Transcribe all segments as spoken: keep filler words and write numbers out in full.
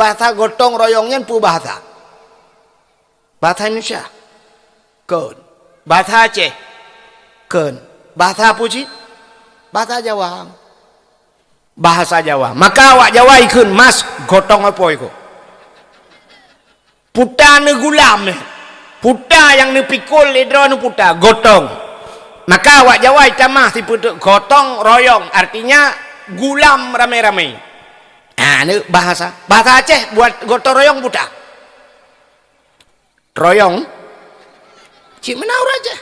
Bahasa gotong royong nyan peue bahasa? Bahasa Indonesia? Kon. Bahasa Aceh? Kon. Bahasa peue cit? Bahasa Jawa. Bahasa Jawa. Maka awak Jawa ikheun mas gotong apoi ko. Puta neugulam nyan. Puta nyang neupikul lé droe neuputa, gotong. Maka awak Jawa itamah sipeuteuk gotong royong, artinya gulam ramé-ramé. Ha, neu bahasa. Bahasa Aceh buet gotong royong puta. Royong. Cit meunan ureueng Aceh.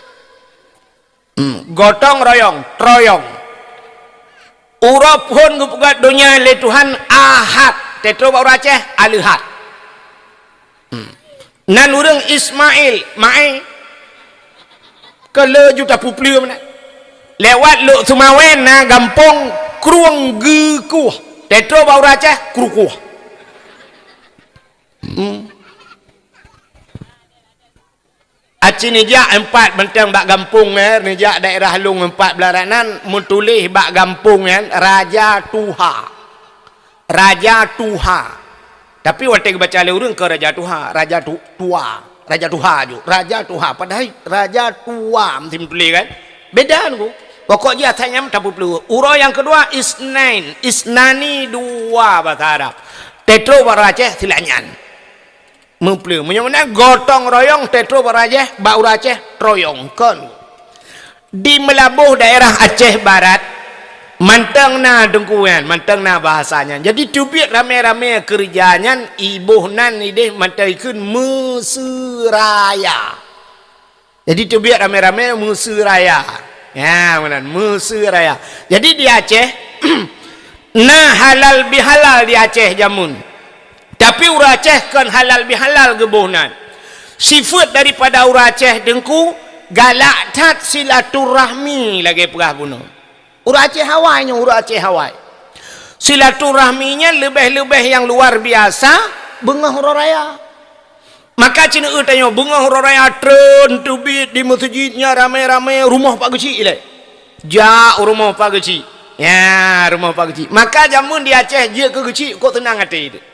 Hmm, gotong royong, troyong. Uroe phon geupeugöt donya lé Tuhan Ahad, teutroe bak ureueng Aceh, Aleuhat. Hmm. Nan ureueng Ismail, Mae, keu le juta peupleue meunan. Lewat Lhokseumawe na gampông Krueng Geukuh, teutroe bak ureueng Aceh, Krukuh. Hmm. Aci neujak empat beunteng bak gampông, eh, neujak daerah lôn empat beularat nan, meutuléh bak gampông nyan, Raja Tuha. Raja Tuha. Tapi watèe geubaca lé ureueng keu Raja Tuha, Raja Tu-, Tua. Raja Tuha ju. Raja Tuha. Padahai Raja Tua meusti meutuléh kan? Beda nunggu. Pokok jih asai nyan tapeupleueh. Uroe nyang keudua, Isnain. Isnani dua bahasa Arab. Teutroe bak ureueng Aceh, silanyan. Meupleueh. Meunyoe meunan gotong royong teutroe bak ureueng Aceh, bak ureueng Aceh troyong kon. Di Meulaboh daerah Aceh Barat, mantong na teungku nyan, mantong na bahasa nyan. Jadi teubiet ramé-ramé keureuja nyan, iboh nan idéh mantong ikheun Meuseuraya. Jadi teubiet ramé-ramé Meuseuraya. Ya, meunan, Meuseuraya. Jadi di Aceh, na halal bihalal di Aceh jameun. Tapi ureueng Aceh kon halal bihalal geuboh nan. Sifeuet daripada ureueng Aceh teungku, galak that silaturahmi lagèe peugah bunoe. Ureueng Aceh awai nyoe, ureueng Aceh awai. Silaturahmi nyan leubeh-leubeh nyang luar biasa beungoh uroe raya. Maka ceuneuh tanyoe beungoh uroe raya treun teubiet di meuseujid nyan ramé-ramé rumoh Pak Geuchik ilèe. Jak u rumoh Pak Geuchik. Ya, rumoh Pak Geuchik. Maka jameun di Aceh jeuet keu Geuchik kok seunang até teuh.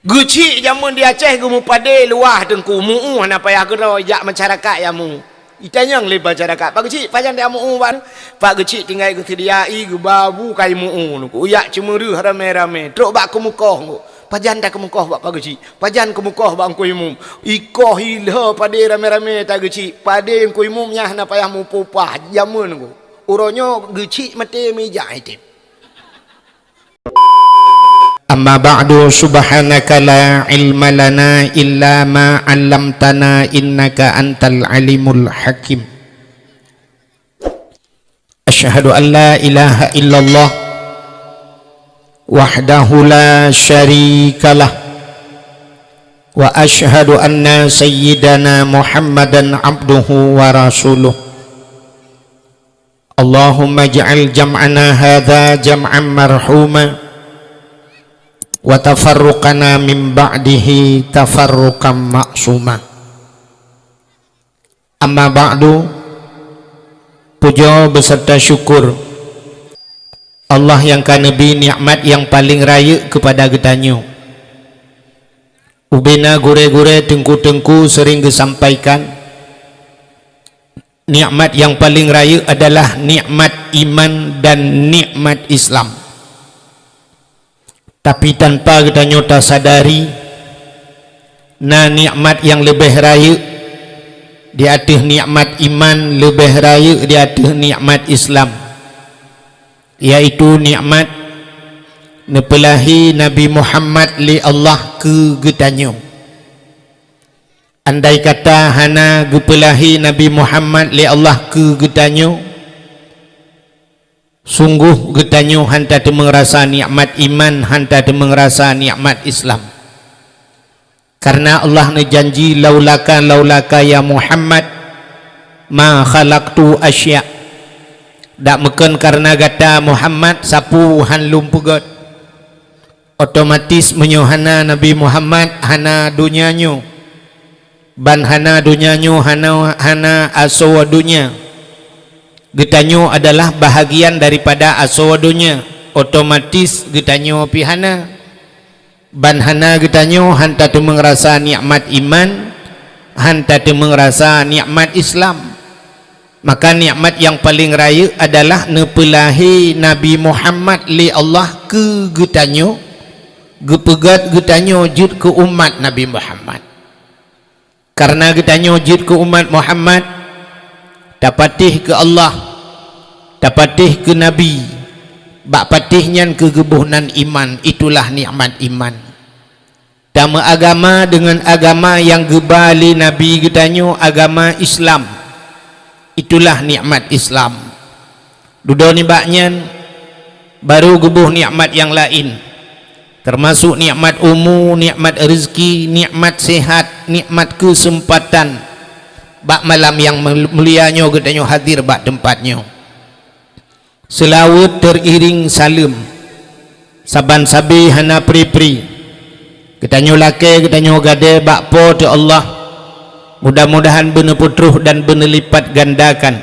Geuchik jameun di Aceh geumeupadé luwah teungku, mu'u hana payah keudroe jak masyarakat nyang mu'u. Itanyong lé masyarakat, "Pak Geuchik, pajan dak mu'u ban?" "Pak Geuchik tinggai geuseudia ie geuba bu kai mu'u nungku. Jak ceumeureuh ramé-ramé, trok bak keumeukoh nungku. Pajan takeumeukoh bak Pak Geuchik? Pajan keumeukoh bak Teungku Imum?" Ikoh ilhô padé ramé-ramé ta Geuchik. Padé Teungku Imum nyan hana payah mupah-upah jameun nungku. Uroe nyoe Geuchik maté meujak item. Amma ba'du, subhanaka la ilma lana illa ma 'allamtana innaka antal alimul hakim. Asyhadu an la ilaha illallah wahdahu la syarikalah, wa asyhadu anna sayyidana Muhammadan abduhu wa rasuluh. Allahumma ij'al jam'ana hadza jam'an marhuma, wa tafarruqana min ba'dihi tafarruqan ma'suma. Amma ba'du, pujoe beusarta syukur Allah nyang ka neubri nikmat nyang paleng rayeuk keupada geutanyoe. Ubena gurée-gurée, teungku-teungku seuring geusampaikan, nikmat nyang paleng rayeuk adalah nikmat iman dan nikmat Islam. Tapi tanpa geutanyoe tasadari, na nikmat nyang leubeh rayeuk di ateueh nikmat iman, leubeh rayeuk di ateueh nikmat Islam, yaitu nikmat neupeulahi Nabi Muhammad lé Allah keu geutanyoe. Andai kata hana geupeulahi Nabi Muhammad lé Allah keu geutanyoe, sunggoh geutanyoe hana tateumeung rasa nikmat iman, hana tateumeung rasa nikmat Islam. Kareuna Allah neujanji, "Laulaka, laulaka ya Muhammad, ma khalaqtu asya." Dak meukon kareuna gata Muhammad, sapeue hán lôn peugét. Otomatis meunyoe hana Nabi Muhammad, hana donya nyoe. Ban hana donya nyoe, hana, hana asoe donya. Geutanyoe adalah bahagian daripada asoe donya. Otomatis geutanyoe pih hana. Ban hana geutanyoe han tateumeung rasa nikmat iman, han tateumeung rasa nikmat Islam. Maka nikmat nyang paleng rayeuk adalah neupeulahé Nabi Muhammad lé Allah keu geutanyoe, geupeugét geutanyoe jeuet keu umat Nabi Muhammad. Kareuna geutanyoe jeuet keu umat Muhammad, tapatéh keu Allah, tapatéh keu Nabi, bak patéh nyan keuh geuboh nan iman, itulah nikmat iman. Tameuagama deungon agama nyang geuba lé Nabi geutanyoe, agama Islam, itulah nikmat Islam. Dudoe nibak nyan, barô geuboh nikmat nyang laén, teumasok nikmat umu, nikmat reuzeuki, nikmat seuhat, nikmat keuseumpatan. Bak malam nyang mul-, mulia nyoe geutanyoe hadir bak teumpat nyoe. Seulaweuet teuiréng saleuem. Saban sabe hana pri-pri. Geutanyoe lakée, geutanyoe gadée bak Po teu Allah. Mudah-mudahan beuneupeutroh dan beuneulipatgandakan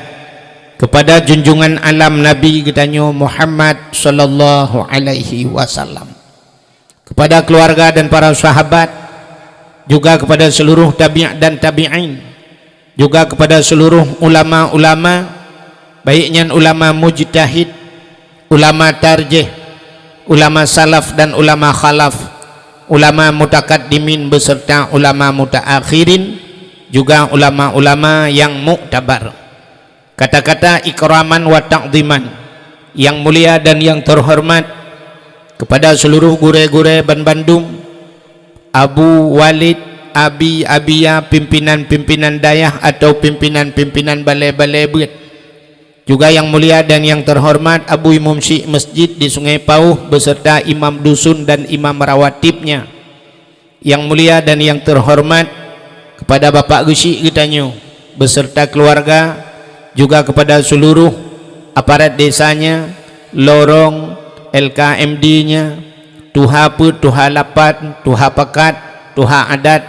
keupada junjungan alam Nabi geutanyoe Muhammad sallallahu alaihi wasallam. Kepada keluarga dan para sahabat, juga kepada seluruh tabi' dan tabi'in, juga kepada seluruh ulama-ulama, baik nyan ulama mujtahid, ulama tarjih, ulama salaf dan ulama khalaf, ulama mutakaddimin beserta ulama mutaakhirin, juga ulama-ulama yang muktabar. Kata-kata ikraman wa ta'ziman, yang mulia dan yang terhormat, kepada seluruh gurée-gurée banbandum, Abu, Walid, Abi, Abiya, pimpinan-pimpinan dayah atau pimpinan-pimpinan balée-balée beuet. Juga yang mulia dan yang terhormat Abu Imum Syik Masjid di Sungai Pauh beserta imam dusun dan imam rawatibnya. Yang mulia dan yang terhormat kepada Bapak Geuchik geutanyoe beserta keluarga, juga kepada seluruh aparat desanya, lorong, L K M D-nya, tuha peuet, tuha lapan, tuha pakat, tuha adat,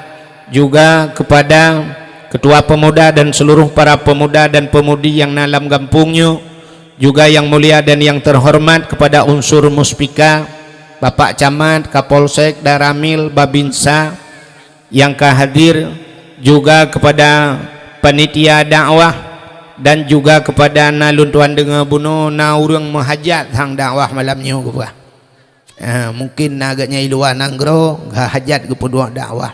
juga kepada ketua pemuda dan seluruh para pemuda dan pemudi nyang na lam gampông nyoe, juga yang mulia dan yang terhormat kepada unsur Muspika, Bapak Camat, Kapolsek, Danramil, Babinsa nyang ka hadir, juga kepada panitia dakwah dan juga kepada na lôn tuan deungoe bunoe na ureuëng meuhajat sang dakwah malam nyoe geupeugah. Ah, mungkin na geuhnyan i luwa nanggroe, hajat geupeuduek dakwah.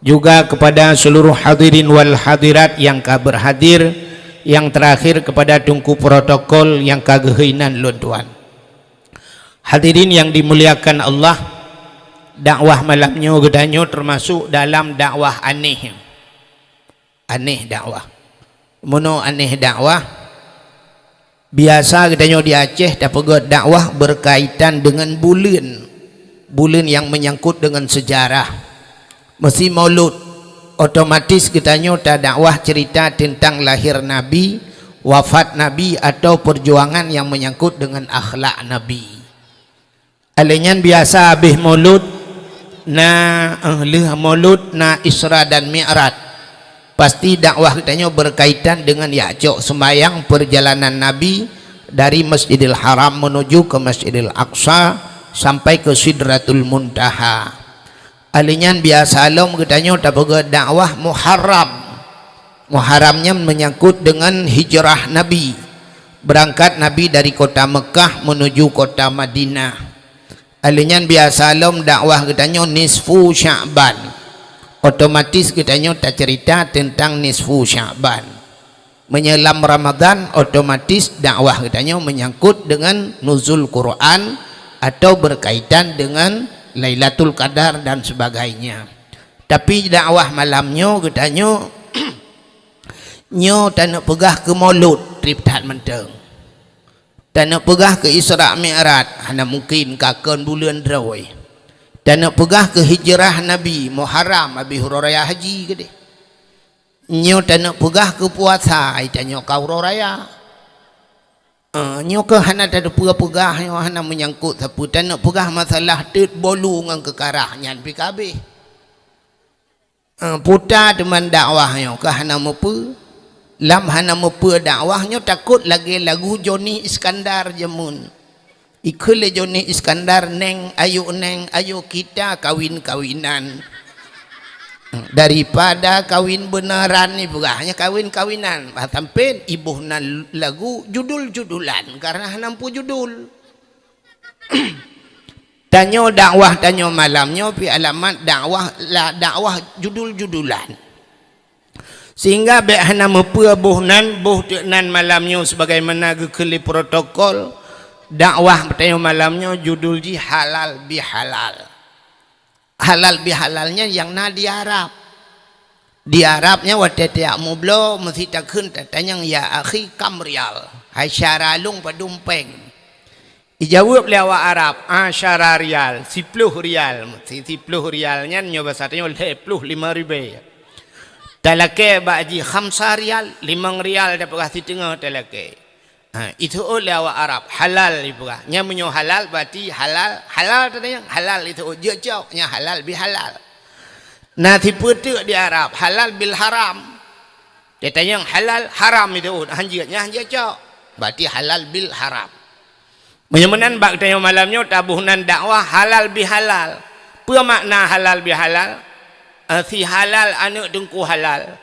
Juga kepada seluruh hadirin wal hadirat yang ka berhadir, yang terakhir kepada teungku protokol yang ka geuhina lôn tuan. Hadirin yang dimuliakan Allah, dakwah malam nyoe geutanyoe termasuk dalam dakwah aneh. Aneh dakwah. Meunoe aneh dakwah, biasa geutanyoe di Aceh tapeugét dakwah berkaitan dengan buleuen, buleuen yang menyangkut dengan sejarah. Meusi Maulud, otomatis geutanyoe tadakwah cerita tentang lahir Nabi, wafat Nabi, atau perjuangan yang menyangkut dengan akhlak Nabi. Alèh nyan biasa habéh Maulud, na, eh, lheueh Maulud na Isra dan Mi'raj. Pasti dakwah geutanyoe berkaitan dengan jak cok seumayang perjalanan Nabi dari Masjidil Haram menuju ke Masjidil Aqsa sampai ke Sidratul Muntaha. Alèh nyan biasa lom geutanyoe tapeugét dakwah Muharram. Muharram nyan menyangkut dengan hijrah Nabi. Berangkat Nabi dari kota Mekah menuju kota Madinah. Alèh nyan biasa lom dakwah geutanyoe nisfu Sya'ban. Otomatis geutanyoe tacerita tentang nisfu Sya'ban. Meunyoe lam Ramadan, otomatis dakwah geutanyoe menyangkut dengan nuzul Quran atau berkaitan dengan Lailatul Qadar dan sebagainya. Tapi dakwah malam nyoe geutanyoe, nyoe taneuk peugah keu Maulud, trép that mantong. Taneuk peugah keu Isra Mi'raj, hana mungkin ka kon buleuen droe. Taneuk peugah keu hijrah Nabi, Muharram, abéh uroe raya haji keudeh. Nyoe taneuk peugah keu puasa, ai tanyoe ka uroe raya. Eh, nyoe keuh hana tateupeue peugah, nyoe hana meunyangkot sapeue. Taneuk peugah masalah teut bolu ngon keukarah nyan pi ka abéh. Eh, puta teuma dakwah nyoe keuh hana meupeue. Lam hana meupeue dakwah nyoe takot lagèe lagu Joni Iskandar jameun. Ikheun lé Joni Iskandar, "Neng, ayo Neng, ayo kita kawin-kawinan. Daripada kawin beuneran," ipeugah, "hanya kawin-kawinan." Bah sampeuen iboh nan lagu judul-judulan, karena hana peue judul. Tanyoe dakwah tanyoe malam nyoe pi alamat dakwah la dakwah judul-judulan. Sehingga bék hana meupeue boh nan, boh teuk nan malam nyoe sebagaimana geukheun lé protokol, dakwah tanyoe malam nyoe judul jih halal bihalal. Halal bihalal nyan nyang na di Arab. Di Arab nyan watée tajak meubloe, meusi takheun tatanyong, "Ya akhi, kam rial?" "Hai syara lôn, padum péng?" Ijaweueb lé awak Arab, "Asyara rial, siploh rial." Si-, siploh rial nyan nyoe basa tanyoe lhée ploh limong ribée. Talakée bak jih khamsa rial, limong rial tapeugah siteungoh talakée. Ha, iteuôt lé awak Arab, halal ipeugah. Nyan meunyoe halal, berarti halal, halal tatanyong, halal iteuôt, jeuet cok, nyan halal bihalal. Na sipeuteuk di Arab, halal bil haram. Tatanyong halal, haram iteuôt, hanjeuet, nyan hanjeuet cok. Berarti halal bil haram. Meunyoe meunan bak tanyoe malam nyoe taboh nan dakwah halal bihalal. Peue makna halal bihalal? Eh, si halal aneuëk teungku halal.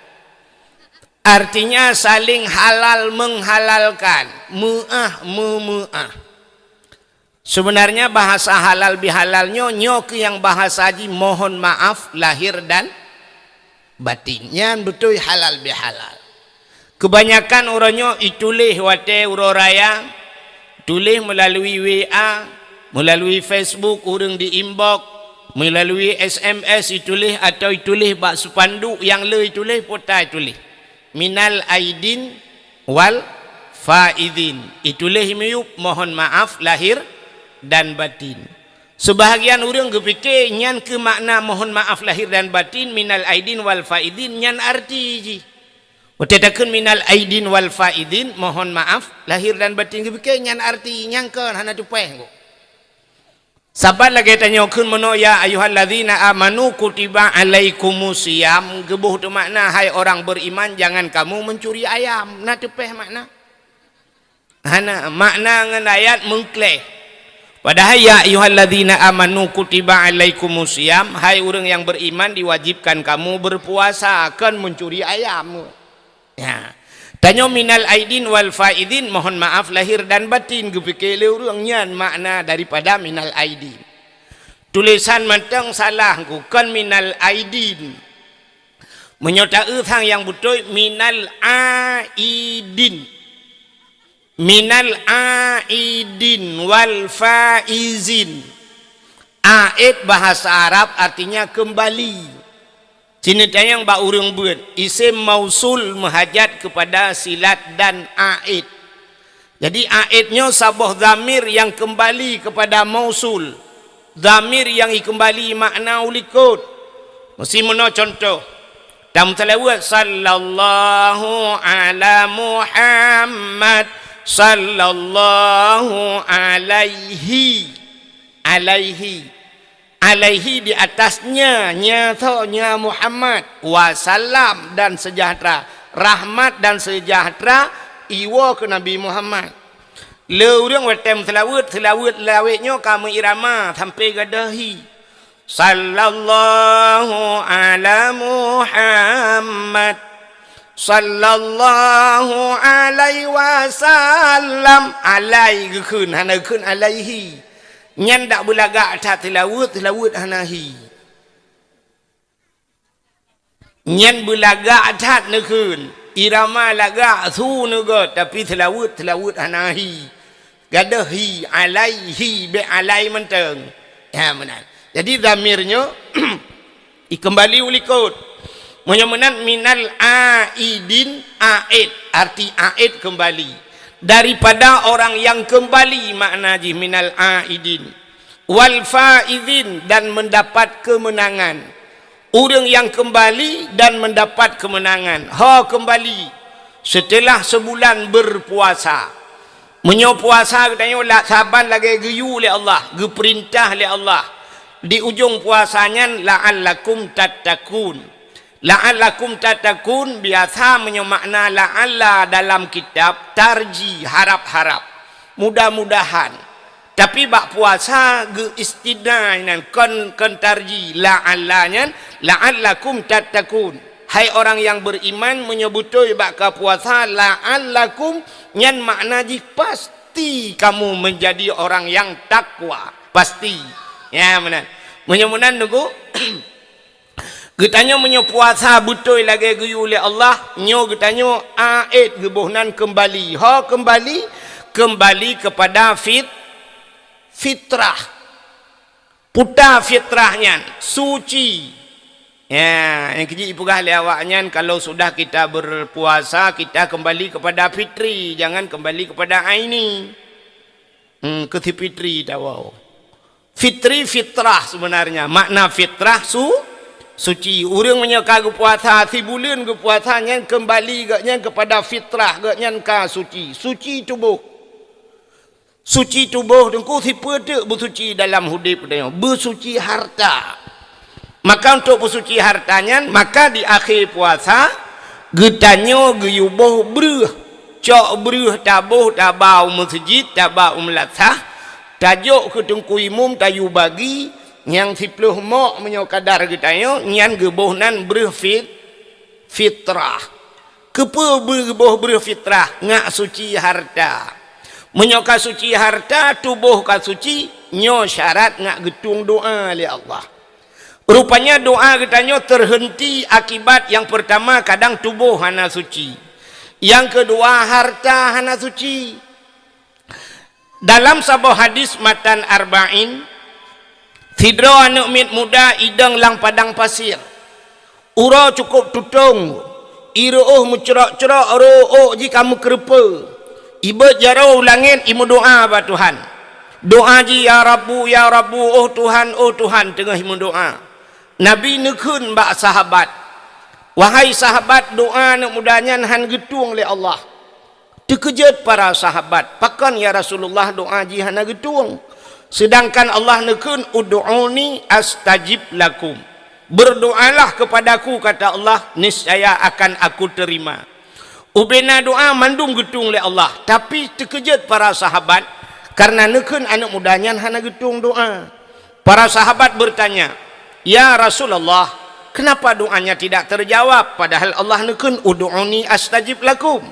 Artinya saling halal menghalalkan, meuáh meumeuáh. Sebenarnya bahasa halal bihalal nyoe, nyoe keuh nyang bahasa jih mohon maaf lahir dan batin. Nyan beutôi halal bihalal. Kebanyakan uroe nyoe ituléh watée uroe raya, tuléh meulalu W A, meulalu Facebook ureuëng di inbox, meulalu S M S ituléh atau ituléh bak spanduk nyang le ituléh, pota ituléh. Minal aidin wal faizin. Ituléh miyueb mohon maaf lahir dan batin. Seubahagian ureuëng geupike nyan keuh makna mohon maaf lahir dan batin, minal aidin wal faizin, nyan arti jih. Watée takheun minal aidin wal faizin, mohon maaf lahir dan batin, geupike nyan arti nyang kon, hana teupeh. Saban lagée tanyoe kheun meunoe, "Ya ayyuhallazina amanu kutiba alaikumusiyam," geuboh teumakna, "Hai orang beriman, jangan kamu mencuri ayam." Na teupeh makna? Hana, makna ngon ayat meukleh. Padahai, "Ya ayyuhallazina amanu kutiba alaikumusiyam," hai ureuëng nyang beriman, diwajibkan kamu berpuasa, kon mencuri ayam. Ya. Tanyoe minal aidin wal faizin, mohon maaf lahir dan batin, geupike lé ureuëng nyan makna daripada minal aidin. Tulésan mantong salah, kon minal aidin. Meunyoe taeu sang nyang beutôi, minal aidin. Minal aidin wal faizin. Aid bahasa Arab artinya kembali. Sini tanyong bak ureuëng beuet, isim mausul meuhajat kepada silat dan aid. Jadi, aid nyoe saboh dhamir nyang kembali kepada mausul. Dhamir nyang ikembali makna u likot. Meusi meunoe contoh. Tameuseulaweuet, "Sallallahu ala Muhammad, sallallahu alaihi." Alaihi. Alaihi di atasnya, nya tho, nya Muhammad. Wasallam dan sejahtera. Rahmat dan sejahtera iwoe keu Nabi Muhammad. Le ureuëng watée meuseulaweuet, seulaweuet lawét nyoe ka meuirama sampai gadôh hi. Sallallahu ala Muhammad. Sallallahu alaihi wasallam. Alai geukheun, hana geukheun alaihi. Nyan dak beulagak that seulaweuet, seulaweuet hana hi. Nyan beulagak that neukheun. Irama lagak su neugôt, tapi seulaweuet, seulaweuet hana hi. Gadôh hi, alaihi, bék alai mantong. Ya, meunan. Jadi, dhamir nyoe ikembali u likot. Meunyoe meunan, minal aidin, aid, arti aid kembali. Daripada orang yang kembali, makna jih minal aidin. Wal faizin, dan mendapat kemenangan. Ureuëng nyang keumbali dan mendapat keumeunangan. Ho keumbali seuteulah seubulan beupuasa. Meunyoe puasa geutanyoe la-, saban lagée geuyue lé Allah, geupeurintah lé Allah. Di ujong puasa nyan, "La'allakum tattaqun." "La'allakum tattaqun" biasa meunyoe makna "la'alla" dalam kitab, tarji, harap-harap, mudah-mudahan. Tapi bak puasa geu-istitsna nyan, kon, kon tarji, la'alla nyan, la'allakum tattaqun. Hai orang yang beriman, meunyoe beutôi bak ka puasa, la'allakum, nyan makna jih pasti kamu menjadi orang yang takwa. Pasti. Ya, meunan. Meunyoe meunan, nunggu. Geutanyoe meunyoe puasa beutôi lagée geuyue lé Allah, nyoe geutanyoe aet geuboh nan keumbali. Ho keumbali? Keumbali keupada fit-, fitrah. Puta fitrah nyan, suci. Ya, nyang keujeuet jipeugah lé awaknyan, kalau sudah kita berpuasa, kita kembali kepada fitri, jangan kembali kepada aini. Hmm, keu si fitri tawoe. Fitri fitrah sebenarnya. Makna fitrah su-, suci. Ureuëng meunyoe ka geupuasa, sibuleuen geupuasa, nyan keumbali gobnyan keupada fitrah, gobnyan ka suci. Suci tuboh. Suci tuboh teungku sipeue teuk beusuci dalam udeb geutanyoe? Beusuci harta. Maka untuk beusuci harta nyan, maka di akhé puasa, geutanyoe geuyue boh breueh. Cok breueh taboh, taba u meuseujid, taba u meulasah, tajok keu teungku imum, tayue bagi, nyang siploh mok meunyoe kadar geutanyoe, nyan geuboh nan breueh fit-, fitrah. Keupeue geuboh breueh fitrah? Ngat suci harta. Meunyoe ka suci harta, tuboh ka suci, nyoe syarat ngat geutueng doá lé Allah. Rupanya doá geutanyoe teuhenti akibat nyang peurtama kadang tuboh hana suci. Nyang keudua harta hana suci. Dalam saboh hadis matan Arba'in, sidroe aneuëk miet muda idong lam padang pasir. Uroe cukôp tutong, ireuôh meucrok-crok, rôh ôk jih ka meukeureupeue. Ibeuet jaroe u langét, imeudoá bak Tuhan. Doá jih, "Ya Rabbu, ya Rabbu, oh Tuhan, oh Tuhan," teungoh imeudoá. Nabi neukheun bak sahabat, "Wahai sahabat, doá aneuëk muda nyan hán geutueng lé Allah." Teukeujot para sahabat, "Pakon ya Rasulullah doá jih hana geutueng? Seudangkan Allah neukheun, 'Ud'uni astajib lakum.' Berdoalah kepadaku," kata Allah, "niscaya akan Aku terima." Ubena doá mandum geutueng lé Allah, tapi teukeujot para sahabat karena neukheun aneuëk muda nyan hana geutueng doá. Para sahabat bertanya, "Ya Rasulullah, kenapa doanya tidak terjawab, padahal Allah neukheun, 'Ud'uni astajib lakum'?"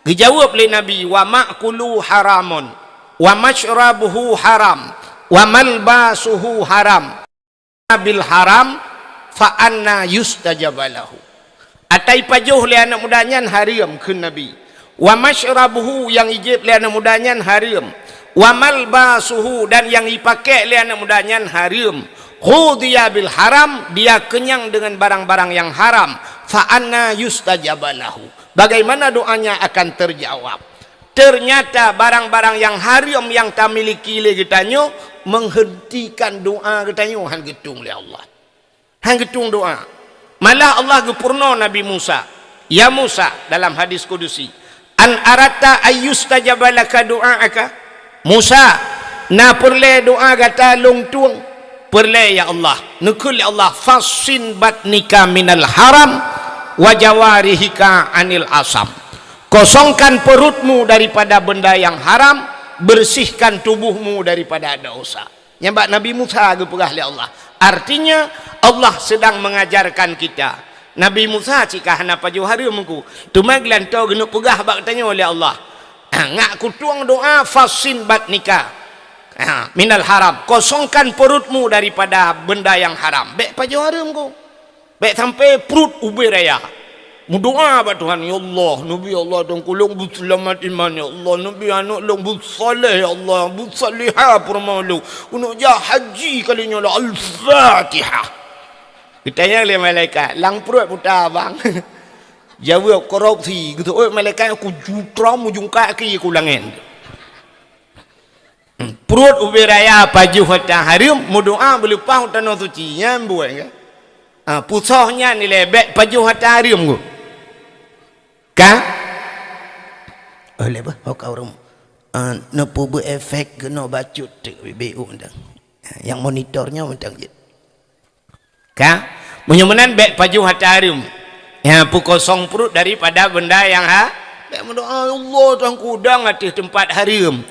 Geujaweueb lé Nabi, "Wa ma'kuluhu haramun, wa masyrabuhu haram, wa malbasuhu haram. Bil haram, fa anna yustajaba lahu." Ata ipajoh lé aneuëk muda nyan hareuem, kheun Nabi. "Wa masyrabuhu," nyang ijieb lé aneuëk muda nyan hareuem. "Wa malbasuhu," dan nyang ipakék lé aneuëk muda nyan hareuem. "Ghudhiya bil haram," dia kenyang dengan barang-barang yang haram. "Fa anna yustajaba lahu." Bagaimana doanya akan terjawab? Ternyata barang-barang nyang hareuem nyang tamiliki lé geutanyoe menghentikan doá geutanyoe, hán geutueng lé Allah. Hán geutueng doá. Malah Allah geupeurunoe Nabi Musa, "Ya Musa," dalam hadis kudusi, "an aratta ayyustajaba laka du'aaka?" "Musa, na peureulée doá gata lôn tueng?" "Peureulée, ya Allah." Neukheun lé Allah, "Fassin batnika minal haram, wa jawarihika anil asam." Kosongkan perutmu daripada benda yang haram, bersihkan tubuhmu daripada dosa. Nyan bak Nabi Musa geupeugah lé Allah. Artinya, Allah sedang mengajarkan kita. Nabi Musa cit ka hana pajoh hareuem ku. Teuma geulantoe geuneuk peugah bak tanyoe lé Allah. Ngat kutueng doá, "Fassin batnika." Ha, minal haram. Kosongkan perutmu daripada benda yang haram. Bék pajoh hareuem ku. Bék sampai pruet ubé raya. Meudoá bak Tuhan, "Ya Allah, neubi Allah dan kulong beuseulamat iman, ya Allah, neubi aneuk lôn beusaleh, ya Allah, beusalihah peurumoh lôn. Keuneuk jak haji kali nyoe lah." Al-Fatihah. Geutanyong lé malaikat, "Lam pruet puta bang?" Jaweueb, "Korupsi." Geuteuôt malaikat, "Ku jutrom ujong kaki ku langét." Pruet ubé raya pajoh ata hareuem, meudoá beuleupah u tanoh suci, nyan buet ka. Ha, pusoh nyan ilée bék pajoh ata hareuem ku. Ka? Oh, lé bah, ho ka ureueng. Ah, neupeubuet efek keunoe bacut teuk bibé u mantong. Nyang monitor nyoe mantong jeuet. Ka? Meunyoe meunan bék pajoh ata hareuem. Ya, peukosong pruet daripada benda nyang ha-, bék meudoá, "Ya Allah, tangkudang ateueh teumpat hareuem."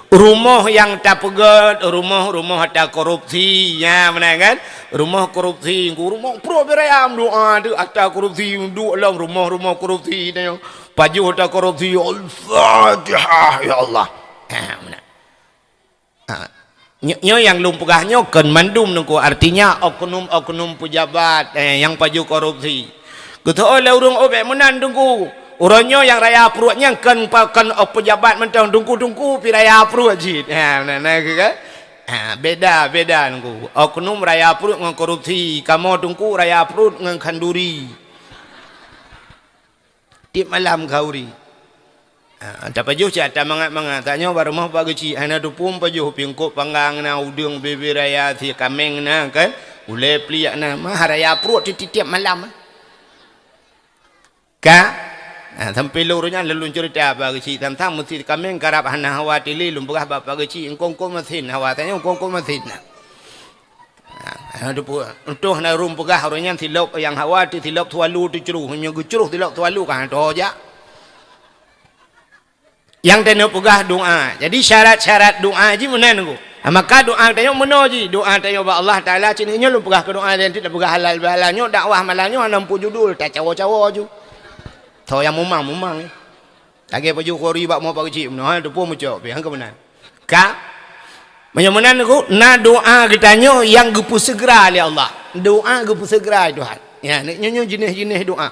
Rumoh nyang tapeugét, rumoh-rumoh ata korupsi, nya meunan kan? Rumoh korupsi, rumoh pruet beuraya meudoa tu ata korupsi, duek lom rumoh-rumoh korupsi nyoe. Pajoh ata korupsi, Al-Fatihah, ya Allah. Ha, meunan. Ha. Nyo-, nyoe nyang lôn peugah nyoe kon mandum Teungku, artinya oknum-oknum pejabat, eh, nyang pajoh korupsi. Geuteu'oh lé ureuëng, "Oh, bék meunan, Teungku. Uroe nyoe nyang raya pruet nyan kon pa-, kon, oh, pejabat mantong, Teungku-teungku pi raya pruet cit." Ha, na, na, ke, ke? Ha, beda, beda, Teungku. Oknum raya pruet ngon korupsi, kamoe, Teungku, raya pruet ngon khanduri. Tiep malam khanduri. Ha, tapajoh cit ata mangat-mangat. Tanyoe bak rumoh Pak Geuchik, hana teupeue pajoh, pingkop panggang na, udeueng bebe raya, sie kaméng na, kan? Ulée pliek na, mah raya pruet ti-, tiep malam. Ka? Ha, sampoe lôn uroe nyan lôn ceurita bak Geuchik, tantang meusti kaméng karab hana hawa tili, lôn peugah bak Pak Geuchik, engkong-kong masin hawa, tanyoe engkong-kong masin na. Ha, hana teupeue. Untôh na ureuëng peugah uroe nyan silop nyang hawa ti silop tualu teucruh, meunyoe geucruh silop tualu ka hana tho jak. Nyang tanyoe peugah doa. Jadi syarat-syarat doa jih meunan Teungku. Ha, maka doa tanyoe meunoe jih. Doa tanyoe bak Allah Taala cit nyoe lôn peugah keu doa dan tidak peugah halal bihalal nyoe dakwah malam nyoe hana muphom judul, tacawo-cawo ju. Tho nyang mumang-mumang. Lagée pajoh khanduri bak rumoh Pak Geuchik meunoe, ha, teupeue mucok pi, ha, keu meunan. Ka? Meunyoe meunan Teungku, na doa geutanyoe nyang geupeuseugeura lé Allah. Doa geupeuseugeura lé Tuhan. Ya, nyoe, nyoe jeunèh-jeunèh doa.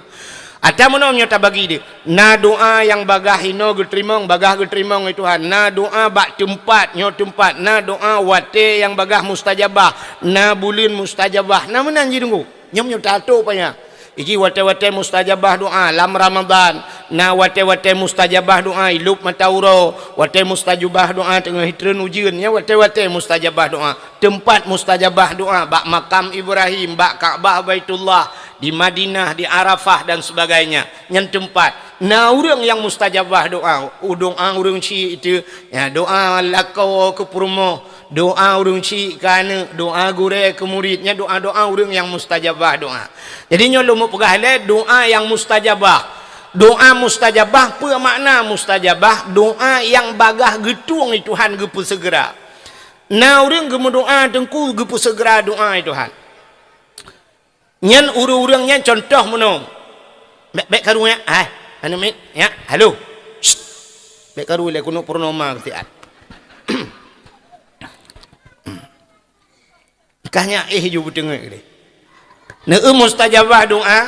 Ata meunoe nyoe tabagi deuh. Na doa nyang bagaih inoe geuteurimong, bagaih geuteurimong lé Tuhan. Na doa bak teumpat, nyoe teumpat. Na doa watée nyang bagaih mustajabah. Na buleuen mustajabah. Na meunan jih Teungku. Nyoe meunyoe tato panyang. Iji watée-watée mustajabah doa lam Ramadhan. Na watée-watée mustajabah doa ilop mata uroe. Watée mustajabah doa teungoh jitreun ujeuen. Nyoe watée-watée mustajabah doa. Teumpat mustajabah doa bak makam Ibrahim, bak Ka'bah Baitullah, di Madinah, di Arafah dan sebagainya. Nyan teumpat. Na ureuëng nyang mustajabah doa. U doa ureuëng syik itu, ya, doa lakoe keu peurumoh, doa ureuëng syik keu aneuëk, doa gurée keu murit. Nyan doa-doa ureuëng nyang mustajabah doa. Jadi nyoe lôn mupeugah lé doa nyang mustajabah. Doa mustajabah, peue makna mustajabah? Doa nyang bagaih geutueng lé Tuhan geupeuseugera. Na ureuëng geumeudoa Teungku geupeuseugera doa lé Tuhan. Nyan ureuëng-ureuëng nyan contoh meunoe. Bék, bék karu nyan, hai, aneuk miet, nyan, halo. Shh. Bék karu lé keuneuk purnoma keu siat. Kah nyan éh ju beuteungeut deh. Neu mustajabah doa.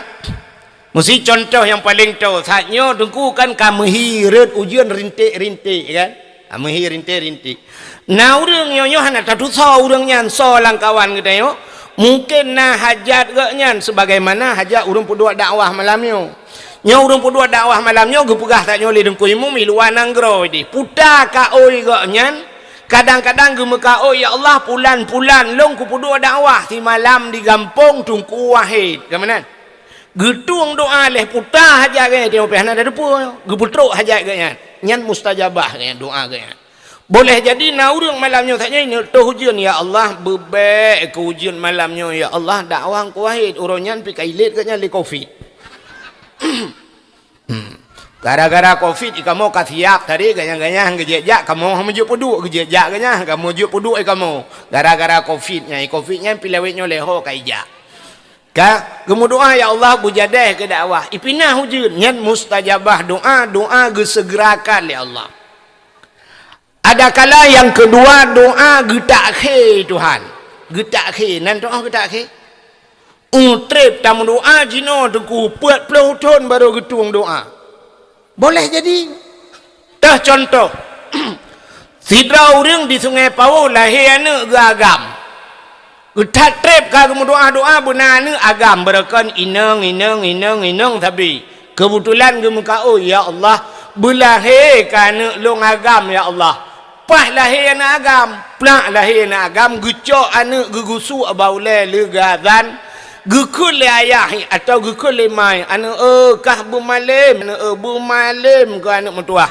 Meusi contoh nyang paleng toe. Saat nyoe Teungku kan ka meuhi rot ujeuen rinték-rinték kan. Ka meuhi rinték-rinték. Na ureuëng nyoe-nyoe hana tatusoe ureuëng nyan soe lam kawan geutanyoe. Mungken na hajat geuh nyan sebagaimana hajat ureuëng peuduek dakwah malam nyoe. Nyoe ureuëng peuduek dakwah malam nyoe geupeugah tanyoe lé Teungku Imum i luwa nanggroe deh. Puta kaôi geuh nyan, kadang-kadang geumeukaôi, "Ya Allah, pulan-pulan lôn kupeuduek dakwah simalam di gampông Teungku Wahid." Ka meunan. Geutueng doa lé puta hajat geuh nyan, teuma pih hana teupeue. Geupeutrok hajat geuh nyan. Nyan mustajabah geuh nyan, doa geuh nyan. Boleh jadi na ureuëng malam nyoe saja ini toh ujeuen, "Ya Allah, beubek keu ujeuen malam nyoe, ya Allah, dakwah Teungku Wahid." Uroe nyan pih ka ilét geuh nyan lé covid. Hmm. Gara-gara covid, i kamoe ka siap tadi, ganyang-ganyang geujak-jak, kamoe hana meujeuet peuduek, geujak-jak ganyang, kamoe jeuet peuduek i kamoe. Gara-gara covid nyan, i covid nyan pih lawét nyoe lé ho ka ijak. Ka, geumeudoa, "Ya Allah, beujadeh keu dakwah." Ipinah ujeuen, nyan mustajabah doa, doa geuseugerakan lé Allah. Adakala nyang keudua, doa geutakhé Tuhan. Geutakhé, nan doa geutakhé. Utreb tameudoa jinoe Teungku, peuet ploh thon barô geutueng doa. Boleh jadi. Teuh contoh, sidroe ureuëng di Sungai Pawôh lahé aneuëk geuagam. Geuthat treb ka geumeudoa-doa beuna aneuëk agam, beureukan inong, inong, inong, inong sabe. Keubeutulan geumeukaôi, "Ya Allah, beulahé keu aneuëk lôn agam, ya Allah." Paih lahé aneuëk agam, plak lahé aneuëk agam, geucok aneuëk geugusuk bak ulée lé geuazan, geukheun lé ayah atawa geukheun lé ma, "Aneuëk, eh, kah beumalem, aneuëk, eh, beumalem keu aneuëk meutuwah."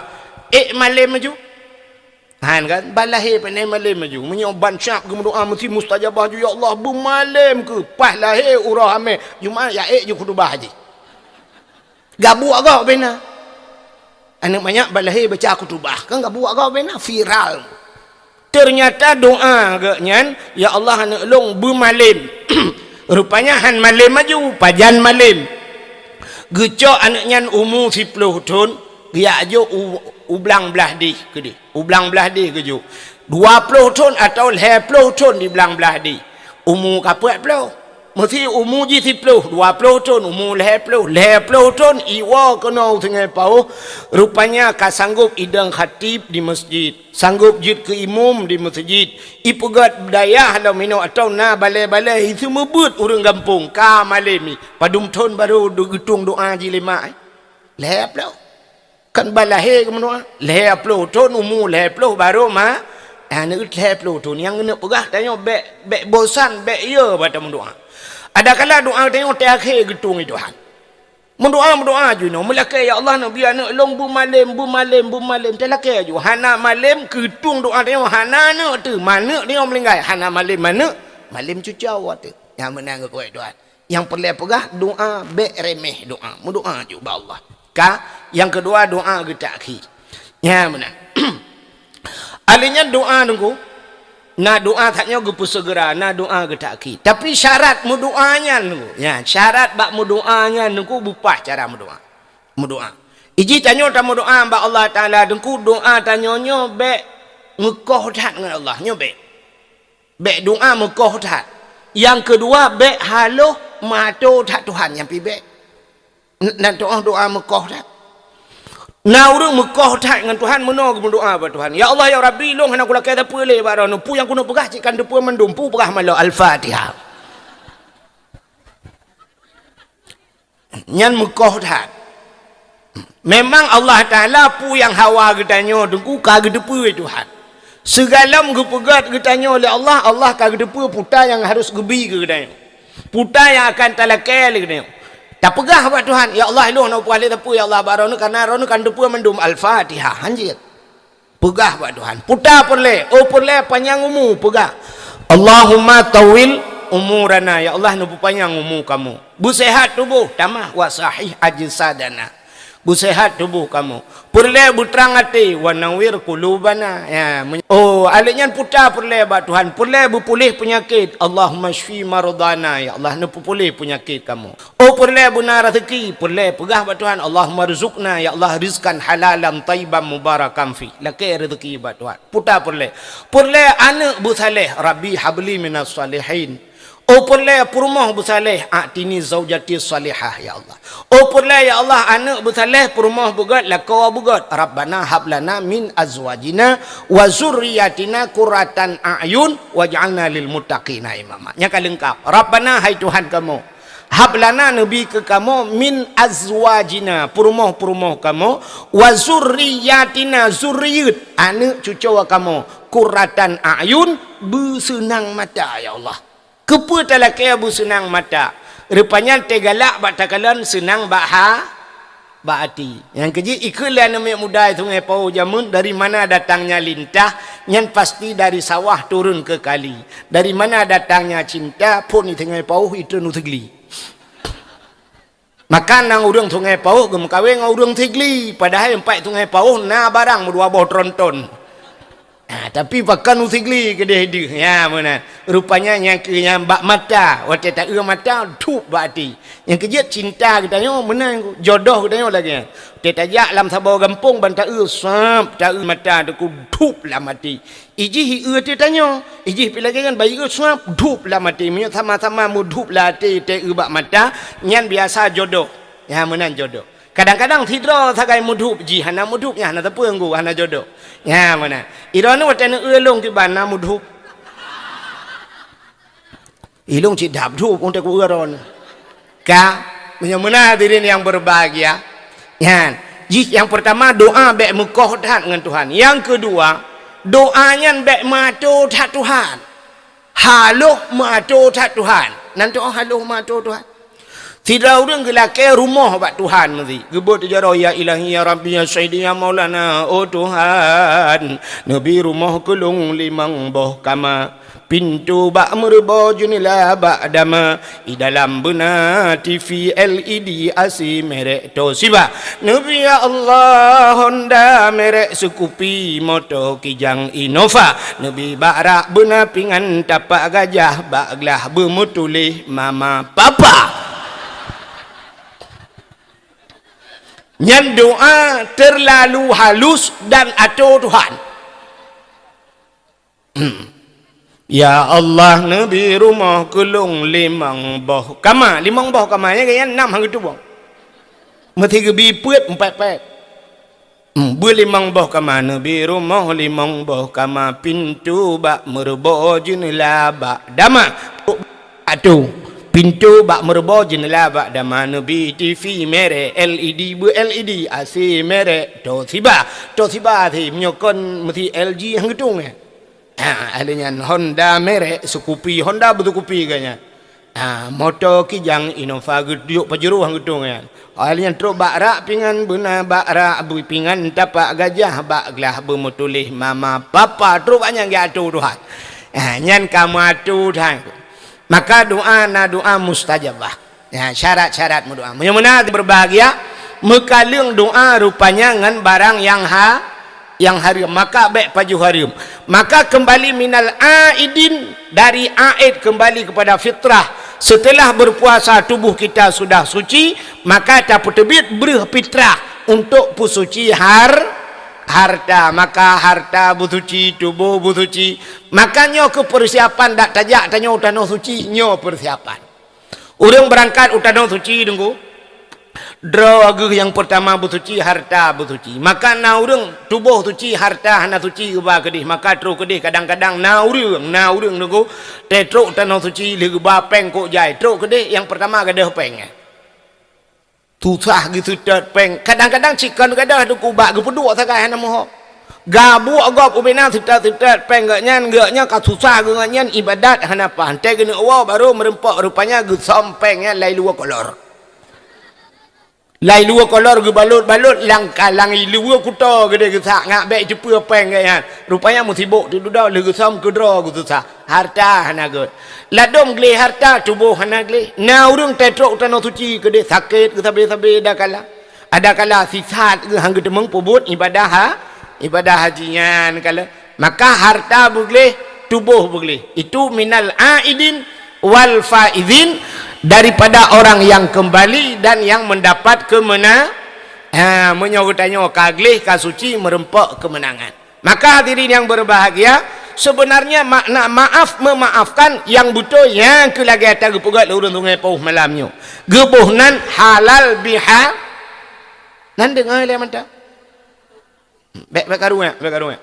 Ék malem laju. Han kan, ban lahé pane malem laju. Meunyoe ban siap geumeudoa meusti mustajabah ju, "Ya Allah, beumalem keu." Paih lahé uroe Hamé, Jumat ya ék ju khutubah jih. Gabuek gob bena. Aneuëk manyak ban lahé baca khutubah, kan gabuek gob bena, viral. Ternyata doa geuh nyan, "Ya Allah, aneuk lôn beumalem." Rupanya han malem aju, pajan malem. Geucok aneuk nyan umu siploh thon, geujak jok u, u blang blah deh keudeh. U blang blah deh geujok. Dua ploh thon atawa lhèe ploh thon di blang blah deh. Umu ka peuet ploh. Meusi umu jih siploh, dua ploh thon, umu lhèe ploh, lhèe ploh thon iwoe keunoe u Sungai Pauh, rupanya ka sanggop idong khatib di meuseujid, sanggop jeuet keu imum di meuseujid, ipeugöt dayah lom inoe atawa na balèe-balèe, iseumeubeuet ureueng gampông, ka malem nyan. Padum thon barô geutueng doa jih lé mak, eh? Lhèe ploh. Kan ban lahé geumeudoa. Lhèe ploh thon, umu lhèe ploh barô ma-, aneuk lhèe ploh thon. Nyang keuneuk peugah tanyoe bèk, bèk bosan, bèk yö bak tameudoa. Adakala doa tanyoe teuakhé geutueng lé Tuhan. Meudoa, meudoa aju nyoe, meulakèe, "Ya Allah, neubi aneuk lôn beumalem, beumalem, beumalem." Talakèe aju, hana malem, geutueng doa tanyoe hana aneuk teuh, ma aneuk tanyoe meuninggai, hana malem aneuk, malem cucoe teuh. Nyang meunan geukheun Tuhan. Nyang peureulèe peugah, doa bèk remeh doa. Meudoa aju bak Allah. Ka, nyang keudua doa geutakhir. Nyan meunan. Ahli nyan doa nunggu. Na doa that nyoe geupeuseugera, na doa geutakhir. Tapi syarat meudoa nyan nunggu. Ya, syarat bak meudoa nyan nunggu bupah cara meudoa. Meudoa. Iji tanyoe tameudoa bak Allah Taala nunggu doa tanyoe nyoe bèk meukoh that ngon Allah. Nyoe bèk. Bèk doa meukoh that. Nyang keudua, bèk haloh meuato that Tuhan nyang pi bèk. N-, nan toh doa meukoh that. Na ureueng meukoh that ngon Tuhan meunoe geumeudoa bak Tuhan, "Ya Allah, ya Rabbi, lôn hana kulakèe sapeue lé bak droeneuh. Peue nyang keuneuk peugah cit ka neuteupeue mandum. Peue peugah malô Al-Fatihah." Nyan meukoh that. Memang Allah Taala peue nyang hawa geutanyoe teungku ka geuteupeue Tuhan. Sigohlom geupeugöt geutanyoe lé Allah, Allah ka geuteupeue peue nyang harus geubi keu geutanyoe. Peue nyang akan talakèe lé geutanyoe. Tapeugah bak Tuhan, "Ya Allah, lôn hana peugah lé sapeue, ya Allah, bak droeneuh, kareuna droeneuh ka neuteupeue mandum." Al-Fatihah, hanjeuet. Peugah bak Tuhan. Peue peureulèe, oh peureulèe panyang umu, peugah, "Allahumma tawwil umurana." Ya Allah, neupeupanyang umu kamoe. Beuseuhat tuboh, tamah, "Wa sahih ajsadana." Beuseuhat tuboh kamoe. Peureulèe beutrang até, "Wa nawwir qulubana." Ya, men-, oh, akhé nyan peue peureulèe bak Tuhan. Peureulèe beupuléh peunyakét. "Allahumma syfi mardana." Ya Allah, neupeupuléh peunyakét kamoe. Oh, peureulèe beuna raseuki, peureulèe peugah bak Tuhan, "Allahumma rzuqna," ya Allah, "rizqan halalan thayyiban mubarakan fi." Lakèe raseuki bak Tuhan. Peue peureulèe. Peureulèe aneuk beusaleh, "Rabbi habli minas shalihin." Oh, peureulèe peurumoh beusaleh, "A'tini zaujati shalihah," ya Allah. Oh, peureulèe, ya Allah, aneuk beusaleh, peurumoh beugöt, lakoe beugöt, "Rabbana hablana min azwajina wa zurriyatina qurratan a'yun waj'alna lil muttaqina imama." Nyan ka leungkap. "Rabbana," hai Tuhan kamoe, "hablana," neubi keu kamoe, "min azwajina," peurumoh-peurumoh kamoe, "wa zurriyatina," zuriyeuet, aneuk cucoe kamoe, "qurratan a'yun," beuseunang mata, ya Allah. Keupeue talakèe beuseunang mata? Rupanya teugalak bak takalon seunang bak ha-, bak até. Nyang keujeuet ikheun lé aneuk miet muda Sungai Pauh jameun, dari mana datangnya lintah, nyan pasti dari sawah turun ke kali. Dari mana datangnya cinta, phôn di Sungai Pauh, itreun u Sigli. Maka na ureueng Sungai Pauh geumeukawen ngon ureueng Sigli, padahai teumpat Sungai Pauh na barang meudua boh tronton. Ha, tapi pakon u Sigli keudeh deuh. Ya, meunan. Rupanya nyang keu nyang bak mata, watèe taeu mata, dhup bak até. Nyang keujeuet cinta geutanyoe meunan, jodoh geutanyoe lagèe nyan. Watèe tajak lam saboh gampông ban taeu, sab, taeu mata teungku, dhup lam até. Ijih ieu teuh tanyoe, ijih pih lagèe nyan, ban ieu sab, dhup lam até. Meunyoe sama-sama meudhup lam até, taeu bak mata, nyan biasa jodoh. Ya, meunan jodoh. Kadang-kadang sidroe sagai meudhup jih, hana meudhup nyan hana teupeu ngon hana jodoh. Nyan meunan. Droeneuh watèe neueu lôn kiban na meudhup. Ilôn cit dap dhup untuk kueu droeneuh. Ka, meunyoe meunan hadirin yang berbahagia. Nyan, jih nyang peurtama doa bèk meukoh that ngon Tuhan. Nyang keudua, doa nyan bèk meuato that Tuhan. Haloh meuato that Tuhan. Nan toh haloh meuato Tuhan. Sidroe ureueng geulakèe rumoh bak Tuhan meusi. Geubeuet jaroe, "Ya Ilahi, ya Rabbi, ya Sayyidi, ya Maulana, oh Tuhan, neubi rumoh keu lôn limong boh kama." Pintoe bak meureubo, jeunela bak dama, i dalam beuna T V L E D, A C merek Toshiba. Neubi ya Allah, Honda merek Scoopy, moto Kijang Innova. Neubi bak rak beuna pingan tapak gajah, bak glah beumeutuléh mama papa. Nyan doa terlalu halus dan atô Tuhan. Ya Allah, neubi rumoh keu lôn limong boh kama. Limong boh kama, nyan geuh nyan nam han geuteubueng. Meusi geubi peuet, empat pet. Hmm, beulimong boh kama, neubi rumoh limong boh kama, pintoe bak meureubo, jeunela bak dama. Atô, pintoe bak meureubo, jeunela bak dama, neubi T V merek L E D, beu L E D, A C merek Toshiba. Toshiba A C, meunyoe kon meusi L G han geutueng, eh. Ha, ahli nyan Honda merek Scoopy, Honda beuseukupi geuh nyan. Ha, moto Kijang Innova geutujok Pajero han geutueng nyan. Ahli nyan trok bak rak pingan beuna, bak rak bui pingan tapak gajah, bak glah beumeutuléh mama papa, trok bak nyan geuatô Tuhan. Ha, nyan ka meuatô Tuhan. Maka doa na doa mustajabah. Ya, syarat-syarat meudoa. Meunyoe meunan berbahagia, meukaleueng doa rupanya ngon barang nyang ha-, nyang hareuem, maka bék pajoh hareuem. Maka kembali minal aidin, dari aid kembali kepada fitrah. Setelah berpuasa tubuh kita sudah suci, maka tapeuteubiet breuh fitrah untuk peusuci har-, harta. Maka harta beusuci, tuboh beusuci. Maka nyoe keuh persiapan dak tajak tanyoe u tanoh suci, nyoe persiapan. Ureuëng beurangkat u tanoh suci, Teungku, droe geuh nyang peurtama beusuci, harta beusuci. Maka na ureuëng tuboh suci, harta hana suci geuba keudeh, maka troh keudeh. Kadang-kadang na ureuëng, na ureuëng, Teungku, teutrok u tanoh suci lheueh geuba péng kok jai, troh keudeh nyang peurtama gadôh péng. Susah geuseutôt péng. Kadang-kadang cit kon gadôh, Teungku, bak geupeuduek sagai hana meuho. Gabuek gob ubena seutôt-seutôt péng geuh nyan, geuh nyan ka susah geuh nyan, ibadat hana paih. Teuh geuneuk woe barô meureumpok, rupanya geusöm péng nyan lai luwa kolor. Lai luwa kolor geubalot-balot lam ka-, lam luwa kuto geudeh geusak, ngat bék teupeue péng geuh nyan. Rupanya meusibok teuh dudoe lheueh geusöm keudroe geususah. Harta hana gét. Ladôm gleh harta, tuboh hana gleh. Na ureuëng teutrok u tanoh suci keudeh sakét geusabe-sabe adakala. Adakala sisat geuh han geuteumeung peubuet ibadah ha-, ibadah haji nyan kala. Maka harta beugleh, tuboh beugleh. Itu minal aidin wal faizin, daripada orang yang kembali dan yang mendapat keumena-, ha, meunyoe geutanyoe ka gleh, ka suci, meureumpok keumeunangan. Maka hadirin yang berbahagia, sebenarnya makna maaf memaafkan nyang beutôi nyang keu lagée ata geupeugah lé ureuëng Sungai Pauh malam nyoe. Geuboh nan halal biha-, nan deungoe lé mantong. Bék, bék karu nyan, bék karu nyan.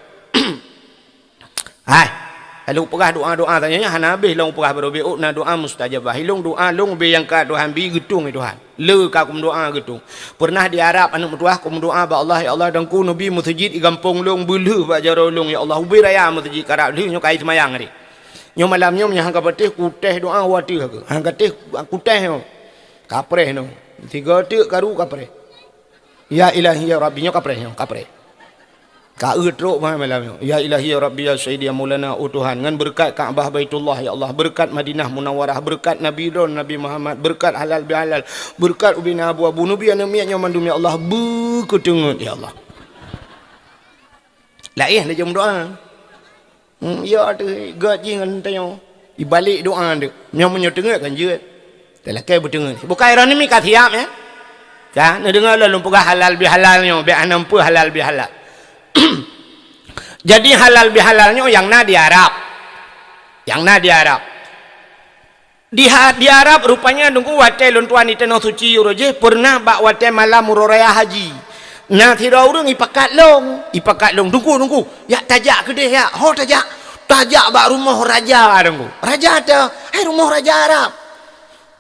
Hai, lalu peugah doa-doa tanyoe nyan hana habéh lôn peugah barô bék na doa mustajabah. Ilong doa lôn ubé nyang ka Tuhan bi geutueng lé Tuhan. Le ka kumeudoa geutueng. Pernah di Arab aneuëk meutuah kumeudoa bak Allah, "Ya Allah, Teungku neubi meuseujid di gampông lôn beulheueh bak jaroe lôn, ya Allah, ubé raya meuseujid karab lheueh nyoe ka seumayang tadi." Nyoe malam nyoe meunyoe han ka patéh kutéh doa watée ka. Han ka téh kutéh nyoe. Kapreh nyoe. Tiga teuk karu kapreh. Ya Ilahi ya Rabbi nyoe kapreh nyoe, kapreh. Ka eu trok bah malam nyoe. Ya Ilahi ya Rabbi ya Sayyidi ya Maulana, oh Tuhan, ngon beureukat Ka'bah Baitullah ya Allah, beureukat Madinah Munawwarah, beureukat Nabi droen Nabi Muhammad, beureukat halal bihalal, beureukat ubena abu-abu neubi aneuëk miet nyoe mandum ya Allah, beukeuteungeut ya Allah. Laén laju meudoa. Hmm, ya teuh gét jih ngon tanyoe. Ibalek doa deuk. Nyoe meunyoe teungeut kan jeuet. Talakée beuteungeut. Bukai droeneuh mi ka siap ya. Ka neudeungoe lôn peugah halal bihalal nyoe, bék hana meupeue halal bihalal. Jadi halal bihalal nyoe nyang na di Arab. Nyang na di Arab. Di ha-, di Arab rupanya Teungku watée lôn tuan di tanoh suci uroe jih pernah bak watée malam uroe raya haji. Na sidroe ureuëng ipakat lôn, ipakat lôn, "Teungku, Teungku, yak tajak keudeh yak, ho tajak, tajak bak rumoh raja Teungku." "Raja teuh?" "Hai rumoh raja Arab."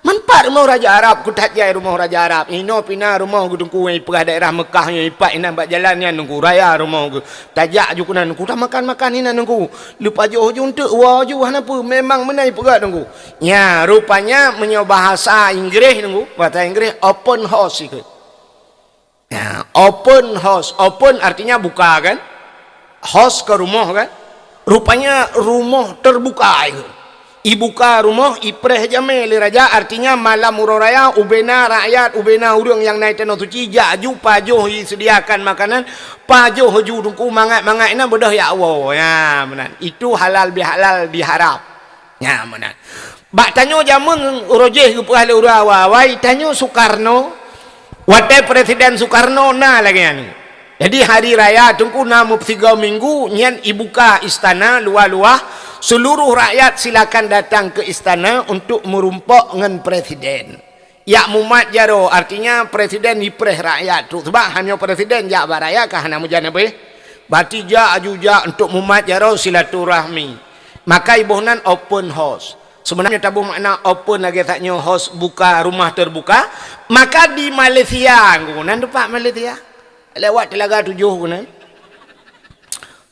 "Man pat rumoh raja Arab?" "Kutat jai rumoh raja Arab. Inoe pih na rumoh geuh Teungku nyang ipeugah daerah Meukah nyoe ipat inan bak jalan nyan Teungku, raya rumoh geuh. Tajak ju keunan Teungku, tamakan-makan inan Teungku. Leupajoh ju eunteuk woe ju hana peue, memang meunan ipeugah Teungku." Nya, rupanya meunyoe bahasa Inggréh Teungku, bahasa Inggréh open house ikheun. Nah, open house, open artinya buka kan? House ke rumoh kan? Rupanya rumoh terbuka ikheun. Ibuka rumoh, ipreh jamé lé raja, artinya malam uroe raya, ubena rakyat, ubena ureuëng nyang na i tanoh suci, jak ju pajoh, iseudiakan makanan, pajoh ju teungku, mangat-mangat inan beudôh jak woe. Nyan meunan. Itu halal bihalal diharap. Nyan meunan. Bak tanyoe jameun roh jih geupeugah lé ureuëng awai-awai, tanyoe Soekarno, watée Presiden Soekarno na lagée nyan. Jadi hari raya teungku na meusigoe minggu nyan ibuka istana luwah-luwah, seluruh rakyat silakan datang ke istana untuk meurumpok ngon presiden. Jak mumat jaroe, artinya presiden ipreh rakyat trok, sebab hana presiden jak bak raya ka hana meujan habéh. Berarti jak aju jak untuk mumat jaroe silaturahmi. Maka iboh nan open house. Sebenarnya taboh makna open lagée that nyoe house buka, rumah terbuka. Maka di Malaysia, nan teumpat Malaysia. Lewat Telaga Tujuh keunan.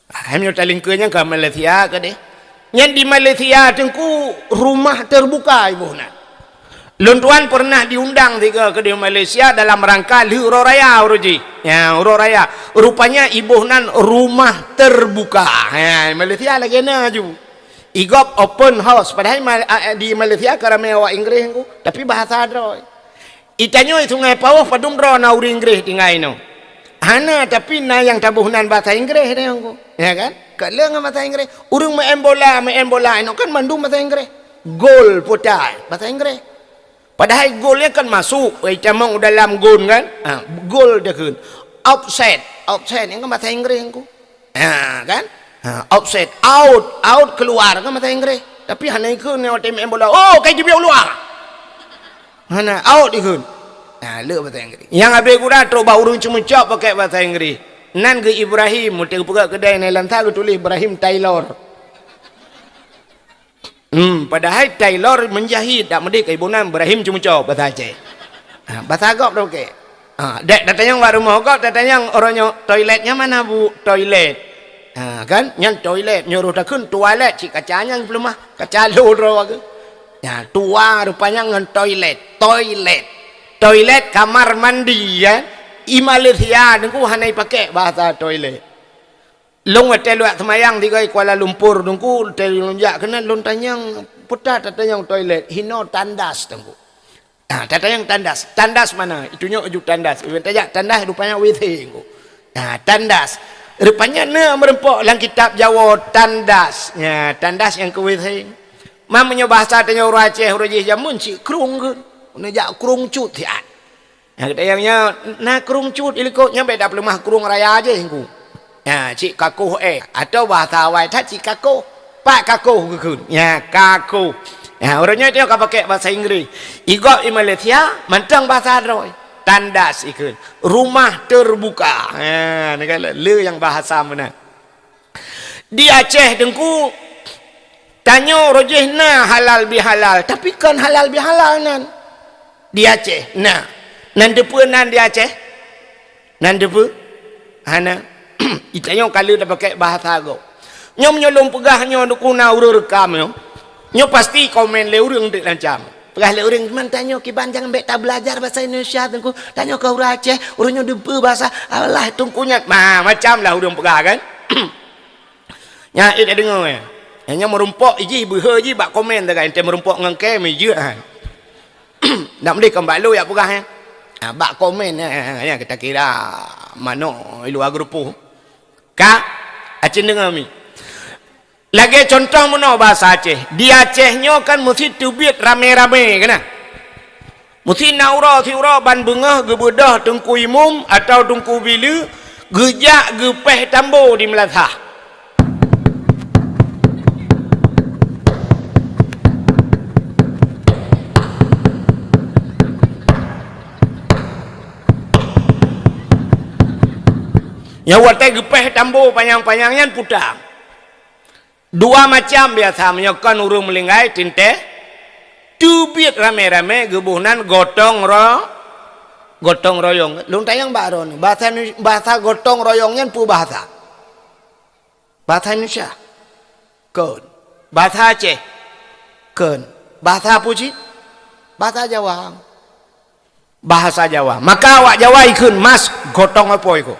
Ah, meunyoe talingkeue nyan ka Malaysia keudeh. Nyan di Malaysia teungku rumah terbuka iboh nan. Lôn tuan pernah diundang sigoe keudeh Malaysia dalam rangka lheueh uroe raya uroe jih. Ya, uroe raya. Rupanya iboh nan rumah terbuka. Ya, Malaysia lagée na ju. Igop open house. Padahai ma-, a-, a-, di Malaysia ka ramé awak Inggris teungku. Tapi bahasa droe. Itanyoe Sungai Pauh padum droe na ureuëng Inggris tinggai inoe. Hana, tapi na nyang taboh nan bahasa Inggris deh, Teungku. Ya kan? Ka le ngon bahasa Inggris. Ureuëng main bola, main bola inoe kan mandum bahasa Inggris. Gol putai, bahasa Inggris. Padahai gol nyan kan masuk, itamong dalam gon kan? Ha, gol dia kan. Offside, offside nyan kan bahasa Inggris, Teungku. Ha, kan? Ha, offside, out, out keluar kan bahasa Inggris. Tapi hana ikheun ni watée main bola. Oh, kai jibiek u luwa. Hana, out ikheun. Ha, le bahasa Inggris. Nyang habéh gura trok bak ureuëng ceumeucok pakai bahasa Inggris. Nan geu Ibrahim, meuteuk peugah keudai nai lam sa geutuléh Ibrahim Taylor. Hmm, padahai Taylor menjahit, dak meudeh keu iboh nan Ibrahim ceumeucok bahasa Aceh. Ha, bahasa gob dah pakai. Ha, dek tatanyong bak rumoh gob, tatanyong uroe nyoe, "Toiletnya mana, Bu?" "Toilet." Ha, kan? Nyan toilet, nyuruh takheun toilet, cit kaca nyang peuleumah, kaca lôn droe ke. Ya, tua rupanya ngon toilet, toilet. Toilet kamar mandi, ya. I Malaysia teungku hana ipakai bahasa toilet. Lôn watée luwat seumayang tiga Kuala Lumpur teungku, watée lôn jak keunan lôn tanyong, peue tatanyong toilet, hino tandas teungku. Ah, tatanyong tandas. Tandas mana? Itunyok ju tandas. Iban tajak tandas rupanya W C teungku. Nah, tandas. Rupanya na meurumpok lam kitab Jawoe tandas. Ya, tandas nyang keu W C. Meunyoe bahasa tanyoe ureuëng Aceh uroe jih jameun cit krueng keuh. Neujak krueng cut siat. Nah, geutanyoe nyoe na krueng cut ilikot nyoe bék tapeuleumah krueng raya jih teungku. Ya, cit kakoh eh. Atau bahasa awai that cit kakoh. Pak kakoh geukheun. Ya, kakoh. Ya, ureuëng nyoe ka pakai bahasa Inggris. Igob i Malaysia mantong bahasa droe. Tandas ikheun. Rumah terbuka. Ha, ni kan le nyang bahasa meunan. Di Aceh teungku, tanyoe uroe jih na halal bihalal, tapi kon halal bihalal nan. Di Aceh na. Nan teupeue nan di Aceh? Nan teupeue? Hana. Itanyoe ka lheueh tapakai bahasa gob. Nyoe meunyoe lôn peugah nyoe teungku na ureuëng rekam nyoe. Nyoe pasti komen lé ureuëng dek lancam. Peugah lé ureuëng, "Man tanyoe kiban jangan bék tabeulajar bahasa Indonesia teungku. Tanyoe ka ureuëng Aceh, ureuëng nyoe teupeue bahasa Allah teungku nyan." Ma, macam lah ureuëng peugah kan? Nyan eh tadeungoe. Nyan meurumpok ijih beuhe jih bak komen tagai ente meurumpok ngon kem ijeuet han. Nak mendeh kon bak lôn yak peugah eh. Ha, bak komen eh, eh, eh, kita kira manok i luwa geureupoh. Ka? Acin deungoe mi. Lagée contoh meunoe bahasa Aceh. Di Aceh nyoe kan meusi teubiet ramé-ramé keunan. Meusi na uroe siuroe ban beungoh geubeudôh teungku imum atawa teungku bileue geujak geupéh tambo di meulasah. Nyang watée geupéh tambo panyang-panyang nyan puta. Dua macam biasa meunyoe kon ureuëng meulinggai teuntée teubiet ramé-ramé geuboh nan gotong ro-, gotong royong. Lôn tanyong bak droeneuh, bahasa Indonesia, bahasa gotong royong nyan peue bahasa? Bahasa Indonesia? Kon. Bahasa Aceh? Kon. Bahasa peue cit? Bahasa Jawa. Bahasa Jawa. Maka awak Jawa ikheun mas gotong apoi ko.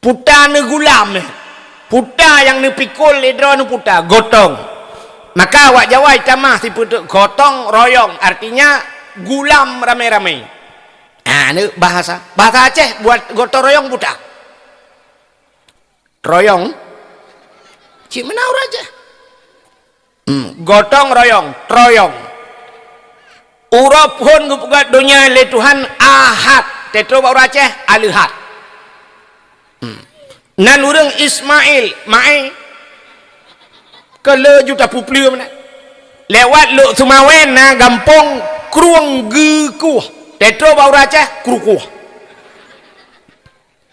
Puta neugulam eh. Uta nyang neupikul lé droeneuh uta, gotong. Maka awak Jawa jitamah sifeuet gotong royong, artinya gulam ramé-ramé. Ha, ni bahasa. Bahasa Aceh buet gotong royong uta. Royong. Cit meunan ureueng Aceh. Hmm, gotong royong, troyong. Uroe phon geupeugah donya lé Tuhan Ahad, teutroe bak ureueng Aceh, Aleuhat. Hmm. Nan ureueng Ismail, Maé, keu le juta peupleue meunan. Lewat Lhokseumawe na gampông Krueng Geukuh, teutroe bak ureueng Aceh, Krukuh.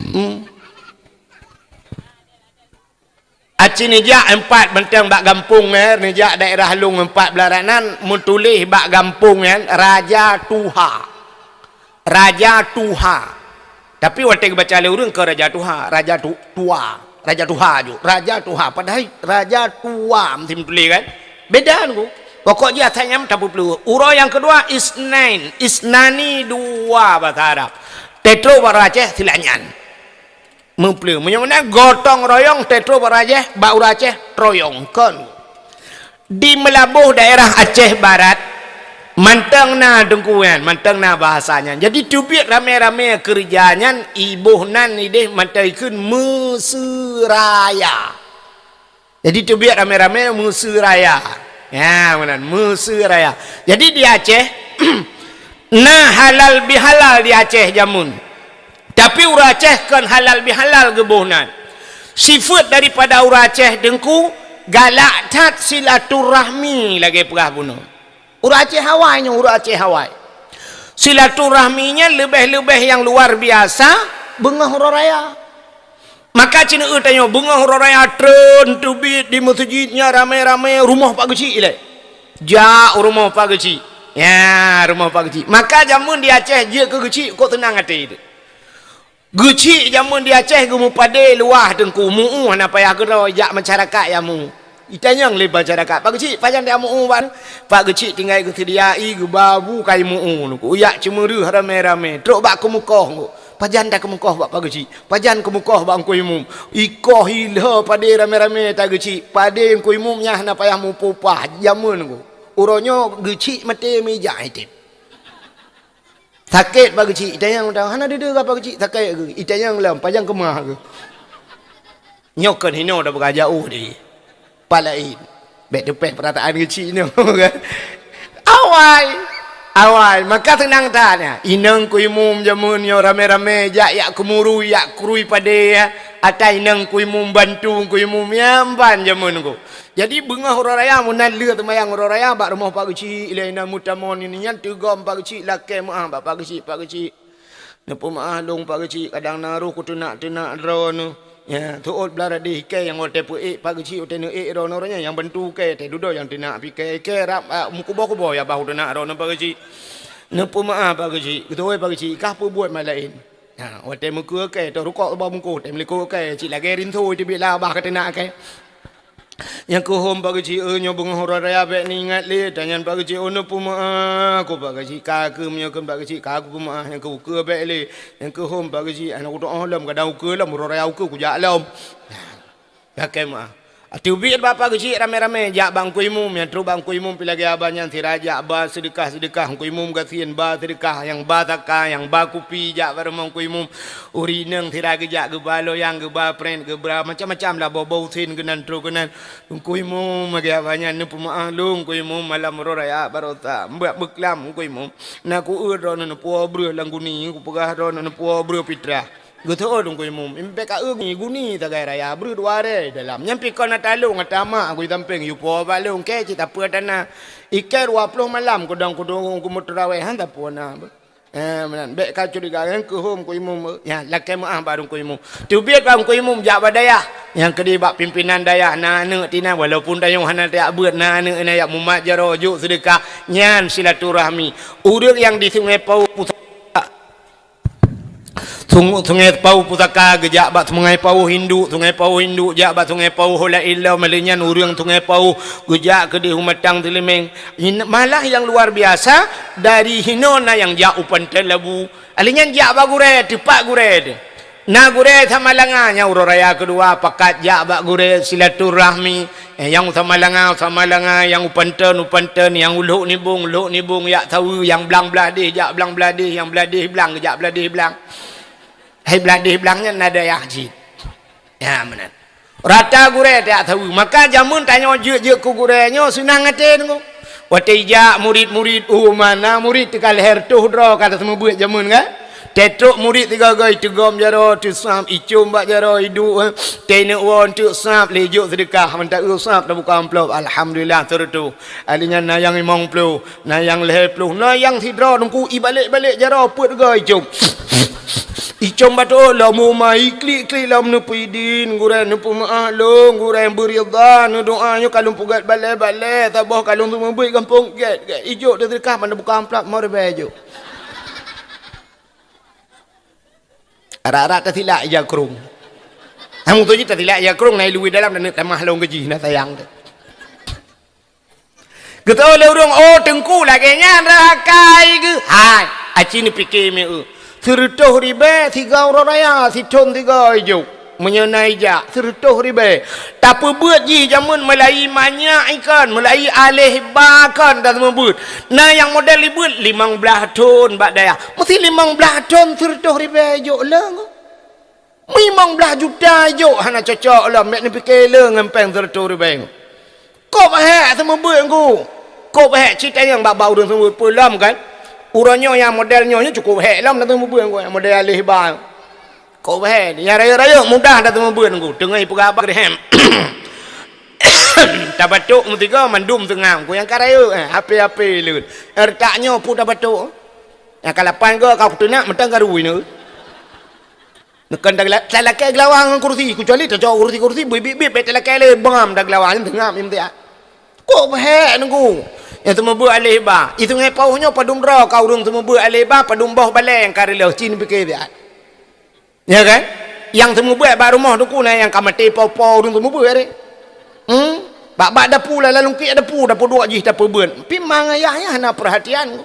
Hmm. Aci neujak empat beunteng bak gampông, eh, neujak daerah Lông empat beularat nan, meutuléh bak gampông nyan, Raja Tuha. Raja Tuha. Tapi watée geubaca lé ureueng keu Raja Tuha, Raja Tu-, Tua. Raja Tuha ju. Raja Tuha. Padahai Raja Tua meusti meutuléh kan? Beda nunggu. Pokok jih asai nyan tapeupleueh. Uroe nyang keudua, Isnain. Isnani dua bahasa Arab. Teutroe bak Aceh silanyan. Meupleueh. Meunyoe meunan gotong royong teutroe bak Aceh, bak ureueng Aceh troyong kon. Di Meulaboh daerah Aceh Barat, mantong na teungku nyan, mantong na bahasa nyan. Jadi teubiet ramé-ramé keureuja nyan, iboh nan ideh mantong ikheun Meuseuraya. Jadi teubiet ramé-ramé Meuseuraya. Ya, meunan, Meuseuraya. Jadi di Aceh, na halal bihalal di Aceh jameun. Tapi ureueng Aceh kon halal bihalal geuboh nan. Sifeuet daripada ureueng Aceh teungku, galak that silaturahmi lagée peugah bunoe. Ureueng Aceh awai nyoe, ureueng Aceh awai. Silaturahmi nyan leubeh-leubeh nyang luar biasa beungoh uroe raya. Maka ceuneuk tanyoe beungoh uroe raya treun teubiet di meuseujid nyan ramé-ramé rumoh Pak Geuchik ilée. Jak u rumoh Pak Geuchik. Ya, rumoh Pak Geuchik. Maka jameun di Aceh jeuet keu Geuchik kok seunang até teuh. Geuchik jameun di Aceh geumeupadé luwah teungku, mu'u hana payah keudroe jak masyarakat nyang mu'u. Itanyong lé masyarakat, "Pak Geuchik, pajan dak mu'u bak?" Pak Geuchik tinggai geuseudia ie geuba bu kai mu'u nungku. Jak ceumeureue ramé-ramé, trok bak keumeukoh nungku. "Pajan dak keumeukoh bak Pak Geuchik? Pajan keumeukoh bak Teungku Imum?" Ikoh ilheueh padé ramé-ramé ta Geuchik. Padé Teungku Imum nyan hana payah mupah-upah jameun nungku. Uroe nyoe Geuchik maté meuija item. "Sakét Pak Geuchik?" Itanyong, "Hana deuh-deuh Pak Geuchik sakét keuh?" Itanyong lom, "Pajan keumah keuh?" Nyoe kon hinoe dak beurajak uh di pat laén. Bék teupéh peurataan Geuchik nyoe kan. Awai, awai, maka seunang that nyan. Inong Teungku Imum jameun nyoe ramé-ramé jak, jak keumurui, jak krui padé, ya. Ata inong Teungku Imum bantu Teungku Imum, ya, ban jameun nyoe. Jadi beungoh uroe raya meunan lheueh seumayang uroe raya bak rumoh Pak Geuchik, ilée inan meutamong nyan teugom Pak Geuchik, lakée meuáh bak Pak Geuchik, "Pak Geuchik, neupeumeuáh lôn Pak Geuchik, kadang na roh kuteunak-teunak droeneuh." Ya, teuôt blah radeh ikée nyang watée peuék Pak Geuchik, watée neuék droeneuh, roh nyan nyang bantu ikée, teududoe nyang teunak pih ikée, ikée rab, ah, meukuboh-kuboh ya bah kuteunak droeneuh Pak Geuchik. "Neupeumeuáh Pak Geuchik, geutuwoi Pak Geuchik, kah peubuet mat laén." Ha, watée meukeue kée, toh rukok bak bungkôh, tém likot kée, cit lagée rinso teubiet lah bah kateunak kée. Nyang keuhom Pak Geuchik, "Eh, nyoe beungoh uroe raya bék neuingat lé." Tanyan Pak Geuchik, "Oh, neupeumeuáh keuh Pak Geuchik, ka keuh meunyoe kheun Pak Geuchik, ka kupeumeuáh, nyang keuh ukeue bék lé." Nyang keuhom Pak Geuchik, "Hana kutu'oh lom, kadang ukeue lom, uroe raya ukeue kujak lom." Lakée meuáh. Teubiet bak Pak Geuchik ramé-ramé jak bak Teungku Imum, nyang trok bak Teungku Imum pih lagée abah nyan sira jak ba seudeukah-seudeukah, Teungku Imum gasien ba seudeukah, nyang ba saka, nyang ba kupi jak bak rumoh Teungku Imum. Ureueng inong sira geujak geuba loyang, geuba prét, geuba macam-macam lah, boh-boh usen keunan trok keunan. Teungku Imum lagée abah nyan, "Neupeumeuáh lôn Teungku Imum, malam uroe raya baroesa, mbak beuklam Teungku Imum. Na kueuet droeneuh neupuwoe breueh lam guni, kupeugah droeneuh neupuwoe breueh pitrah." Geuteuôt Teungku Imum, "Impék ka eu guni sagai raya, breueh dua ré dalam. Nyan pih kon ata lôn, ata mak, aku di sampéng, yue puwoe bak lôn, kée cit tapeue tana. Ikée dua ploh malam kudong kudong kumeuturawéh, han tapeue na." Eh, meunan. Bék ka curiga, nyang keuhom Teungku Imum, ya, lakée meuáh bak Teungku Imum. Teubiet bak Teungku Imum jak bak dayah. Nyang keudeh bak pimpinan dayah, na aneuëk tinan, walaupun tanyoe hana tajak beuet, na aneuëk na jak mumat jaroe, jok seudeukah. Nyan silaturahmi. Ureuëng nyang di Sungai Pauh Pusaka. Sung-, Sungai Pauh Pusaka geujak bak Sungai Pauh Induk, Sungai Pauh Induk jak bak Sungai Pauh Hola Ilo, malée nyan ureuëng Sungai Pauh geujak keudeh u Matang Teulimeng. In-, malah nyang luar biasa, dari hinoe na nyang jak u Pantai Labu. Alé nyan jak bak gurée, teupat gurée teuh. Na gurée Samalanga nyang uroe raya keudua pakat jak bak gurée silaturahmi, eh, nyang u Samalanga, Samalanga, nyang u Panton, u Panton, nyang u Lhok Nibong, Lhok Nibong, jak saweue, nyang blang blah deh jak blang blah deh, nyang blah deh blang jak blah deh blang. Hai blah deh blang nyan na dayah jih. Ya, meunan. Rata gurée tajak saweue. Maka jameun tanyoe jeuet-jeuet keu gurée nyoe seunang até deungoe. Watée ijak murit-murit, oh, mana murit teuka lhèe reutôh droe ka taseumeubeuet jameun kan? Teutrok murit sigoe-goe iteugom jaroe teusab, icôm bak jaroe iduek, eh. Teuneuk woe teusab, lé jok seudeukah, mantong eu sab tabuka amplop, alhamdulillah, seureutôh. Ahli nyan na nyang limong ploh, na nyang lhèe ploh, na nyang sidroe teungku ibalek-balek jaroe peuet goe icôm. Icôm bacut lom uma, iklik-klik lom neupeuidin, gurée neupeumaáh lôn, gurée beuridha, neudoá nyoe ka lôn peugét balée-balée, saboh ka lôn seumeubeuet gampông gét-gét. Ijok teuseudeukah ban buka amplop lima ribèe jok. Arak-arak tasilak ija krông. Hang musoh jih tasilak ija krông, na iluwi dalam dan tamah lôn keujih, na sayang teuh. Geutôh lé ureuëng, "Oh, teungku lagée nyan reuh akai geuh." Hai, aci neupike meu. Seureutôh ribèe sigoe uroe raya, sithon sigoe ijok. Meunyoe na ijak, seureutôh ribèe. Tapeubeuet jih jameun meulayi manyak ikon, meulayi aléh ba kon taseumeubeuet. Na nyang model ibeuet limong blaih thon bak dayah. Meusi limong blaih thon seureutôh ribèe ijok leueng. Limong blaih juta ijok hana cocok lom, bék neupike lé ngon péng seureutôh ribèe. Kôb hék seumeubeuet ngku. Kôb hék cit tanyong bak-bak ureuëng seumeubeuet peue lom kan. Uroe nyoe nyang model nyoe, nyoe cukôp hék lom dah seumeubeuet ngku, nyang model aléh ba. Kôb hék, nyang rayeuk-rayeuk mudah dah seumeubeuet ngku. Teungoh ipeugah bak rehem. Tabatok meusigoe mandum seungab ngku nyang ka rayeuk, eh, ape-ape leuet. Ertak nyoe peue tabatok. Nyang ka lapan goe ka kuteunak mantong ka rui nyoe. Neukon talakée geulawa ngon kursi, keucuali tacok kursi-kursi, bit-bit-bit, bék talakée lé, bam tageulawa, nyan teungab nyang meusiat. Kôb hék teungku. Nyang seumeubeuet aléh ba. I Sungai Pauh nyoe padum droe ka ureuëng seumeubeuet aléh ba, padum boh balée nyang ka reuloh, ci neupike siat. Ya kan? Nyang seumeubeuet bak rumoh teungku na nyang ka maté po-po ureuëng seumeubeuet deh. Hmm? Bak-bak dapu, lam lungkiek dapu, dapu duek jih tapeubeuet. Pi mang ayah nyan hana peurhatian.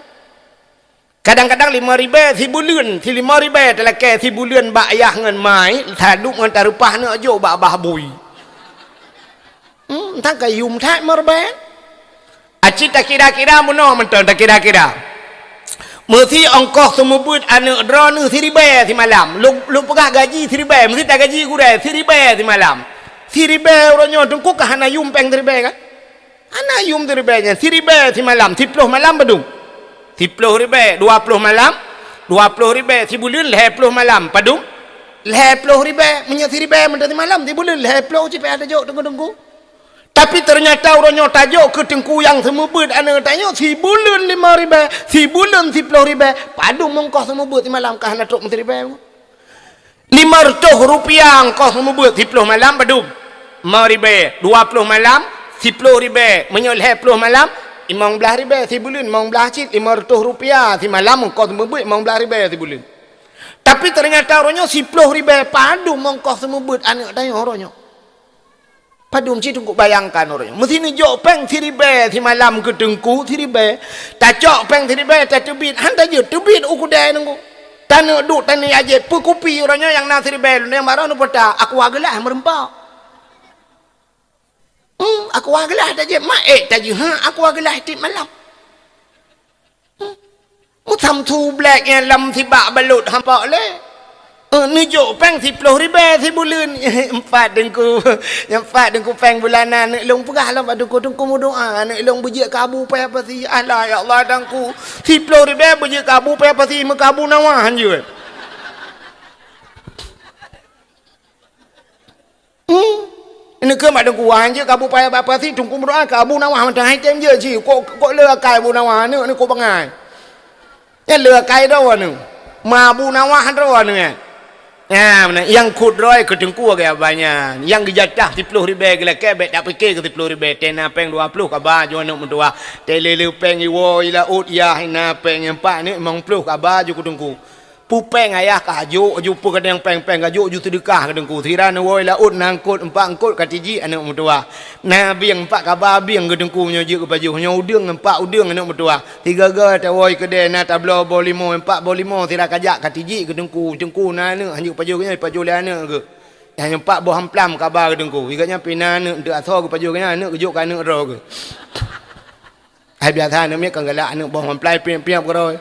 Kadang-kadang limong ribèe sibuleuen, si limong ribèe talakée sibuleuen bak yah ngon mai, taduek ngon tareupah neuk jok bak babah bui. Hmm, tang ka yum that limong ribèe. Aci takira-kira meunoe mantong takira-kira. Meusi ongkoh seumeubeuet aneuk droeneuh siribèe simalam. Lôn, lôn peugah gaji siribèe, meusi tagaji gurée siribèe simalam. Siribèe uroe nyoe teungku ka hana yum péng siribèe kan? Hana yum siribèe nyan, siribèe simalam, siploh malam padum? Siploh ribèe, dua ploh malam, dua ploh ribèe sibuleuen, lhèe ploh malam padum? Lhèe ploh ribèe, meunyoe siribèe mantong simalam, sibuleuen lhèe ploh cit payah tajok teungku-teungku. Tapi teunyata uroe nyoe tajok keu teungku nyang seumeubeuet aneuk tanyoe sibuleuen limong ribèe, sibuleuen siploh ribèe, padum ongkoh seumeubeuet simalam ka hana trok meusiribèe. Lima reutôh rupiah ongkoh seumeubeuet siploh malam padum? Limong ribèe. Dua ploh malam, siploh ribèe. Meunyoe lhèe ploh malam, limong blaih ribèe sibuleuen, limong blaih cit, lima reutôh rupiah simalam ongkoh seumeubeuet limong blaih ribèe sibuleuen. Tapi teunyata uroe nyoe siploh ribèe padum ongkoh seumeubeuet aneuk tanyoe uroe nyoe. Padum cit teungku bayangkan uroe nyoe. Meusi neujok péng siribèe simalam keu teungku siribèe. Tacok péng siribèe tateubiet, han tajeuet teubiet u keudè teungku. Taneuk duek taneuk ajép peukupi uroe nyoe nyang na siribèe lôn nyang baroe neupeuta aqua geulaih meureumpok. Hmm, aqua geulaih tajép mak ék tajeuet ha aqua geulaih tiep malam. Meusamsu blék nyang lam sibak balot hampa lé. Eh, neujok péng siploh ribèe sibuleuen. Empat teungku. Nyang empat teungku péng bulanan. Aneuk lôn peugah lom bak teungku, teungku meudoa. Aneuk lôn beujeuet keu Abu Paya Pasi. Alah, ya Allah, teungku. Siploh ribèe beujeuet keu Abu Paya Pasi, meukabu nawa hanjeuet. Hmm. Neukheun bak teungku, "Wah, hanjeuet keu Abu Paya Pasi, teungku meudoa keu Abu Nawah mantong hai tem jeuet cit. Kok, kok le akai Abu Nawah aneuk ni kok bangai." Nyan le akai droe aneuk. Ma Abu Nawah droe aneuk nyan. Nyan, meunan nyang khot droe keu teungku agak banyak. Nyang geujatah siploh ribèe geulakèe bèk tapike keu siploh ribèe. Tena péng dua ploh kaba ju aneuk meutuah. Tele le péng iwoe ilaôt yah ina péng nyang pat aneuk limong ploh kaba ju keu teungku. Peue péng ayah ka jok, jok peue keudéng péng-péng ka jok, ju seudeukah keu teungku. Sira neuwoe laôt na eungkôt, empat eungkôt ka tijik aneuk meutuwah. Na bieng empat kaba bieng keu teungku meunyoe jeuet geupajoh. Nyoe udeueng empat udeueng aneuk meutuwah. Sigoe-goe tawoe keudè na tabloe boh limo, empat boh limo sira ka jak ka tijik keu teungku. Teungku na aneuk, hanjeuet pajoh geuh nyan, pajoh lé aneuk geuh. Nyan empat boh amplam kaba keu teungku. Sigoe nyan pih na aneuk, eunteuk asoe geupajoh geuh nyan, aneuk geujok keu aneuk droe geuh. Hai biasa aneuk miet kon galak aneuk boh mamplai piep-piep keudroe.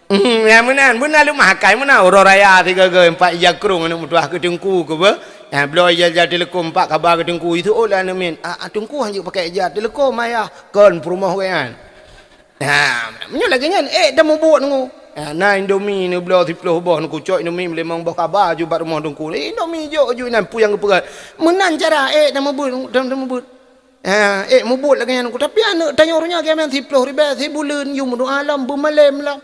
Hmm, nyang meunan, beuna leumah akai meunan uroe raya sigoe-goe empat ija krông aneuk meutuwah keu teungku keu beuh. Nyang bloe ija-ija teuleukom empat kaba keu teungku, jiseuôt lé aneuk miet. "Ah, ah, teungku hanjeuet pakai ija teuleukom ayah, kon peurumoh gobnyan." Nah, meunyoe lagèe nyan, ék tamubuet ngon. Ah, na Indomie neubloe siploh boh, neukucok Indomie meulimong boh kaba ju bak rumoh teungku. Indomie jok ju inan peue nyang geupeugah. Meunan cara ék tamubuet, tam-, tamubuet. Ha, ék mubuet lagèe nyan, tapi aneuk tanyoe uroe nyoe geumeung siploh ribèe sibuleuen, yum dua lom, beumalém lom.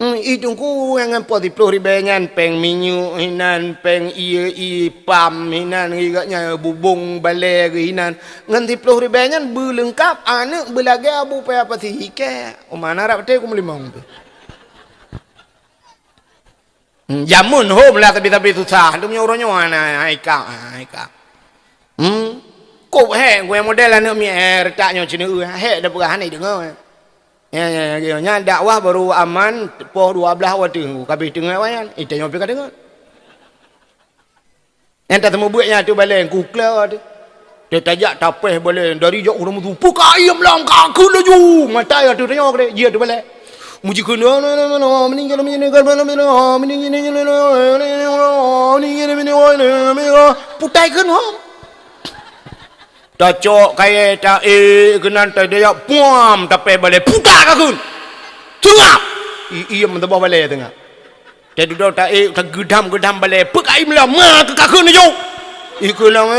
Hmm, i teungku nyang ngon po siploh ribèe nyan, péng minyeuk hinan, péng ié, i pam hinan, geuh nyan bubông balèe geuh hinan. Ngon siploh ribèe nyan beuleungkap aneuk beulagèe abu paya pasi hikèe. Uma na rab teuh ku meulimong tu. Hmm, jameun hom lah tapi-tapi susah. Tu meunyoe uroe nyoe hana, hai kak, hai kak. Hmm. Kop hék, guyang model aneuk miet, eh, reutak nyoe ceuneue, hék dah peugah hana ideungoe. Ya, ya, ya, ya. Nyan dakwah baru aman poh dua belas watèe, ka beh teungoh wayan. Ita nyoe pih ka deungoe. Nyang tateumeubuet nyan ateueh balèe, ku kla tu. Teutajak tapéh balèe, dari jok ureueng meusu, "Peuka iem lam ka keu laju!" Matai ateueh tanyoe keudeh, jih ateueh balèe. Mujikheun, putaikheun hom. Tacok kayèe taék keunan tadayok puam tapéh balèe puta ka kheun. Teungap! I-, iem teuboh balèe teungap. Teududoe taék tageudam-geudam balèe peuka iem lom ma keu ka kheun laju. Ikheun lom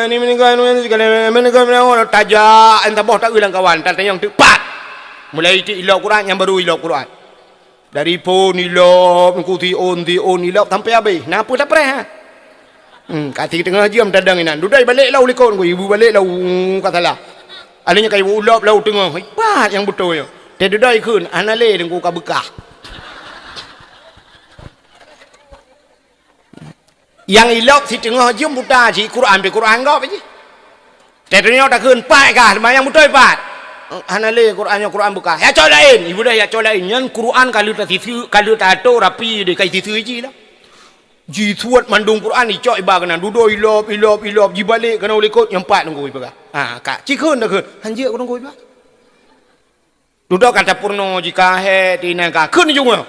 ni meuninggai ni tajak enta boh taeu lam kawan tatanyong teuk pat. Mulai itik ilop Quran nyang baru ilop Quran. Dari phon ilop, ku siôn, siôn ilop sampai habéh. Na peue tapreh, ha? Hmm, ka siteungoh jeuem tadong inan. Dudoe balek lau likot ku, ibu balek lau, ka salah. Alèh nyan ka ibu lop lau teungoh. Ipat nyang beutôi nyoe. Teududoe ikheun, hana lé teungku ka beukah. Nyang ilop siteungoh jeuem buta jih, Quran pih Quran gob jih. Teuh tanyoe takheun, "Pat kah, teuma nyang beutôi pat?" "Hana lé, Quran nyoe Quran beukah." "Ya cok laén." Ibu dah ya cok laén. Nyan Quran ka lheueh tasiseu, ka lheueh tato rapi deh, ka siseu jih lah. Jisuet mandum Quran, icok iba keunan. Dudoe ilop, ilop, ilop, jibalek keunoe likot, nyan pat teungku ipeugah. Ha, ka. Cikheun takheun. Hanjeuet keu teungku iba. Dudoe ka tapeurunoe jih ka hék, tinan ka kheun junggoe.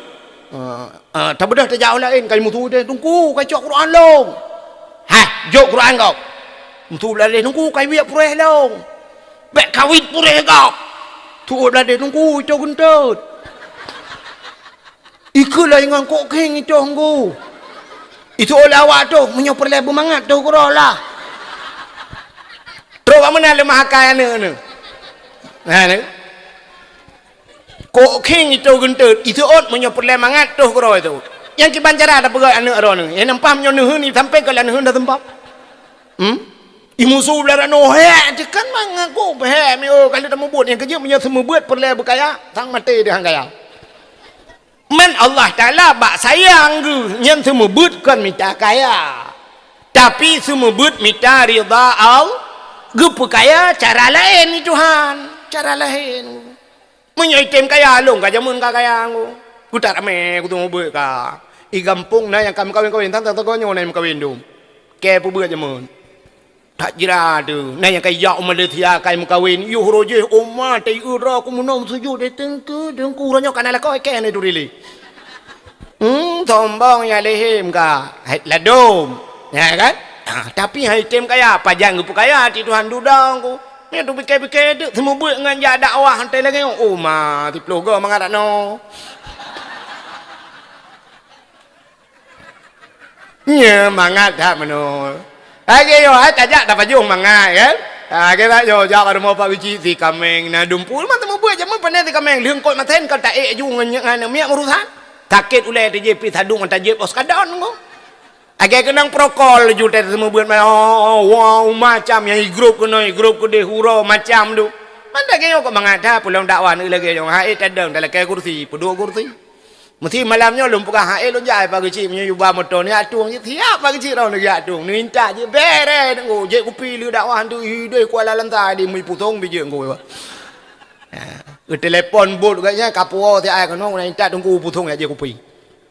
Ah, ah, tabeudôh tajak u laén, ka jimusu deh, "Teungku, ka jok Quran lôn." "Hah, jok Quran gob?" Musu blah deh, "Teungku, ka wiet puréh lôn." "Bèk kawit puréh gob." Tuôt blah deh, "Teungku, ito geunteut." Ikheun lom ngon kok kheng itoh ngu. Itu oleh awak tu, meunyoe peureulèe beumangat tu keudroe lah. Trok bak meunan leumah akai aneuk nyoe. Nah, ni. Kok kheng itu geunteut, itu ôt meunyoe peureulèe mangat toh keudroe tu. Nyang kiban cara tapeugah aneuk droeneuh. Nyang nampak meunyoe neuheun, sampai keu neuheun dah seumpap. Hmm? Imusu blah ranoe, hék, tekan mangat kok, hék, mi, oh, kalau tamubuet nyang keujeuet meunyoe seumeubeuet peureulèe beukaya, sang maté deuh han kaya. Man Allah Taala bak sayang geuh nyan seumeubeuet kon mita kaya, tapi seumeubeuet mita ridha Allah. Geupeukaya cara laén ni Tuhan, cara laén. Meunyoe item kaya lôn ka jameun ka kaya ngô, geutak ramé geuteumeubuet ka. I gampông na nyang ka meukawen-kawen, tang-tang teungoh nyoe na nyang meukawen dum. Kée peubeuet jameun. That jira teuh, na nyang ka ijak u Malaysia ka meukawen, yoh roh jih uma teu droe ku meunoe meusujut di teungku, teungku uroe nyoe ka na lakoe kée na duri lé. Hmm, sombong ya lehim ka, hai ladom, ya kan? Ha, tapi hai tem kaya, pajan geupeu kaya ti Tuhan dudong ku. Nyan tu pike-pike tu, seumeubeuet ngon jak dakwah hantai lagée nyoe. Oh ma, siploh go mangat dak no. Nya mangat that meunoe. Lagée nyoe hai tajak tapajoh mangat kan. Ha, kita nyoe jak bak rumoh Pak Wiji si kaméng na dumpu mantong meubuet jameun pandai si kaméng lheueh kot masen kon taék ju ngon nyan miak urusan. Sakét ulée teujieb pi sadung ngon tajieb os kadon ngô. Lagée keunong prokol ju teuh seumeubeuet ma, oh, wow, macam nyang i grup keunoe, i grup keudeh uroe macam tu. Mandai lagée nyoe kok mangat that peulom dakwah lagée nyoe hai tadong talakée kursi, peuduek kursi. Meusti malam nyoe lôn peugah, "Hai, lôn jak, hai, Pak Geuchik, meunyoe yue ba moto, neujak tueng jih." "Siap, Pak Geuchik," droe neujak tueng. Neujak jih, bereh, teungku, jép kupi le dakwah tu, ideh Kuala Lantai di Mui Pusong bijéh ngku. Ha, geutelepon bot gobnyan, ka puwoe siat keunoe, neujak teungku Pusong jak jép kupi.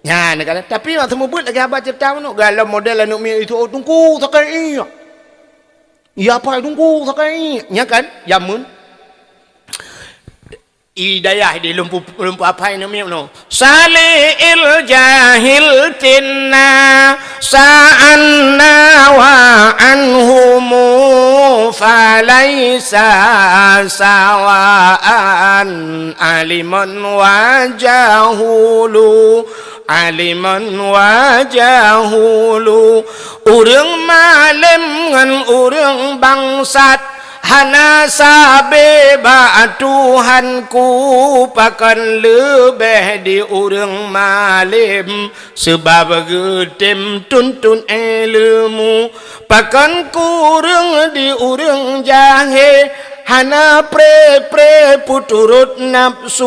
Nyan, kan? Tapi masa mubuet lagèe haba ceurita meunoe, galom model aneuk miet itu, "Oh, teungku, sakét iék." "Ya, Pak, teungku, sakét iék." Nyan kan, jameun. I dayah di lumpu, lumpu apai namiet nyoe. Sali'il jahil tinna sa'anna wa anhumu falaisa sawa'an aliman wa jahulu, aliman wa jahulu. Ureuëng malém ngon ureuëng bangsat hana sabe bak Tuhanku, pakon leubeh di ureuëng malém, seubab geutem tuntut ileumu. Pakon kureueng di ureuëng jahé, hana pré-pré peuturot nafeusu.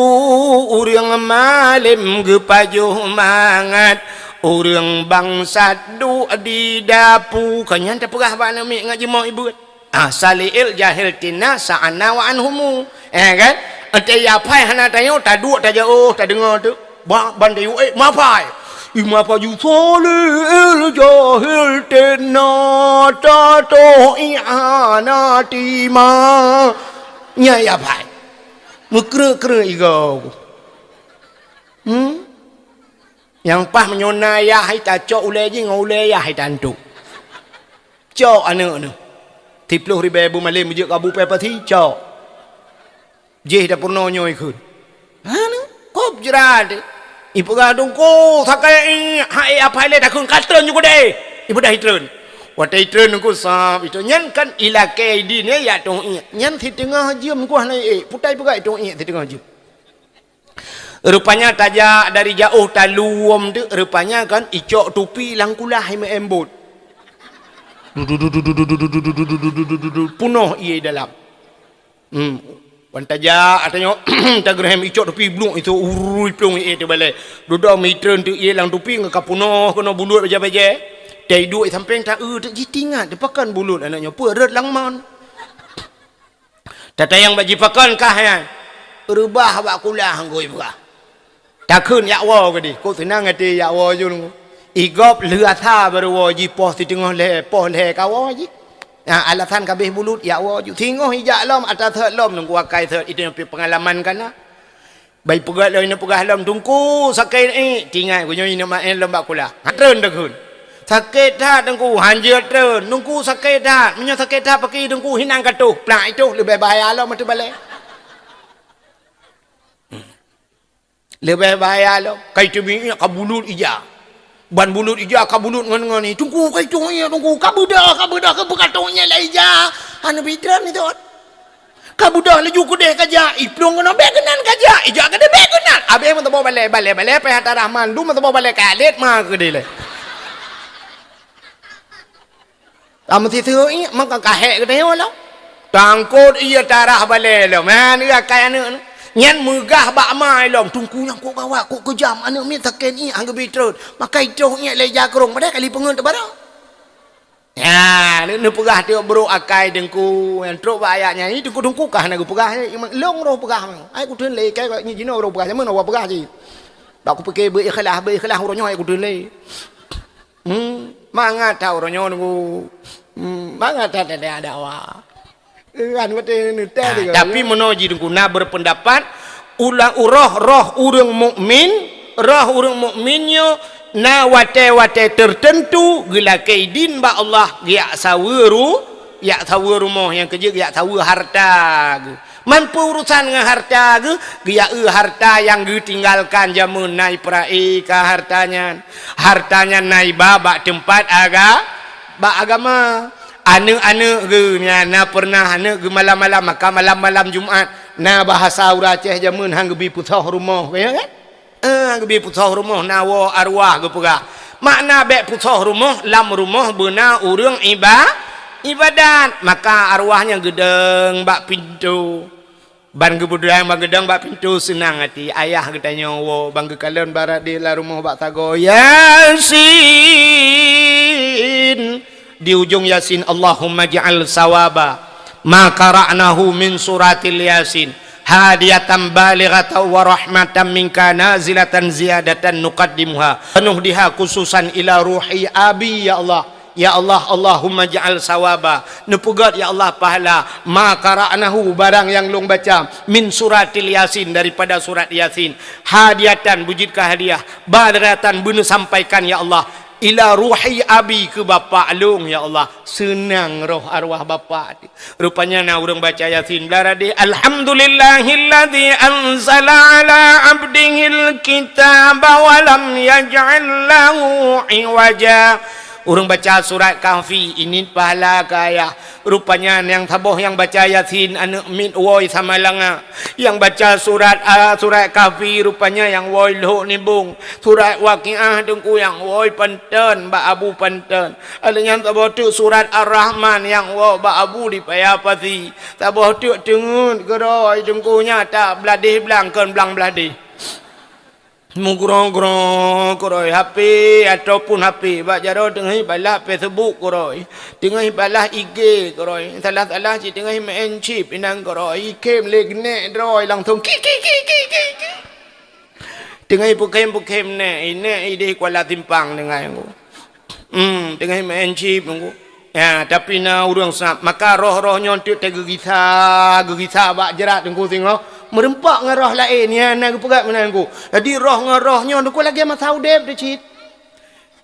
Ureuëng malém geupajoh mangat, ureuëng bangsat duek di dapu. Ka nyan tapeugah bak aneuk miet ngat jimoe ibuet. Ah, sali'il jahil tinna sa'anna wa anhumu. Eh, kan? Ente ya pai hana tanyoe, taduek tajaoh, tadeungoe tu. Ba, ban tayue, eh, mapai. I mapai ju sali'il jahil tinna tatoh iana tima. Nya ya pai. Meukreuek-kreuek igoe. Hmm? Nyang paih meunyoe na yah hai tacok ulèe jih ngon ulèe yah hai tantu. Cok aneuk nyoe. Siplôh ribèe beumalém jeuet kabu pèe pasi, cok. Jih dapur nyoe ikheun. Aneuk, kop jrat. Ipeugah teungku, sakai hai apai lé takheun ka treun ju keudeh. Ipeugah itreun. Watèe itreun teungku sab itu. Nyan kan ilakèe idin ya, ya toh iék. Nyan siteungoh jeuem ku hana iék. Putai peugah itoh iék siteungoh jeuem. Rupanya tajak dari jaoh taluwom teuk, rupanya kan icok tupi lam kulah imeu'en bot. Punoh ié dalam. Hmm. Wan tajak, atanyoe tageureuhem icok tupi bluek itu urui plueng ié teubalèe. Dudoe mitreun teuk ié lam tupi ngon ka punoh keunoe bulut bajèe-bajèe. Tai duek sampéng ta-eu teuk jitingat, pakon bulut aneuk nyoe peue rot lam mon. Tatayang bak jipakon kah nyan. Reubah bak kulah ngui peugah. Takheun yak woe keudeh. Kok seunang até yak woe ju nunggu. Igop lheueh asa baru woe jipoh siteungoh lhèe, poh lhèe ka woe jih. Nah, alasan kabeh bulut yak woe ju. Singoh ijak lom, ata sot lom nunggu akai sot itu nyang pengalaman kana. Bai peugah lom, ineuk peugah lom, "Teungku, sakét iék." Tingai, geuh nyoe ineuk maén lom bak kulah. Treun takheun. "Sakét that, Teungku." Hanjeuet treun. "Teungku, sakét that." "Meunyoe sakét that, pakri Teungku hinan ka toh." Plak itoh, leubeh bahaya lom ateueh balèe. Leubeh bahaya lom. Kai teubiet iék ka bulut ija. Ban bulut ija ka bulut ngon, ngon ni. "Teungku, kai toh iék, Teungku. Ka beudôh, ka beudôh, ka beudôh iék lé ija." Hana bitreun ni tu. Ka beudôh laju keudeh ka jak, iplueng keunoe bèk keunan ka jak, ijak keudeh bèk keunan. Abéh meusaboh balèe, balèe, balèe, payah tarah mandum meusaboh balèe ka lét ma keudeh lé. Ka meusiseue iék, maka ka hék geutanyoe lom. Tangkot ié tarah balèe lom. Nyan akai aneuk nyoe. Nyan meugah bak ma lom, "Teungku nyan kok gawat, kok keujam, aneuk miet sakét iék, han geubi treun." Maka itoh iék lé jakrong, padahai kali peungeut teubarô. Ya, neupeugah tiep brok akai Teungku, nyang trok bak ayat nyan, "Ih, Teungku, Teungku kah na geupeugah, eh, lôn roh peugah. Ai kuteun lé, kai nyoe jinoe roh peugah, jameun awak peugah cit. Bak kupike beu ikhlas, beu ikhlas uroe nyoe ai kuteun lé." Hmm, mangat that uroe nyoe Teungku. Hmm, mangat that ada, ada awak. Kan beutôi neutai juga. Tapi meunoe jih Teungku na berpendapat, ulang uroh roh ureuëng mukmin, roh ureuëng mukmin nyoe na watèe-watèe tertentu geulakèe idin bak Allah, geujak saweue ru-, jak saweue rumoh nyang keujeuet geujak saweue harta geuh. Mampu urusan ngon harta geuh, geujak eu harta nyang geutinggalkan jameun na ipeurak ka harta nyan. Harta nyan na iba bak teumpat aga-, bak agama. Aneuk-aneuk geuh nyan na pernah aneuk geuh malam-malam, maka malam-malam Jumat na bahasa ureuëng Aceh jameun han geubi peusoh rumoh, ya kan? Eh, han geubi peusoh rumoh na woe arwah geupeugah. Makna bèk peusoh rumoh, lam rumoh beuna ureuëng iba-, ibadat. Maka arwah nyan geudong bak pintoe. Ban geubudang, ban geudong bak pintoe seunang até. Ayah geutanyoe woe, ban geukalon bak adik lam rumoh bak sagoe, "Yasin!" Di ujong Yasin, "Allahumma ja'al sawaba ma qara'nahu min suratil Yasin hadiyatan balighatan wa rahmatan minka nazilatan ziyadatan nuqaddimuha wa nuhdiha khususan ila ruhi abi, ya Allah." Ya Allah, Allahumma ja'al sawaba, neupeugét, ya Allah, pahala, ma qara'nahu, barang nyang lôn baca, min suratil Yasin, daripada surat Yasin, hadiyatan, beujeuet keu hadiah, balighatan, beuneusampaikan, ya Allah, ila ruhi abi, keu bapak lôn, ya Allah, seunang roh arwah bapak. Rupanya na ureuëng baca Yasin, blah radeh, "Alhamdulillahilladzi anzala ala abdihil kitaba wa lam yaj'al lahu iwaja." Ureuëng baca surat Kahfi, ini pahala keu ayah. Rupanya nyang saboh nyang baca Yasin, aneuëk miet woe sama langa. Nyang baca surat, a, surat Kahfi, rupanya nyang woe lhok nibong. Surat Waqiah, teungku, nyang woe panton, bak abu panton. Ada nyang saboh teuk surat Ar-Rahman nyang woe bak abu di paya pasi. Saboh teuk teungeut keudroe, teungku, nyan that bladeh blang, kon blang bladeh. Meugrong-grong keudroe, H P ataupun H P, bak jaroe teungoh balah Facebook keudroe, teungoh balah I G keudroe, salah-salah cit teungoh main chip inan keudroe, ikhem lé geunek droe langsung ki, ki, ki. Teungoh peukhém-peukhém nèk, nèk idéh Kuala Simpang teungoh nyan. Hmm, teungoh main chip nunggu. Ya, tapi na ureuëng sab, maka roh-roh nyoe teuk teugeugisa, geugisa bak jrat teungku singoh. Meureumpok ngon roh laén, ya, na geupeugah meunan teungku. Jadi roh ngon roh nyoe teungku lagèe masa udép teuh cit.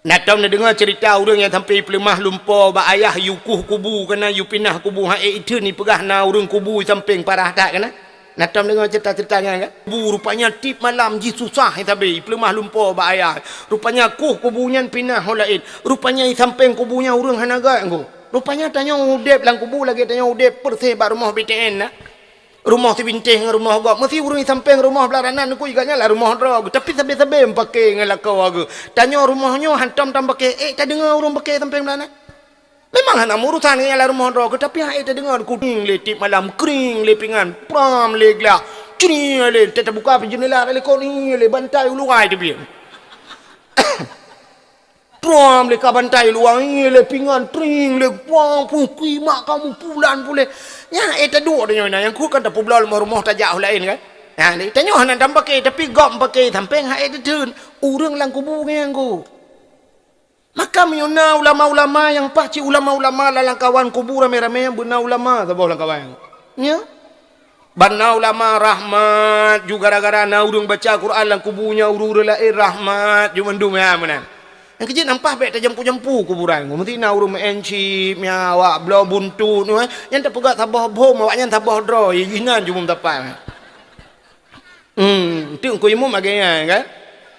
Na tom neudeungoe ceurita ureuëng nyang sampoe peuleumah lumpo bak ayah, yue kueh kubu keunan, yue pinah kubu, ha ék iteun ipeugah na ureuëng kubu sampéng parah that keunan. Na tom deungoe ceurita-ceurita nyan kan? Kubu rupanya tiep malam jih susah sabe, ipeuleumah lumpo bak ayah. Rupanya kueh kubu nyan pinah ho laén. Rupanya i sampéng kubu nyan ureuëng hana gèt ngon. Rupanya tanyoe udép lam kubu lagèe tanyoe udép peureuseh bak rumoh B T N na. Rumoh sibintéh ngon rumoh gob. Meusi ureuëng i sampéng rumoh blah ranan neukui gobnyan lam rumoh droe. Tapi sabe-sabe meupaké ngon lakoe geuh. Tanyoe rumoh nyoe hantom tam paké, ék tadeungoe ureuëng paké sampéng blah ranan. Memang hana meuurusan ngon nyang lam rumoh droe, tapi han ék tadeungoe, kring lé tiep malam, kring lé pingan, pram lé glah, cring lé, ta-, tabuka pih jeundela, talikot, ih, lé bantai u luwa teubiet. Pram lé ka bantai u luwa, ih, lé pingan, tring lé, pram, pui, kui, mak kamu pulan pulé. Nyan han ék taduek tanyoe na, nyang kheun kan tapeubloe lam rumoh tajak u laén kan. Nah, tanyoe hana tam paké, tapi gob paké sampéng han ék tatheun. Ureuëng lam kubu ngieng ku. Maka meunyoe na ulama-ulama nyang paih cit ulama-ulama lam lamkawan kubu ramé-ramé, beuna ulama saboh lamkawan. Nya? Ban na ulama rahmat ju gara-gara na ureuëng baca Quran lam kubu nyan, ureuëng-ureuëng laén rahmat ju mandum, ya, meunan. Nyang keujeuet nyan paih bèk tajampu-jampu kuburan. Meusti na ureuëng main chip, nya awak bloe buntut, nyan tapeugah saboh bom, awaknyan saboh droe, inan ju meusapat. Hmm, teuk Teungku Imum lagèe nyan kan?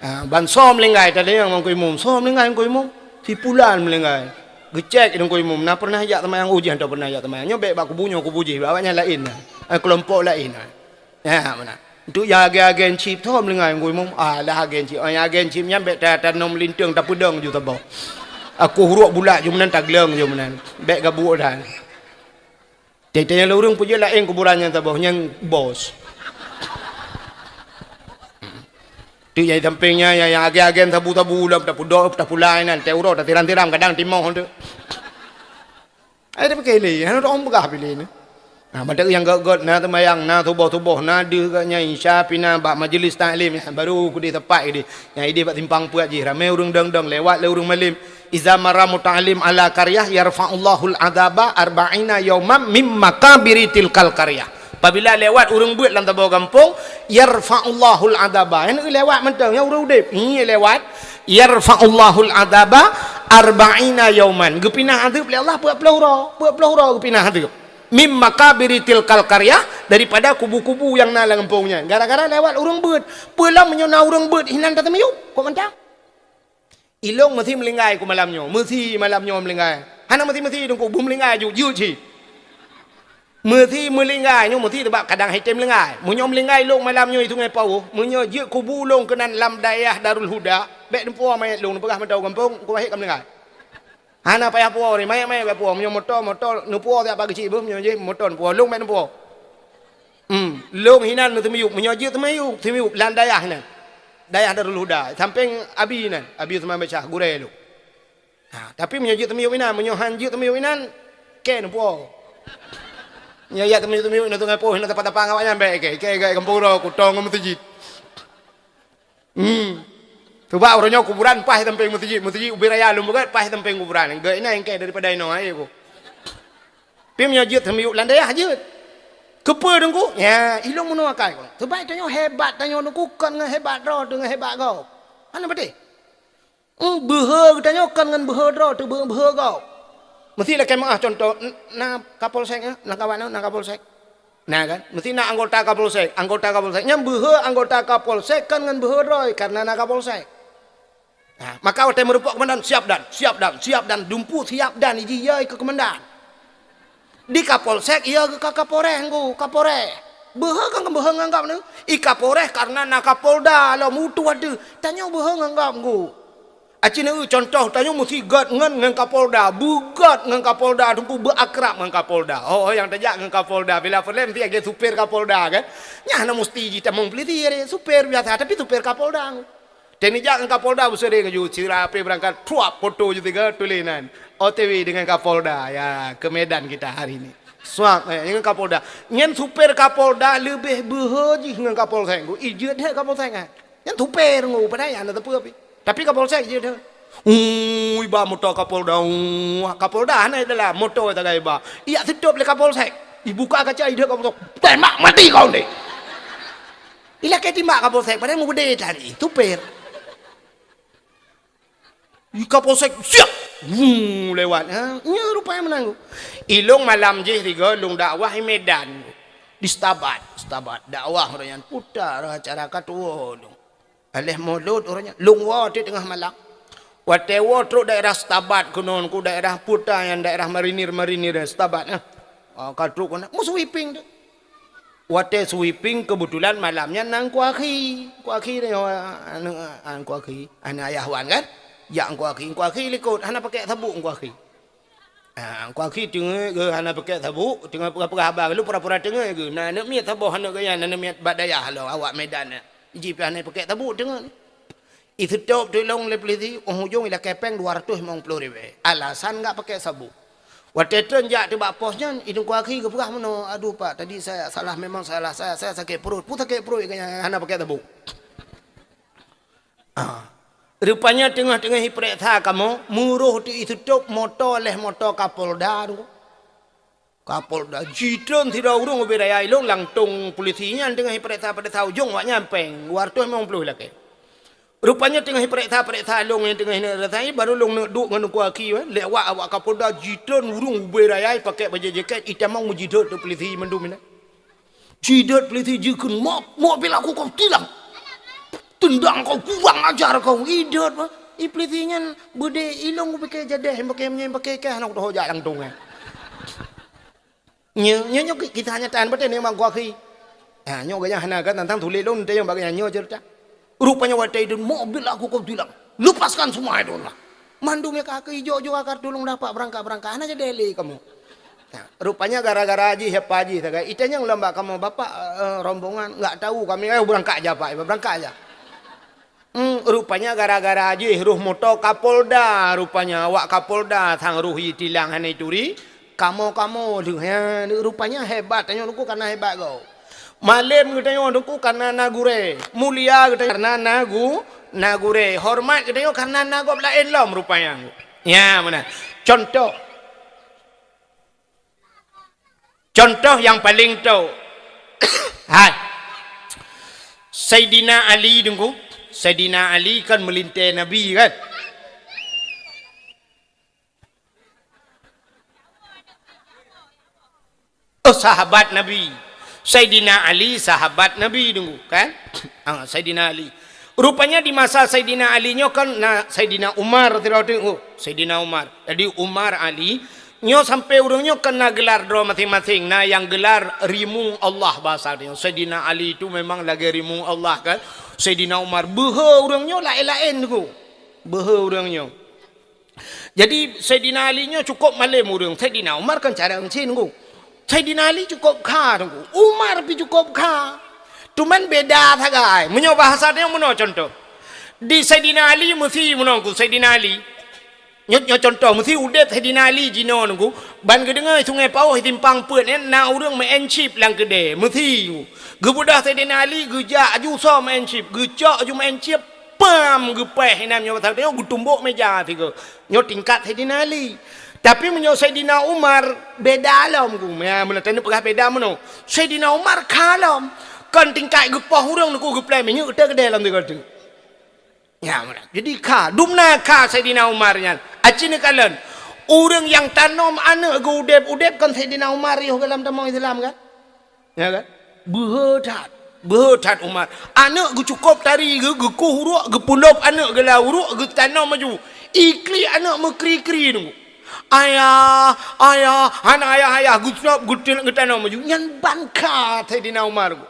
Ha, ban soe meulinggai, tanyong Teungku Imum, "Soe meulinggai Teungku Imum?" "Si pulan meulinggai." Geucék Teungku Imum, "Na pernah jak seumayang?" "Oh, jih hana pernah jak seumayang." "Nyoe bèk bak kubu nyoe, kubu jih, awaknyan laén na. Eh, keulompok laén na." Ya, meunan. Untuk nyang agen-agen chip, "Soe meulinggai Teungku Imum?" "Ah, lah agen chip." "Oh, nyang agen chip nyan bèk ta-, tanom linteung, tapeudong ju saboh. Aku hurok bulat ju meunan, tagleueng ju meunan. Bèk gabuek dan." Teuntèe nyang lôn ureueng peujeuet laén kuburan nyang saboh, nyang bos. Tu nyang di sampéng nyan, nyang, nyang agen-agen sabu-sabu lom, tapudok, tapulai nan, teuh uroe, tatiram-tiram, kadang timoh tu. Ai, tapi kali, hana tapeugah pilih ni. Nah, mantong nyang gèt-gèt, na seumayang, na suboh-suboh, na deuh gèt nyan, isya pih na bak majlis taklim, baru keudéh teumpat keudéh. Nyang idéh bak simpang peuet jih, ramé ureueng dong-dong, lewat lé ureueng malém. "Iza marra muta'allim ala qaryah yarfa'ullahul adzaba arba'ina yauman mim makabiri tilkal qaryah." Apabila lewat ureueng beuet lam saboh gampông, yarfa'ullahul adzaba. Nyan lewat mantong, nyan ureueng udép. Nyan lewat, yarfa'ullahul adzaba arba'ina yauman. Geupinah adeueb lé Allah peuet ploh uroe. Peuet ploh uroe geupinah adeueb. Mim makabiri tilkal qaryah, daripada kubu-kubu nyang na lam gampông nyan. Gara-gara lewat ureueng beuet. Peue lom meunyoe na ureueng beuet, inan tateumiyueb. Kok mantong? Ilôn meusi meulinggai ku malam nyoe. Meusi malam nyoe meulinggai. Hana meusi-meusi Teungku, beuh meulinggai ju, jeuet cit. Meusi meulinggai nyoe, meusi teubak kadang hai tem meulinggai. Meunyoe meulinggai lôn malam nyoe di Sungai Pauh, meunyoe jeuet kubu lôn keunan lam dayah Darul Huda, bèk neupuwoe manyèt lôn, neupeugah mantong gampông, Teungku Wahid ka meulinggai. Hana payah puwoe, manyèt-manyèt bèk puwoe. Meunyoe moto, moto neupuwoe siat bak geuchik beuh, meunyoe jih moto neupuwoe, lôn bèk neupuwoe. Hmm. Lôn hinan meuteumiyueb, meunyoe jeuet teumiyueb, teumiyueb lam dayah nyan. Dayah Darul Huda, sampéng Abi nyan, Abi Usman Basyah, gurée lôn. Ha, tapi meunyoe jeuet teumiyueb inan, meunyoe han jeuet teumiyueb inan, kée neupuoe. Meunyoe jak teumiyueb-teumiyueb inan, teungoh poh inan, tapa-tapa ngon awaknyan, bék kée, kée gét gampông uroe, kutong ngon meuseujid. Hmm. Sabab uroe nyoe kuburan paih sampéng meuseujid, meuseujid ubé raya lôn beugét paih sampéng kuburan. Gét inan kée daripada inoe, hai ku. Pi meunyoe jeuet teumiyueb lam dayah jeuet. Keupeue Teungku? Ya, ilôn meunoe akai ku. Sabab tanyoe hebat, tanyoe Teungku kon ngon hebat droe, deungon hebat gob. Hana beutôi. Hmm, beuhe geutanyoe kon ngon beuhe droe, teubeu-, beuhe gob. Meusti lakée meu'ah cuntoh, n-, na Kapolsek, eh, lam kawan na Kapolsek. Na kan? Meusti na anggota Kapolsek, anggota Kapolsek. Nyan beuhe anggota Kapolsek kon ngon beuhe droe, kareuna na Kapolsek. Nah, maka watée meurumpok keumandan, "Siap dan, siap dan, siap dan," dumpeue siap dan, iji yai keu keumandan. Di Kapolsek, iya geuh ka Kapolres, Teungku, Kapolres. Beuhe kan beuhe ngon gob nyoe. I Kapolres kareuna na Kapolda lom utoh ateueh. Tanyoe beuhe ngon gob, Teungku. Aci neueu cuntoh, tanyoe meusti gét ngon, ngon Kapolda. Beugét ngon Kapolda, Teungku, beuakrab ngon Kapolda. Oh, oh, nyang tajak ngon Kapolda. Bila peureulée meusti lagée supir Kapolda, kan? Nyan hana meusti jitamong peulisi, supir biasa, tapi supir Kapolda. Teuh neujak ngon Kapolda beuseudeh ngon ju, sira api beurangkat, pruap, foto ju tiga tuléh nan, "O T W dengan Kapolda, ya, ke Medan kita hari ini." Suap, eh, dengan Kapolda. Nyan supir Kapolda leubeh beuhe jih ngon Kapolsek. Ijeuet that Kapolsek, kan? Nyan supir ngon, padahai hana teupeu api. Tapi Kapolsek jeuet that. Ui, ba moto Kapolda, ui, Kapolda hana dalam moto tagai ba. Ijak seutop lé Kapolsek. Ibuka kaca, ideuek Kapolsek. "Tembak mati kau ni!" Ilakée timbak Kapolsek, padahai mubeude tadi, supir. I Kapolsek, "Siap!" Wuu, lewat. Ha? Nyoe rupanya meunan. Ilôn malam jih tiga, lôn dakwah di Medan. Di Setabat. Setabat. Dakwah uroe nyan puta acara ka tuwoe lôn. Aléh mulod uroe nyan. Lôn woe teuk teungoh malam. Watée woe trok daerah Setabat keunoe, ku daerah puta nyang daerah marinir-marinir Setabat, ha. Ah, ka trok keunoe, meusweeping teuk. Watée sweeping, keubeutulan malam nyan na Teungku Akhi. Teungku Akhi nyoe, aneuk, ah, Teungku Akhi, aneuk Ayah Wan kan? Jak Teungku Akhi, Teungku Akhi likot, hana pakék sabuk Teungku Akhi. Ah, Teungku Akhi teungeut geuh hana pakék sabuk, teungoh peugah-peugah haba, lalu pura-pura teungeut geuh. Na aneuk miet saboh aneuk geuh nyan, aneuk miet bak dayah lom, awak Medan nyan. Ji pih hana pakék sabuk teungeut. Iseutop teuk lôn lé peulisi, óh ujong ilakée péng dua ratus limong ploh ribée. Alasan nggak pakai sabuk. Watée trön jak teuk bak pos nyan, i Teungku Akhi geupeugah meunoe, "Aduh, Pak, tadi saya salah, memang salah saya, saya sakét pruet." Peue sakét pruet, hana pakai sabuk. Ah. Rupanya teungoh-teungoh ipeuriksa kamoe, meuroh teuk iseutop moto lé moto Kapolda tu. Kapolda jitrön sidroe ureuëng ubé raya ilong langtong polisi nyan teungoh ipareksa-pareksa ujong awaknyan péng dua ratus limong ploh lakée. Rupanya teungoh ipareksa-pareksa ilong nyang teungoh ineuk rasai, baru lôn neuk duek ngon Teungku Akhi, eh, lewat awak Kapolda jitrön ureuëng ubé raya ipakée bajée jakét itamong meujidot teuk polisi mandum inan. Jidot polisi jikheun, "Mok, mok bila ku kau tilang. Tendang kau, kurang ajar kau." Idot bah. I polisi nyan beudé ilong kupike jadeh, pakée meunyan pakée kah hana kutoho jak langtong, eh. Nyoe, nyoe, nyoe kisah nyata, beutôi ni Teungku Akhi. Ha, nyoe geuhnyan hana kan tantang tuléh lôn teunyong bak geuhnyan nyoe ceurita. Rupanya watée idun, "Mobil aku kau tilang. Lepaskan semua itu lah." Mandum nyang ka keu ijo-jo akar tulông dapat beurangkat-beurangkat. Hana jadi lé kamoe. Ha, rupanya gara-gara jih, siapa jih sagai. Itanyong lom bak kamoe, "Bapak, eh, rombongan, nggak tahu kami, eh, beurangkat aja, Pak, beurangkat aja." Hmm, rupanya gara-gara jih roh moto Kapolda, rupanya awak Kapolda sang roh itilang hana ituri, kamoe-kamoe lheueh nyan, rupanya hebat, tanyoe Teungku kana hebat gob. Malém geutanyoe Teungku kana na gurée, mulia geutanyoe kana na gu-, na gurée, hormat geutanyoe kana na gob laén lom rupanya. Nya, meunan. Contoh. Contoh nyang paleng tho. Hai. Saidina Ali Teungku. Saidina Ali kan meulintée Nabi kan? Oh, sahabat Nabi. Saidina Ali sahabat Nabi Teungku kan? Ah, Saidina Ali. Rupanya di masa Saidina Ali nyoe kan na Saidina Umar sidroe teuk. Oh, Saidina Umar. Jadi Umar, Ali, nyoe sampoe ureuëng nyoe kan na geular droe maséng-maséng. Na nyang geular rimueng Allah bahasa nyoe. Saidina Ali itu memang lagée rimueng Allah kan. Saidina Umar, beuhe ureuëng nyoe laén-laén Teungku. Beuhe ureuëng nyoe. Jadi Saidina Ali nyoe cukup malém ureuëng. Saidina Umar kan carông cit Teungku. Saidina Ali cukôp kha, Teungku. Umar pih cukôp kha. Cuman beda sagai. Meunyoe bahasa tanyoe meunoe contoh. Di Saidina Ali meusi meunoe, Teungku, Saidina Ali. Nyoe, nyoe contoh, meusi udeb Saidina Ali jinoe, Teungku. Ban geudeungoe Sungai Pauh simpang peuet nyan na ureuëng meu'en chip lam keudè. Meusi, Teungku. Geubeudôh Saidina Ali, geujak aju soe meu'en chip. Geucok aju meu'en chip, pam, geupéh inan nyoe pasal nyoe geutumbok meja sigoe. Nyoe tingkat Saidina Ali. Tapi meunyoe Saidina Umar, beda lom, Teungku. Ya, meunan tanyoe peugah beda meunoe. Saidina Umar kha lom. Kon tingkat geupoh ureuëng, Teungku, geuplai minyeuk teuh keudè lom sigoe teuh. Ya, meunan. Jadi kha, dumna kha Saidina Umar nyan. Aci neukalon, ureuëng nyang tanom aneuëk geuudeb-udeb kon Saidina Umar yoh goh lam tamong Islam kan? Ya kan? Beuhe that. Beuhe that Umar. Aneuëk geucukôp tari geu-, geukueh uruek, geupeulôb aneuëk geulam uruek, geutanom aju. Iklik aneuëk meukri-kri, Teungku. "Ayah, ayah, hana ayah, ayah," geusunop, geuteun-, geutanom aju. Nyan ban kha Saidina Umar, Teungku.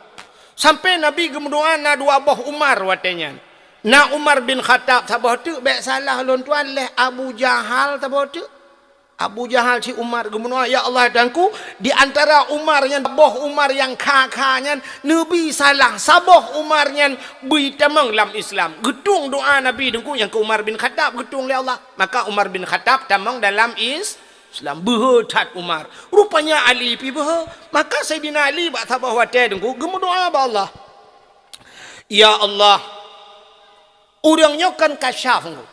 Sampai Nabi geumeudoa na dua boh Umar watée nyan. Na Umar bin Khattab saboh teuk, bék salah lôn tuan, lé Abu Jahal saboh teuk. Abu Jahal cit Umar geumeudoa, "Ya Allah Tuhanku, di antara Umar nyan, boh Umar nyang kha-kha nyan, neubi salah saboh Umar nyan bri tamong lam Islam." Geutueng doa Nabi, Teungku, nyang keu Umar bin Khattab geutueng lé Allah. Maka Umar bin Khattab tamong dalam Is-, Islam. Beuhe that Umar. Rupanya Ali pih beuhe. Maka Saidina Ali bak saboh watée, Teungku, geumeudoa bak Allah, "Ya Allah, ureuëng nyoe kan kasyaf, Teungku."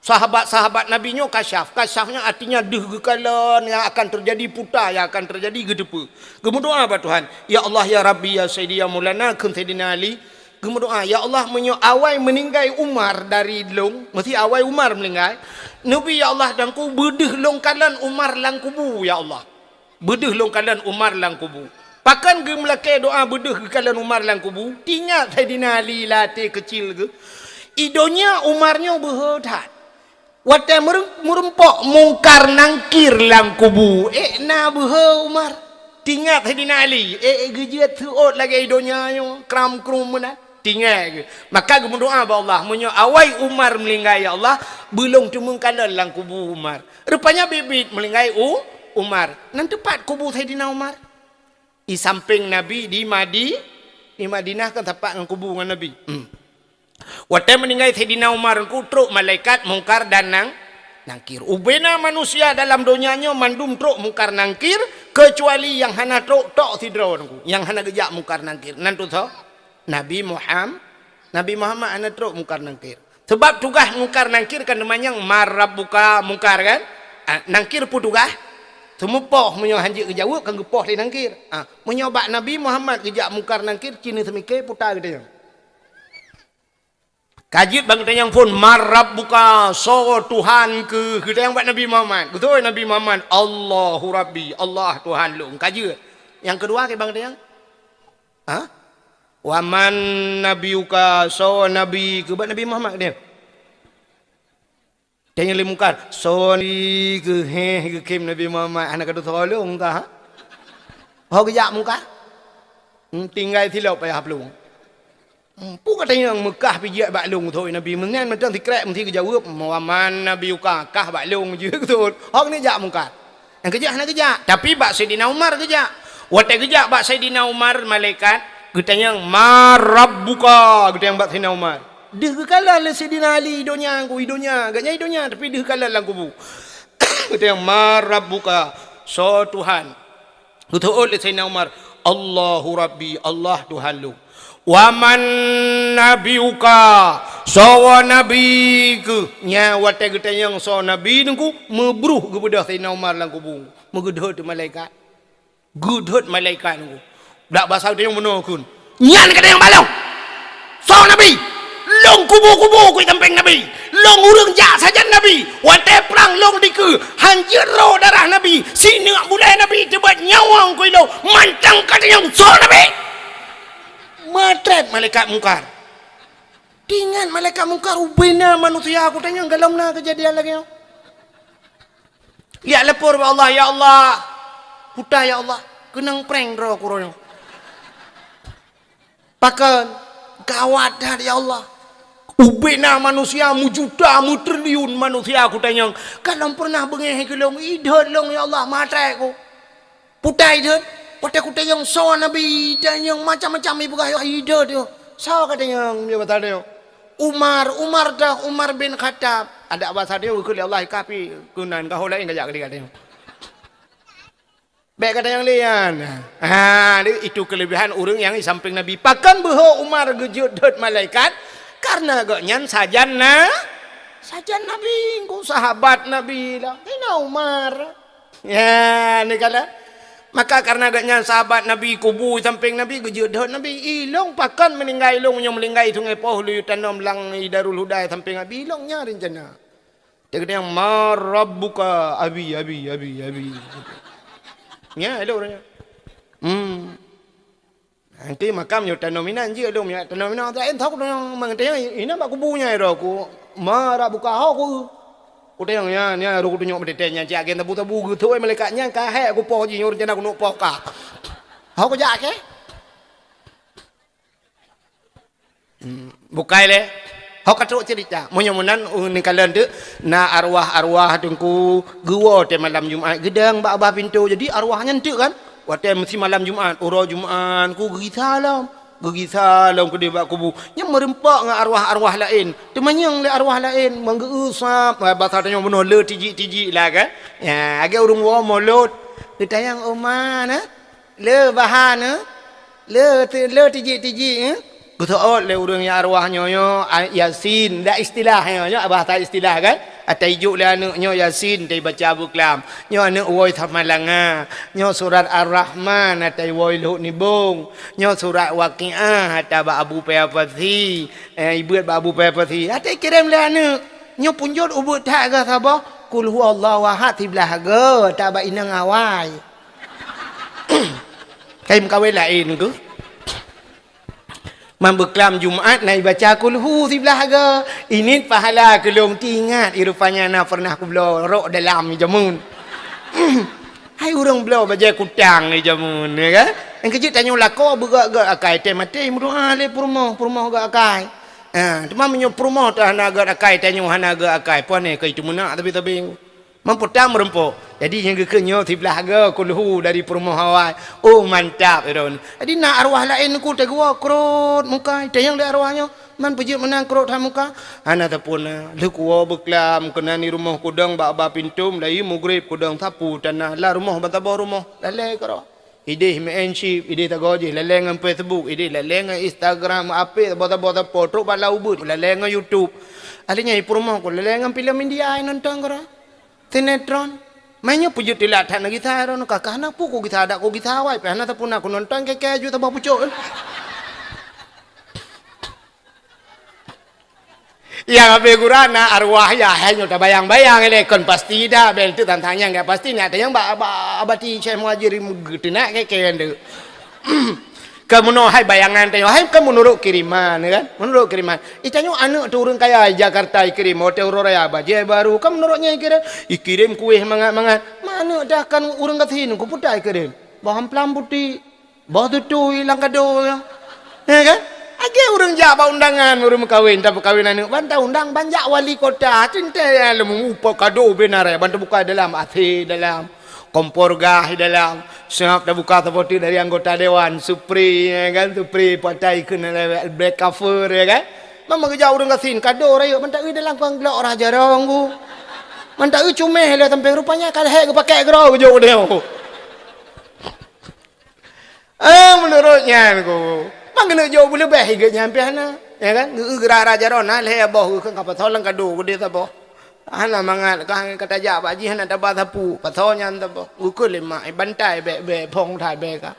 Sahabat-sahabat Nabi nyoe kasyaf. Kasyaf nyan artinya deuh geukalon nyang akan teujadi, puta nyang akan teujadi geuteupeue. Geumeudoa bak Tuhan, "Ya Allah, ya Rabbi, ya Sayyidi, ya Maulana," kheun Saidina Ali. Geumeudoa, "Ya Allah, meunyoe awai meuninggai Umar dari lôn," meusti awai Umar meuninggai, "neubi, ya Allah, dan ku beudeuh lôn kalon Umar lam kubu, ya Allah." Beudeuh lôn kalon Umar lam kubu. Pakon geumeulakée doa beudeuh geukalon Umar lam kubu? Teuingat Saidina Ali lam até keucil geuh. I donya Umar nyoe beuhe that. Watée meureu-, meurumpok Mungkar Nangkir lam kubu, ék na beuhe Umar. Teuingat Saidina Ali, ék geujeuet seuôt lagée i donya nyoe, kram-krum meunan. Teuingat geuh. Maka geumeudoa bak Allah, "Meunyoe awai Umar meuninggai, ya Allah, beulôn teumeung kalon lam kubu Umar." Rupanya biet-biet meuninggai U-, Umar. Nan teupat kubu Saidina Umar. I sampéng Nabi di Madi-, di Madinah kan sapat ngon kubu ngon Nabi. Hmm. Watée meuninggai Saidina Umar, Teungku, trok malaikat Mungkar dan Nang-, Nangkir. Ubena manusia dalam donya nyoe mandum trok Mungkar Nangkir, keucuali nyang hana trok tok sidroe, Teungku. Nyang hana geujak Mungkar Nangkir. Nan tu soe? Nabi Muham-, Nabi Muhammad hana trok Mungkar Nangkir. Sabab tugaih Mungkar Nangkir kan teumanyong, "Man rabbuka?" Mungkar kan? Ah, Nangkir peue tugaih? Seumupoh meunyoe hanjeuet geujaweueb kan geupoh lé Nangkir. Ah, meunyoe bak Nabi Muhammad geujak Mungkar Nangkir, ci neuseumiké peue geutanyoe. Ka jeuet ban geutanyoe phon, "Man rabbuka?" Soe Tuhan keuh? Geutanyoe bak Nabi Muhammad. Geutôi Nabi Muhammad, "Allahu Rabbi, Allah Tuhan lôn." Ka jeuet. Nyang keudua keu ban geutanyoe? Ha? "Wa man nabiyuka?" Soe nabi keuh bak Nabi Muhammad keu nyan? Tanyong lé Mungkar, "Soe nabi keuh?" Heh, geukheun Nabi Muhammad, "Hana ka tusoe lôn kah, ha? Ho geujak Mungkar? Hmm, tinggai silop payah plueng." Hmm, peue ka tanyong meukah pih jeuet bak lôn, soe nabi? Meunyan mantong sikrek meusti geujaweueb, "Wa man nabiyuka?" Kah bak lôn jeuet, beutôi. Ho keuneuk jak Mungkar. Nyang keujak hana geujak, tapi bak Saidina Umar geujak. Watée geujak bak Saidina Umar, malaikat geutanyong, "Man rabbuka?" Geutanyong bak Saidina Umar. Deuh geukalon lé Saidina Ali i donya, i donya, gobnyan i donya, tapi deuh kalon lam kubu. Geutanyong, "Man rabbuka?" Soe Tuhan? Geuteuôt lé Saidina Umar, "Allahu Rabbi, Allah Tuhan lôn." "Wa man nabiyuka?" Soe nabi keuh? Nyan watée geutanyong soe nabi, Teungku, meubruh geubeudôh Saidina Umar lam kubu. Meugeudhôt malaikat. Geudhôt malaikat, Teungku. Dak basa geutanyoe meunoe kheun. Nyan geutanyoe bak lôn. Soe nabi? Lôn kubu-kubu keu sampéng nabi. Lôn ureuëng jak sajan nabi. Watée prang lôn dikeue, hanjeuet rô darah nabi. Sineuk bulée nabi teubat nyawöng keu ilôn. Mantong ka tanyong soe nabi? Meutrét malaikat Mungkar. Teuingat malaikat Mungkar, ubena manusia, geutanyoe gohlom na keujadian lagée nyoe. Jak lapor bak Allah, "Ya Allah, peue teuh ya Allah, keunong prang droe ku uroe nyoe." Pakon? Gawat that ya Allah. Ubena manusia meujuta, meutriliun manusia geutanyoe. Gohlom peureunah beungéh keu lôn, idhôt lôn ya Allah, meutrét ku. Putai deuet, watèe kutanyong soe Nabi, tanyong macam-macam ipeugah, "Hai deuet nyoe." Soe katanyong, meunyoe basa nyoe? Umar, Umar teuh, Umar bin Khattab. Adak basa nyoe geukheun lé Allah, "Kapi keunan, ka ho laén kajak keu katanyong." Bèk katanyong lé nyan. Ha, itu kelebihan ureueng nyang di sampéng Nabi. Pakon beuhe Umar geujeuet deuet malaikat? Karena gobnyan sajan na, sajan Nabi, engko sahabat Nabi lah. Saidina Umar. Ya, ni kala. Maka karena gobnyan sahabat Nabi, kubu sampéng Nabi, geujeuet deuet Nabi. Ilong pakon meuninggai ilong, nyoe meuninggai Sungai Poh, lheuh tanom lam Darul Huda sampéng Nabi, ilong nyan rencana. Dia kata, "Ma rabbuka, Abi, Abi, Abi, Abi." Ya, ilong nyan. Hmm. Nanti makam nyoe tanom inan jih, ilong nyan tanom inan, tak entok dong, mang tanya, inan bak kubu nyan, ira ku, "Ma rabbuka, ho ku." Kutanyong nyan, nyan, ira kutunyok meuteuntèe nyan, cit agen tabu-tabu, geutôi malaikat nyan, ka hék kupoh jih, nyoe rencana kuneuk poh ka. Ho kujak, ke? Hmm, bukai lé. Ho ka trok cerita. Meunyoe meunan, uh, neukalon teuk, na arwah-arwah teungku geuwoe watèe malam Jumat, geudong bak babah pintoe. Jadi arwah nyan teuk kan, watèe meusi malam Jumat, uroe Jumat, ku geugisa lom. Geugisa lom keudéh bak kubu. Nyan meureumpok ngon arwah-arwah laén. Teumanyong lé arwah laén, meugeu-eu sab, basa tanyoe bunoe le tijik-tijik lah kan. Ya, lagèe ureueng woe molot. Geutanyong, "Oma na?" Le bahan, eh? Le ti-, le tijik-tijik, eh? Geuseuôt lé ureueng nyang arwah nyoe, nyoe, a, Yasin. Dak istilah nyoe, nyoe bahasa istilah kan? Ata ijok lé aneuk nyoe Yasin, ata ibaca beukelam. Nyoe aneuk woe Samalanga. Nyoe surat Ar-Rahman, ata iwoe Luhok Nibong. Nyoe surat Waqiah, ata bak Abu Paya Pasi. Eh, ibeuet bak Abu Paya Pasi. Ata ikirém lé aneuk. Nyoe punjot ubeuet that geuh saboh. Qul huwallahu ahad siblah geuh, ata bak inong awai. Kai meukawen laén keuh. Man beuklam Jumat na ibaca kulhu siblah geuh. Init pahala keu lôn teuingat, i rupanya na pernah kubloe rok dalam jameun. Hai ureueng bloe bajèe kutang di jameun, ya kan? Nyang keujeuet tanyoe lakoe beugèt-gèt akai, teuh maté meudoa lé peurumoh, peurumoh gèt akai. Ha, teuma meunyoe peurumoh teuh hana gèt akai, tanyoe hana gèt akai, pane keu itu meunak tapi-tapi. Meupeutang meureumpok. Jadi, nyang geukheun nyoe siblah geuh kulhu dari peurumoh awai. Oh, mantap, Iron. Jadi, na arwah laén ku teuguwa krot muka, itanyong lé arwah nyoe, "Man peujeuet meunan krot that muka?" Hana teupeu na. Lheuh kuwoe beuklam, keunan di rumoh kudong bak ba pintoe, meulayeue mugreb kudong sapu tanah. Lam rumoh ban saboh rumoh. Lalé keudroe. Idéh main chip, idéh tagoe jih, lalé ngon Facebook, idéh lalé ngon Instagram, apé saboh-saboh sapo, trok bak lam ubeut, lalé ngon YouTube. Akhirnya, i peurumoh ku lalé ngon filem India, nonton keudroe. Sinetron. Meunyoe peujeuet teulat that na gisa droeneuh, ka, ka na peue ku gisa, dak ku gisa awai, pih hana sapeue na ku nonton, keu-keu ju saboh pucok. Nyang habéh gura na arwah ya, hai nyoe tabayang-bayang lé, kon pasti dah, bèk teuk tantang nyang gak pasti, nyak tanyong bak, bak abati Syekh Muhajir geuteunak keu-keu nyan deuk. Keu meunoe hai bayangan tanyoe, hai keu meunurot kiriman, ya kan? Meunurot kiriman. Itanyoe aneuk teuh ureueng kaya di Jakarta ikirém, hotel Royal, bajèe baru, keu meunurot nyan ikirém, ikirém kueh mangat-mangat. Ma aneuk teuh kan ureueng gasien, ku peue teuh ikirém? Boh amplam putéh, boh tutui lam kado, ya. Ya kan? Lagèe ureueng jak bak undangan, ureueng meukawen, tapeukawen aneuk, ban taundang, ban jak wali kota, teuntèe lom, muphom kado beunar, ban tabuka dalam, A C dalam. Kompor gas di dalam. Siap tabuka saboh teuk dari anggota dewan. Supri, ya kan? Supri patai keunan lewat black cover, ya kan? Mama geujak ureueng gasien, kado rayeuk, mantap, "Ui, dalam kon glok rah jarong ku." Mantap, "Ui, cuméh lé sampéng, rupanya ka lhèe geupakèk keudroe geujok u deo." Ah, meunurot nyan ku. Mang keuneuk jok beuleubeh igeuet nyan pih hana. Ya kan? Geu-, geurah-rah jaroe na lhèe boh geukheun ka pasoe lam kado geudeh saboh. Hana mangat ka, ka tajak bak jih hana taba sapeue. Pasoe nyan saboh. Geukheun lé mak, "Eh, bantai bèk-bèk, phôn that bèk ka."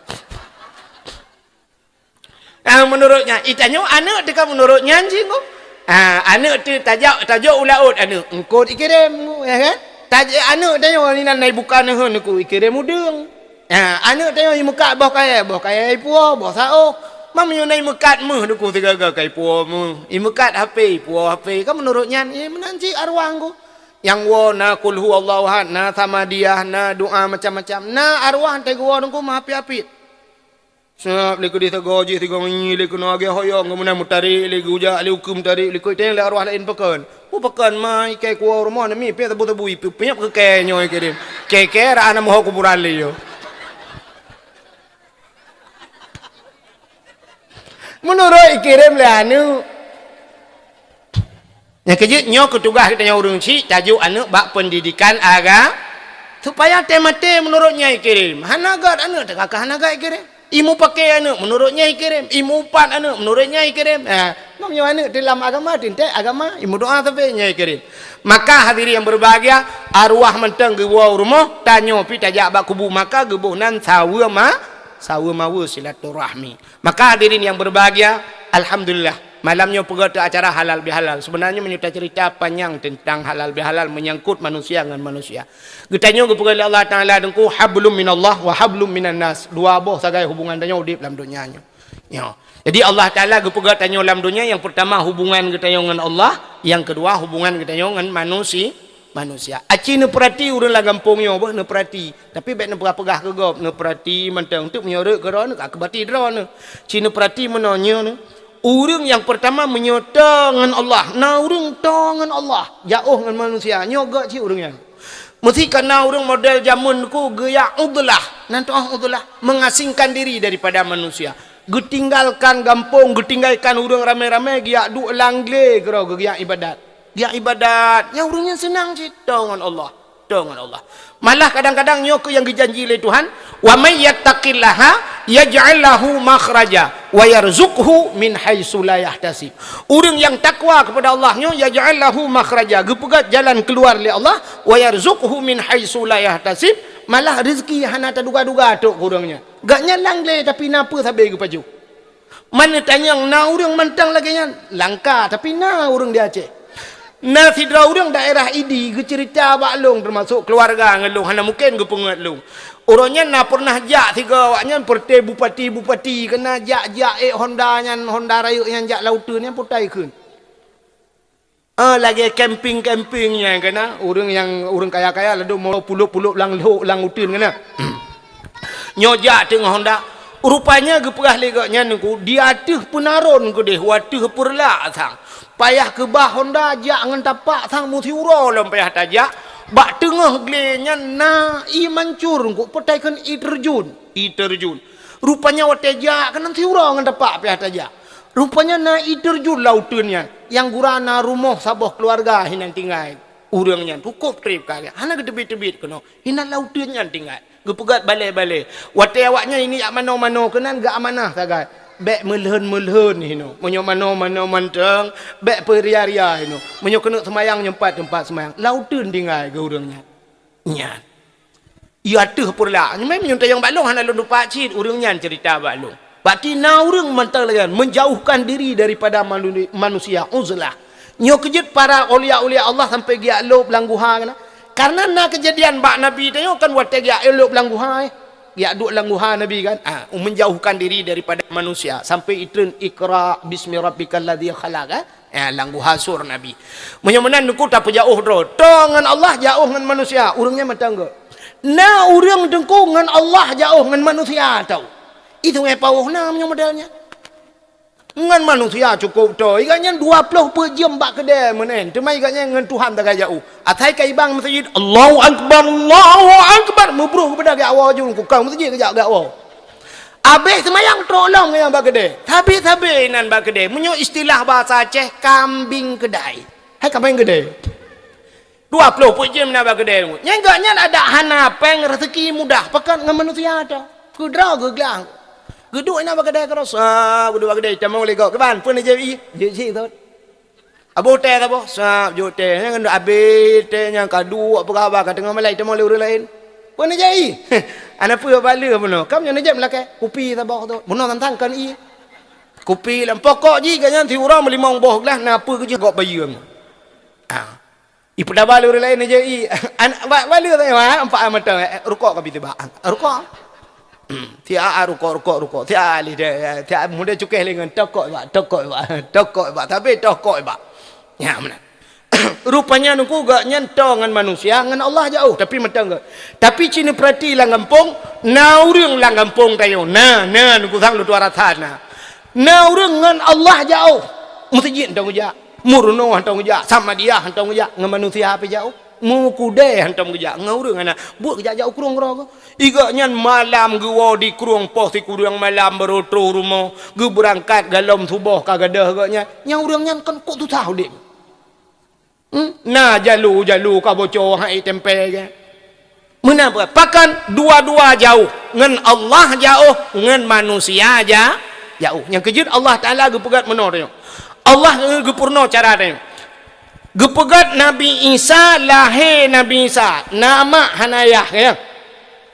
Ah, meunurot nyan, itanyoe aneuk teuka meunurot nyan jih ku. Ah, aneuk teuh tajak, tajok u laôt aneuk, eungkôt ikirém ku, ya kan? Taj-, aneuk tanyoe inan na ibuka neuheun ku, ikirém udeueng. Ha, aneuk tanyoe imeukat boh kayèe, boh kayèe ipuwoe, boh saôh. Meunyoe na imeukat méuh duku sigaga ka ipuwoe méuh. Imeukat H P, ipuwoe H P. Ka meunurot nyan, eh, meunan cit arwah ku. Nyang woe na Qul Huwallahu Ahad, na Samadiyah, na doa macam-macam. Na arwah teuh geuwoe duku meuhapit-hapit. Siap lé keudeh sagoe jih, sigoe ngi lé keunoe agé hoyong, keumudian meutarek lé geujak lé ukeue meutarek lé keu iteng lé arwah laén pakon. Peue pakon ma ikai kuwoe rumoh nami pih sabu-sabu ipeue-peue keu kèe nyoe keu deh. Kèe-kèe raan meuho kuburan lé nyoe. Meunurot ikirém lé aneuk. Nyang keujeuet nyoe keu tugaih geutanyoe ureuëng chik, tajok aneuk bak peundidikan aga-, supaya teumaté meunurot nyang ikirém. Hana gét aneuk teuka ka hana gét ikirém. Imeupaké aneuk meunurot nyang ikirém. Imeuupat aneuk meunurot nyang ikirém. Ha, meunyoe aneuk teulam agama, teuntée agama, imeudoá sabe nyang ikirém. Maka hadirin yang berbahagia, arwah mantong geuwoe u rumoh, tanyoe pi tajak bak kubu maka geuboh nan saweue ma-, saweue maweue silaturahmi. Maka hadirin yang berbahagia, alhamdulillah, malam nyoe peugah teu acara halal bihalal. Sebenarnya meunyoe tacerita panyang tentang halal bihalal menyangkut manusia ngon manusia. Geutanyoe geupeugah lé Allah Taala Teungku, hablum minallah wa hablum minan nas. Dua boh sagai hubungan tanyoe udeb lam donya nyoe. Nyoe. Jadi Allah Taala geupeugah tanyoe lam donya, yang pertama hubungan geutanyoe ngon Allah, yang kedua hubungan geutanyoe ngon manusi-, manusia. Aci neupeurati ureuëng lam gampông nyoe boh neupeurati. Tapi bék neupeugah-peugah keu gob, neupeurati mantong teuk meunyoe rot keudroe neuh ka keubati droeneuh. Ci neupeurati meunoe nyoe neuh. Ureuëng nyang pertama meunyoe toe ngon Allah, na ureuëng toe ngon Allah, jaoh ngon manusia, nyoe gét cit ureuëng nyan. Meusi kana ureuëng model jameun ku geujak uzlah, nan tuah uzlah, mengasingkan diri daripada manusia. Geutinggalkan gampông, geutinggalkan ureuëng ramé-ramé, geujak duek lam glé keudroe geujak ibadat. Geujak ibadat, nyang ureuëng nyan seunang cit toe ngon Allah. Toe ngon Allah. Malah kadang-kadang nyoe keuh nyang geujanji lé Tuhan, "Wa may yattaqillaha yaj'al lahu makhraja wa yarzuqhu min haitsu la yahtasib." Ureuëng nyang takwa kepada Allah nyoe, yaj'al lahu makhraja, geupeugét jalan keuluar lé Allah, wa yarzuqhu min haitsu la yahtasib, malah rezeki hana taduga-duga trok keu ureuëng nyan. Gét nyan lam glé tapi na peue sabe geupajoh. Man neutanyong na ureuëng mantong lagée nyan? Langka, tapi na ureuëng di Aceh. Na sidroe ureuëng daerah Idi geuceurita bak lôn, teumasok keuluwarga ngon lôn, hana mungken geupeungeut lôn. Uroe nyan na peureunah jak sigoe awaknyan peureuté bupati-bupati, keunan jak-jak ék honda nyan, honda rayeuk nyan jak lam uteuen nyan, putai kheun. Ah, lagée camping-camping nyan keunan, ureuëng nyang, ureuëng kaya-kaya ladôm mo pulop-pulop lam lhok lam uteuen keunan. Nyoe jak teungoh honda. Rupanya geupeugah lé gobnyan Teungku, di ateueh peunaron keudeh, u ateueh peureulak sang. Payah keubah honda jak ngon tapak sang, meusiuroe lom payah tajak. Bak teungoh glé nyan na ié mancur Teungku, peue takheun ié teurjun. Ié teurjun. Rupanya watée jak keunan siuroe ngon tapak payah tajak. Rupanya na ié teurjun lam uteuen nyan, nyang gura na rumoh saboh keuluwarga hinan tinggai. Ureuëng nyan cukôp treb ka, hana geuteubiet-teubiet keunoe, hinan lam uteuen nyan tinggai. Geupeugét balée-balée. Watée awaknyan ingat manoe-manoe keunan geuamanah sagai. Bék meulhon-meulhon hinoe. Meunyoe manoe-manoe mantong, bék peuria-ria hinoe. Meunyoe keuneuk seumayang nyoe pat teumpat seumayang. Lam uteuen tinggai geu ureuëng nyan. Nyan. Ié ateueh peureulak. Nyoe meunyoe tayong bak lôn hana lôn tupat cit, ureuëng nyan ceurita bak lôn. Berarti na ureuëng mantong lagée nyan, menjauhkan diri daripada manu-, manusia, uzlah. Nyoe keujeuet para aulia-aulia Allah sampai geujak lôb lam guha keunan. Karena na keujadian bak Nabi tanyoe kan watée geujak lôb lam guha, eh. Geujak duek lam guha Nabi kan. Ah, menjauhkan diri daripada manusia sampai itreun Iqra bismi rabbikal ladzi khalaq, eh. Eh, lam guha sur Nabi. Meunyoe meunan Teungku tapeujaôh droe. Toe ngon Allah, jaôh ngon manusia. Ureuëng nyan mantong gét. Na ureuëng Teungku ngon Allah jaôh ngon manusia tau. Itu ngai paôh na meunyoe model nyan. Ngon manusia cukôp toe. Ié gobnyan dua ploh peuet jeuem bak keudée meunan. Teuma ié gobnyan ngon Tuhan sagai jaôh. Asai ka i bang meuseujid, Allahu Akbar, Allahu Akbar. Meubroh geupeugah geujak woe ju, keu ka meuseujid geujak, geujak woe. Abéh seumayang trok lom ngon nyang bak keudée. Sabe-sabe inan bak keudée. Meunyoe istilah bahasa Aceh, kambing keudai. Hai kambing keudai. Dua ploh peuet jeuem na bak keudée. Nyan gobnyan adak hana péng, rezeki mudah, pakon ngon manusia tau. Keudroe geuglang. Geuduek inan bak keudée keudroe. Sa, geuduek bak keudée, tamong lé gob. Kiban, peue neujép ié? Jép sit thot. Aboh teh saboh, sab jok teh. Nyan abéh teh nyan ka duek peugah haba ka teungoh malai tamong lé ureuëng laén. Peue neujép ié? Hana peue bak lé bunoe. Kam nyan neujép lakée. Kupi saboh tu. Bunoe tantang kon ié. Kupi lam pokok jih gobnyan siuroe meulimong boh glah na peue keujeuet gob bayeue. Ah. Ipeudaba lé ureuëng laén neujép ié. An-, ba-, bak lé teuh, ha, empat mata, eh, rukok ka bi teuba. Rukok. Siat rukok, rukok, rukok. Siat lé deh, siat muda cukéh lé ngon tokok bak, tokok bak, tokok bak, tapi tokok bak. Nyan meunan. Rupanya Teungku gobnyan toe ngon manusia, ngon Allah jaôh, tapi mantong gét. Tapi ci neupeurati lam gampông, na ureuëng lam gampông tanyoe. Na, na Teungku sang lôn tuan rasa na. Na ureuëng ngon Allah jaôh. Meuseujid mantong geujak. Murnoe hantom geujak, Samadiyah hantom geujak, ngon manusia pih jak. Mukudeh hantom geujak, ngon ureuëng hana. Buet geujak-jak u krueng keudroe. Igak nyan malam geuwoe di krueng poh sikureueng malam baru troh rumoh, geubeurangkat galom suboh ka gadôh geuh nyan. Nyang ureuëng nyan kan kok susah udeb. Hmm? Na jalu-jalu ka bocor hai tempe ke. Meunan peukat, pakon dua-dua jauh, ngon Allah jauh, ngon manusia ja-, jauh. Nyang keujeuet Allah Taala geupeugét meunoe tanyoe. Allah geupeurunoe cara tanyoe. Geupeugét Nabi Isa, lahé Nabi Isa, na mak hana yah, ya.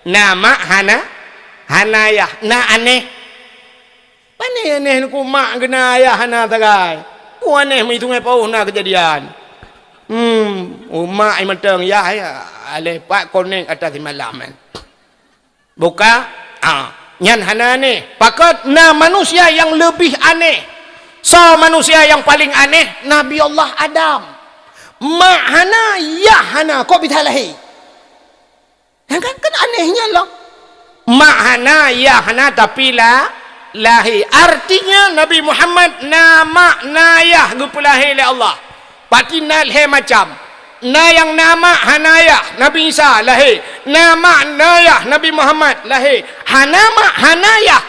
Na mak hana, hana yah, na aneh. Pane aneh nyoe, mak geuna yah hana sagai. Ku aneh meuitung ai paoh na keujadian. Hmm, mak i mantong yah, ya, aleh pat konek atas simalam kan. Buka, ah, nyan hana aneh. Pakon na manusia nyang leubeh aneh. Soe manusia nyang paleng aneh? Nabi Allah Adam. Mak hana, yah hana, kok bisa lahé? Nyan kan, kan aneh nyan lom. Mak hana, yah hana, tapi la-, lahé. Artinya Nabi Muhammad na mak na yah geupeulahé lé Allah. Pati na lhée macam. Na nyang na mak hana yah, Nabi Isa lahé. Na mak na yah, Nabi Muhammad lahé. Hana mak hana yah,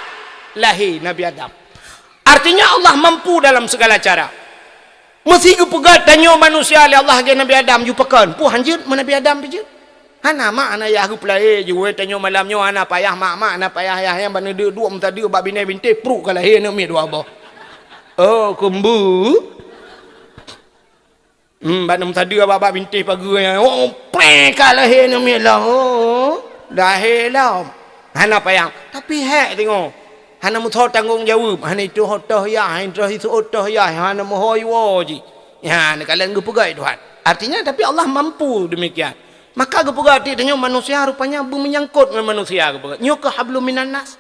lahé Nabi Adam. Artinya Allah mampu dalam segala cara. Meusé geupeugét tanyoe manusia lé Allah lagée Nabi Adam, ju pakon? Peue han jeuet meu Nabi Adam pih jeuet? Hana mak hana yah geupeulahé, ju wée tanyoe malam nyoe hana payah mak-mak, hana payah yah, nyang bak neudeuk duek meusadeuk bak binéh bintéh, pruek ka lahé aneuëk miet dua boh. Oh, keumbu. Hmm, bak meusadeuk bak, bak bintéh pageue nyan. Oh, preh ka lahé aneuëk miet lom. Oh, lahé lom. Hana payah. Tapi hék teungoh. Hana meusoe tanggong jaweueb, hana itoh otoh yah, hana itoh isu otoh yah, hana meuhôi woe jih. Nyan, neukalon geupeugah Tuhan. Artinya, tapi Allah mampu demikian. Maka geupeugah, "Até tanyoe manusia rupanya beumeunyangkot ngon manusia," geupeugah. Nyoe keuh hablum minan nas.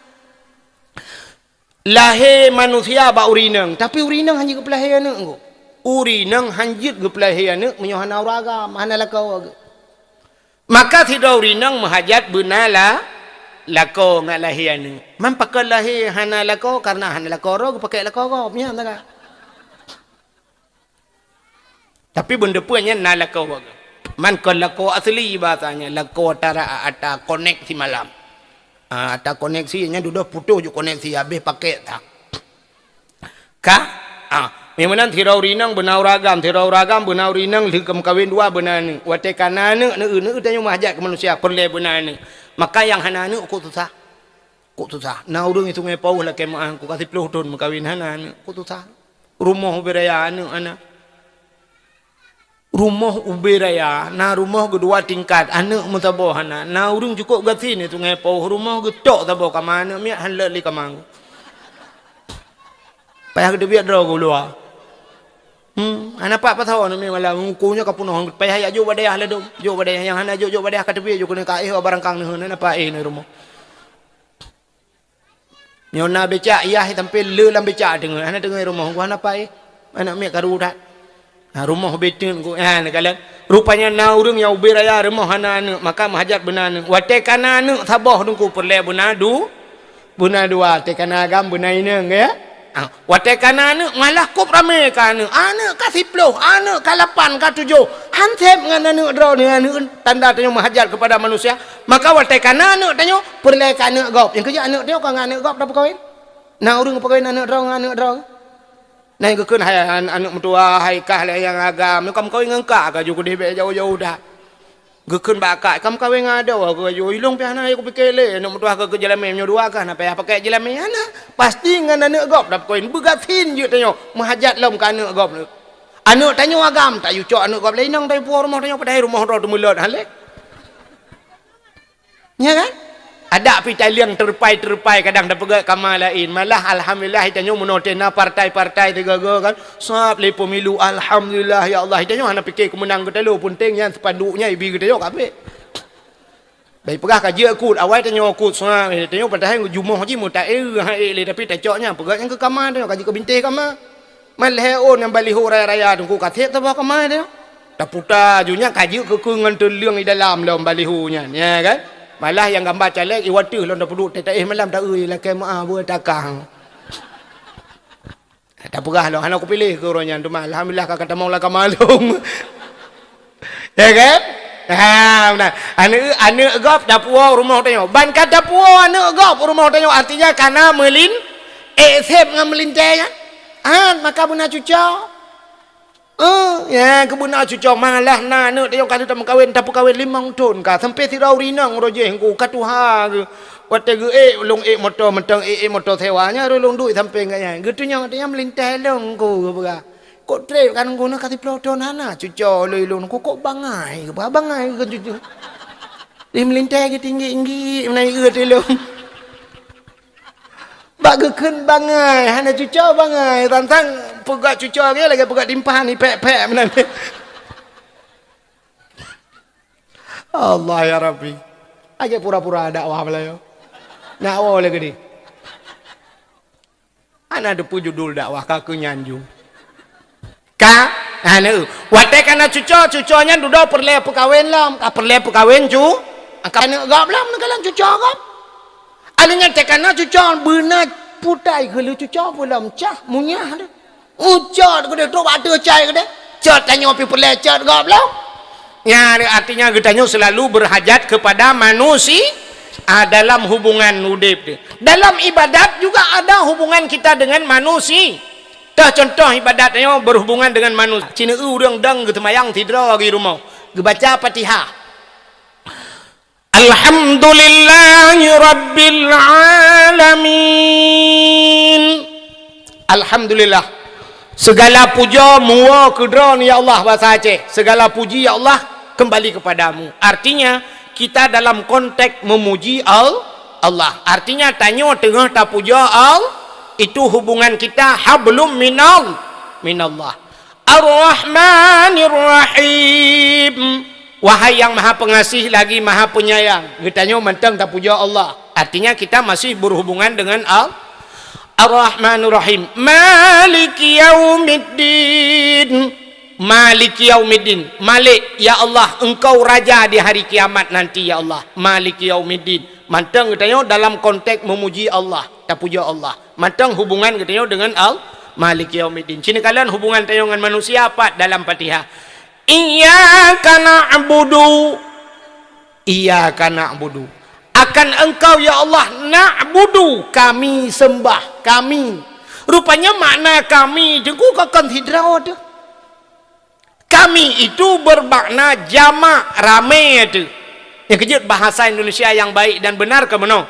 Lahé manusia bak ureuëng inong, tapi ureuëng inong han jeuet geupeulahé aneuëk geuh. Ureuëng inong han jeuet geupeulahé aneuëk meunyoe hana ureuëng agam, hana lakoe geuh. Maka sidroe ureuëng inong meuhajat beuna la-, lakoe ngat lahé aneuëk. Man pakon lahé hana lakoe? Kareuna hana lakoe droe geupakék lakoe gob, nyan teuka. Tapi beuneupeue nyan na lakoe gob. Man kon lakoe asli bahasanya, lakoe ata, ata koneksi malam. Ah, ata koneksi nyan dudoe putôh ju koneksi, habéh pakék that. Ka? Ah, meunan sidroe ureuëng inong beuna ureuëng agam, sidroe ureuëng agam beuna ureuëng inong lheueh ka meukawen dua beuna aneuëk. Watée ka na aneuëk, neueu, neueu tanyoe meuhajat keu manusia, peureulée beuna aneuëk. Maka nyang hana aneuëk kok susah. Kok susah. Na ureuëng di Sungai Pauh lakée meuah, kok ka siplôh thon meukawen hana aneuëk, kok susah. Rumoh ubé raya aneuëk hana. Rumoh ubé raya, na rumoh geudua tingkat, aneuëk meusaboh hana. Na ureuëng cukôp gasien di Sungai Pauh, rumoh geutok saboh kama, aneuëk miet han lôt lé kama. Payah geuteubiet droe geuh luwa. Hmm, hana pat pasoe aneuëk miet malam, muku nyoe ka peunoh, payah jak jok bak dayah ladôm, jok bak dayah nyang hana jok, jok bak dayah ka teubiet, jok keuneuk ka éh bak barangkang neuheun, hana pat éh neuh rumoh. Nyoe na becak, yah sampé le lam becak teungoh, hana teungoh rumoh, geuh hana pat éh. Aneuëk miet karu that. Ha, rumoh beuteuet ku, ha, neukalon. Rupanya na ureuëng nyang ubé raya rumoh hana aneuëk, maka meuhajat beuna aneuëk. Watée ka na aneuëk saboh teungku peureulée beuna du-, beuna dua, watée ka na agam beuna inong, ya. Ha, watée ka na aneuëk malah kop ramé ka aneuëk. Aneuëk ka siplôh, aneuëk ka lapan, ka tujoh. Han sép ngon aneuëk droe nyoe, aneuëk tanda tanyoe meuhajat keupada manusia. Maka watée ka na aneuëk tanyoe, peureulée ka aneuëk gob. Nyang keujeuet aneuëk tanyoe ka ngon aneuëk gob tapeukawen. Na ureuëng peukawen aneuëk droe ngon aneuëk droe. Na geukheun hai an-, aneuëk meutuwah, hai kah lé nyang agam, ka meukawen ngon kah ka ju keudeh bék jauh-jauh that. Geukheun bak kah, ka meukawen ngon adoe ka ju ilong pih hana, ku pike lé aneuëk meutuwah ka keu jeulamé meunyoe dua kah na payah pakai jeulamé hana. Pasti ngon aneuëk gob dap koin beugasin jeuet tanyoe meuhajat lom keu aneuëk gob. Aneuëk tanyoe agam, tayue cok aneuëk gob lé inong tayue puwoe rumoh tanyoe padahai rumoh droe teumeulot han lé. Nya kan? Adak pih taliang teurupai-teurupai kadang tapeugah kama laén. Malah alhamdulillah tanyoe meunoe teuh na partai-partai teuga-ga kan. Sab lé pemilu, alhamdulillah ya Allah. Tanyoe hana pike keumeunang geutalo, peunteng nyan sepanduk nyan ibi geutanyoe kabeh. Bai peugah ka jeuet kut, awai tanyoe kut sab, tanyoe padahai jumoh jih mutaéh hai lé tapi tacok nyan peugah nyan keu kama tanyoe ka jeuet keu bintéh kama. Man lhée ôn nyang baliho raya-raya teungku ka sép saboh kama tanyoe. Taputa ju nyan ka jeuet keu keu ngon teuleueng di dalam lom baliho nyan, ya kan? Malah nyang gamba caleg iwa teuh lom tapeuduek teuh taéh malam taeu lakée meuah beue takang. Tapeugah lôn, hana kupiléh keu uroe nyan, teuma alhamdulillah ka, ka tamong lam kama lôn. Ya kan? Ha, meunan. Aneuk, aneuk gob tapuwoe rumoh tanyoe. Ban ka tapuwoe aneuk gob rumoh tanyoe, artinya ka na meulin-, ék sép ngon meulintèe nyan. Ha, maka beuna cuco. Eh, ya, keu beuna cuco, malah na aneuk tanyoe ka lheueh tameukawen, tapeukawen limong thon ka, sampoe sidroe ureueng inong uroe jih ngku, ka tuha geuh. Watèe geuék, lôn ék moto mantong, ék, ék moto sewa, nyan lôn duek sampoe ngon nyan. Geutunyok tanyoe meulintèe lôn ngku, geupeugah. Kok trép kan ngku na ka siplôh thon hana cuco lé lôn, kok, kok bangai, geupeugah bangai keu cuco. Di meulintèe geutinggi-tinggi, meunan ié lôn. Bak geukheun bangai, hana cuco bangai. Tantang peugah cuco lagèe, lagèe peugah timphan, ipèk-pèk meunan. Allah ya Rabbi. Lagèe pura-pura dakwah Meulayu. Nak woe lé keudéh. Hana teupeue judul dakwah ka keu nyan ju. Ka, hana. Watèe ka na cuco, cuco nyan dudoe peureulèe peukawen lom, ka peureulèe peukawen cu, ka aneuk gob lom, neukalon cuco gob. Aneuk nyan teuka na cuco, beuna putai geulu cuco peue lom cah, munyah deh. Ucot keudéh, trok bak ateueh cai keudéh. Cot tanyoe pih peureulèe cot gob lom. Nyan artinya geutanyoe selalu berhajat kepada manusi-, ah, dalam hubungan udép deh. Dalam ibadat juga ada hubungan kita dengan manusi-, Tah contoh ibadat nyoe berhubungan dengan manusia. Cina ureueng dang geuteumayang sidroe di rumoh, geubaca Fatihah. Alhamdulillahi rabbil alamin. Alhamdulillah. Segala puja muwoe keu Droeneuh ya Allah, bahasa Aceh. Segala puji ya Allah kembali kepadamu. Artinya, kita dalam konteks memuji Al-, Allah. Artinya, tanyoe teungoh tapuja Al-, itu hubungan kita hablum minal-, minallah. Ar-Rahmanir Rahim. Wahai yang Maha Pengasih lagi Maha Penyayang. Geutanyoe mantong tapuja Allah. Artinya, kita masih berhubungan dengan Al-, Ar-Rahmanir Rahim. Maliki yaumiddin. Maliki yaumiddin. Malik, ya Allah, Engkau Raja di hari kiamat nanti, ya Allah. Maliki yaumiddin. Mantong geutanyoe dalam konteks memuji Allah, tapuja Allah. Mantong hubungan geutanyoe dengan Al-, Maliki yaumiddin. Cina kalon hubungan tanyoe ngon manusia pat dalam Fatihah. Iyyaka na'budu. Iyyaka na'budu. Akan Engkau, ya Allah, na'budu, kami sembah, kami. Rupanya makna kami teungku kon sidroe teuh. Kami itu bermakna jamak, ramé teuh. Nyang keujeuet bahasa Indonesia yang baik dan benar keu meunoe.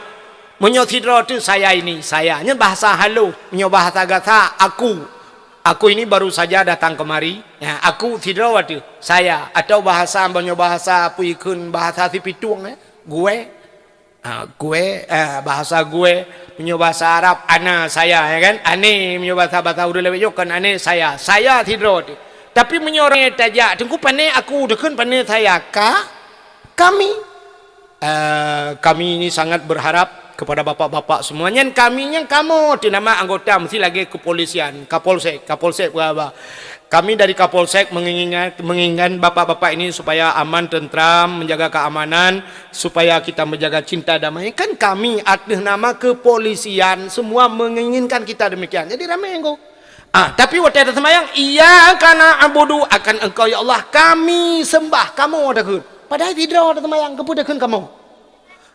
Meunyoe sidroe teuh saya ini, saya. Nyan bahasa halus. Meunyoe bahasa gata, aku. Aku ini baru saja datang kemari. Ya, aku sidroe teuh, saya. Atau bahasa, meunyoe bahasa peue ikheun, bahasa Sipitueng, eh, gue. Ha, gue, eh, bahasa gue. Meunyoe bahasa Arab, ana, saya, ya kan? Ane, meunyoe bahasa, bahasa ureueng lawét nyoe kon ane, saya. Saya sidroe teuh. Tapi meunyoe ureueng tajak, teungku pane aku, teukheun pane saya. Ka, kami. Eh, kami ini sangat berharap kepada bapak-bapak semua. Nyan kami nyan kamoe teuh nama anggota mesti lagèe kepolisian, Kapolsek, Kapolsek berapa? Kami dari Kapolsek menginginkan, menginginkan bapak-bapak ini supaya aman, tentram, menjaga keamanan, supaya kita menjaga cinta damai. Kan kami atas nama kepolisian semua menginginkan kita demikian. Jadi ramé ngku. Ah, tapi watèe taseumayang, "Iyyaka na'budu," akan Engkau ya Allah kami sembah, kamoe takheun. Padahai sidroe taseumayang, keupeue takheun kamoe?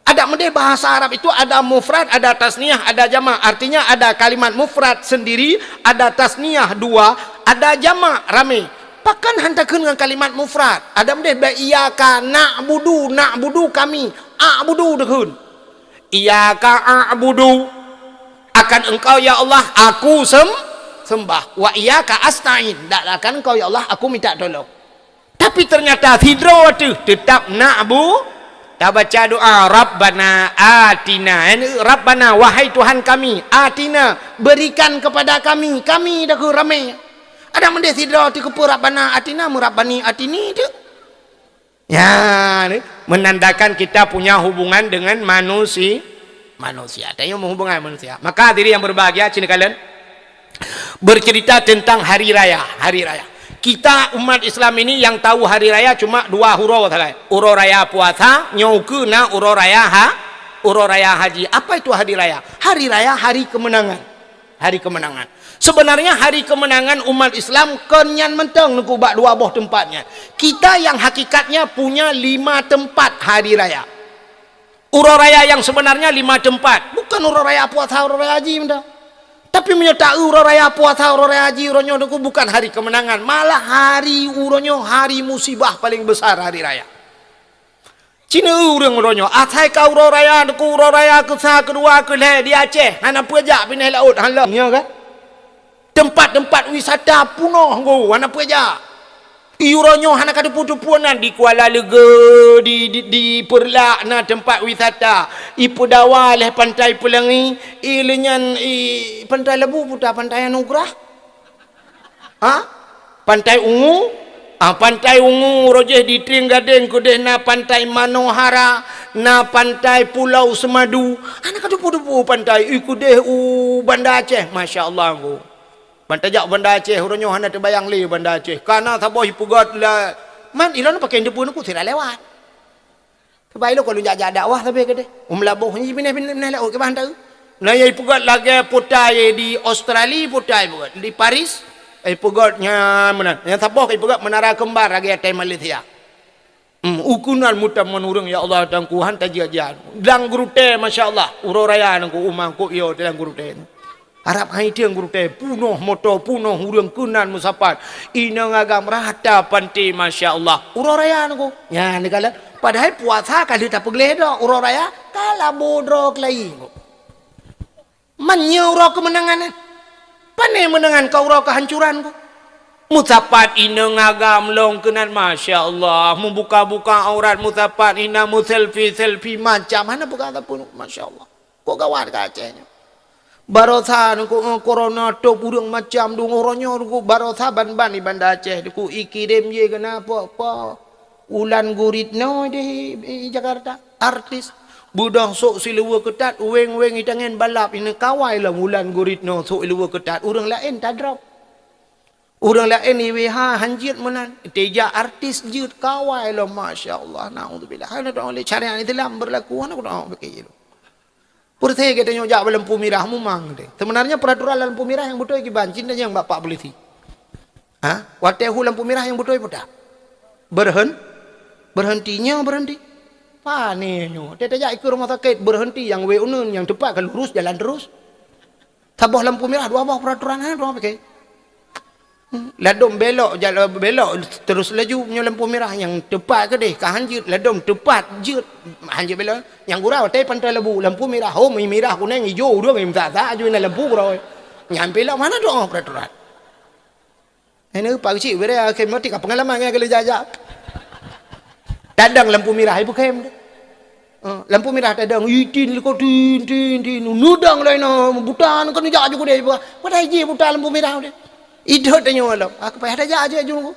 Adak meudeh bahasa Arab itu ada mufrad, ada tasniah, ada jamak. Artinya ada kalimat mufrad sendiri, ada tasniah dua, ada jamak ramé. Pakon han takheun ngon kalimat mufrad? Adak meudeh bak iyyaka na'budu, na'budu kami, a'budu takheun. Iyyaka a'budu, akan Engkau ya Allah aku sem-, sembah. Wa iyyaka asta'in, dan akan Engkau ya Allah aku minta tolong. Tapi ternyata sidroe teuh teutap na'bu-, tabaca doa, "Rabbana atina." Ini, "Rabbana, wahai Tuhan kami, atina, berikan kepada kami." Kami dah ke ramé. Adak meudeh sidroe teuh keupeue "Rabbana atina", meurabbani atini teuh. Ya, ni menandakan kita punya hubungan dengan manusi-, manusia. Tanyoe menghubungan manusia. Maka hadirin yang berbahagia, cina kalon. Bercerita tentang hari raya, hari raya. Kita umat Islam ini yang tahu hari raya cuma dua uroe sagai. Uroe raya puasa, nyoe ukeue na uroe raya ha-, uroe raya haji. Apa itu hari raya? Hari raya hari kemenangan. Hari kemenangan. Sebenarnya hari kemenangan umat Islam kon nyan mantong, Teungku, bak dua boh teumpat nyan. Kita yang hakikatnya punya lima teumpat hari raya. Uroe raya yang sebenarnya lima teumpat. Bukan uroe raya puasa, uroe raya haji mantong. Tapi meunyoe ta-eu uroe raya puasa, uroe raya haji, uroe nyoe, Teungku, bukan hari kemenangan. Malah hari uroe nyoe hari musibah paling besar hari raya. Cina ureuëng uroe nyoe, asai ka uroe raya, Teungku, uroe raya keusa, keudua, keulhée di Aceh, hana peue jak binéh laôt, hana lom, nyoe kan? Teumpat-teumpat wisata punoh, Teungku, hana peue jak. I uroe nyoe hana ka teupeu-teupeu nan di Kuala Leuga, di, di, di Peureulak na teumpat wisata. I Peudawa lheueh Pantai Peulangi, i lé nyan i Pantai Lebu puta Pantai Anugerah. Ha? Pantai Ungu? Ah, Pantai Ungu, rojéh di Trienggadeng keudeh na Pantai Manohara, na Pantai Pulau Semadu. Hana ka teupeu-teupeu pantai, i keudeh u Banda Aceh, masya Allah, Teungku. Ban tajak Banda Aceh, uroe nyoe hana teubayang lé Banda Aceh. Kana saboh ipeugét la, man ilôn pakai teupeu Teungku sira lewat. Sabab ilôn ka lôn jak-jak dakwah sabe keudeh. U Meulaboh nyan binéh-binéh laôt kiban teu. Na nyang ipeugét lagée putai di Australia, putai ipeugét di Paris, ipeugét nyan meunan. Nyang saboh ipeugét Menara Kembar lagée atai Malaysia. Hmm, u keunan meutamon ureuëng, ya Allah, Teungku, han tajak-jak. Dalam gurutée, masya Allah, uroe raya Teungku, uma Teungku yo dalam gurutée. Arab hai tieng gurutée, punoh moto, punoh ureuëng keunan meusapat. Inong agam rata panté, masya Allah. Uroe raya Teungku. Nyan dikala. Padahai puasa ka lheueh tapeugleh dah, uroe raya ka labo droe keulayi Teungku. Man nyoe uroe keumeunangan, eh? Pane meunangan ka uroe keuhancuran, Teungku? Meusapat inong agam lom keunan, masya Allah. Meubuka-buka aurat, meusapat ina, meuselfie-selfie macam. Hana peugah sapeue, masya Allah. Kok gawat ka Aceh nyoe. Barosa Teungku, eh, corona top ureuëng macam dong uroe nyoe Teungku, barosa ban-ban di Banda Aceh Teungku, ikirém je keunan po-po. Ulan Guritno deh i, i Jakarta, artis. Beudôh sôk siluweue keutat, weng-weng itangen balap, ineuk kawai lom Ulan Guritno sôk siluweue keutat, ureuëng laén tadrop. Ureuëng laén I W H hanjeuet meunan, teuja artis jeuet kawai lom, masya Allah, naudzubillah. Hana dong lé syariat Islam beurlaku, hana dong pike lom. Peureusé geutanyoe jak bak lampu mirah mumang deh. Sebenarnya peraturan lampu mirah nyang beutôi kiban, cit nyang bak pak polisi. Ha? Watée hu lampu mirah nyang beutôi peue ta? Berhen-, berhenti nyoe berhenti. Pane nyoe. Teuh tajak ikeue rumoh sakét berhenti nyang wéh uneun nyang teupat ka lurus jalan terus. Saboh lampu mirah dua boh peraturan, ha, dua boh pike. Ladom belok, jala-, belok terus laju meunyoe lampu mirah nyang teupat keudeh ka hanjeuet, ladom teupat jeuet hanjeuet belok. Nyang gura watée Pantai Lebu, lampu mirah, hom mirah, kuneng, ijo, ureuëng meusa-sa aju na lampu gura. Nyang belok mana tu, oh, peraturan. Ini pak kecil bere akhir mati ka pengalaman ngai kali jajak. Tadang lampu mirah ibu kem. Ah, lampu mirah tadang, itin liko tin, tin, tin, nudang lain, ah, buta, kan jak aju kudeh, padahai ji buta lampu mirah deh. Idot tanyoe lom, aku payah tajak aju, aju nunggu.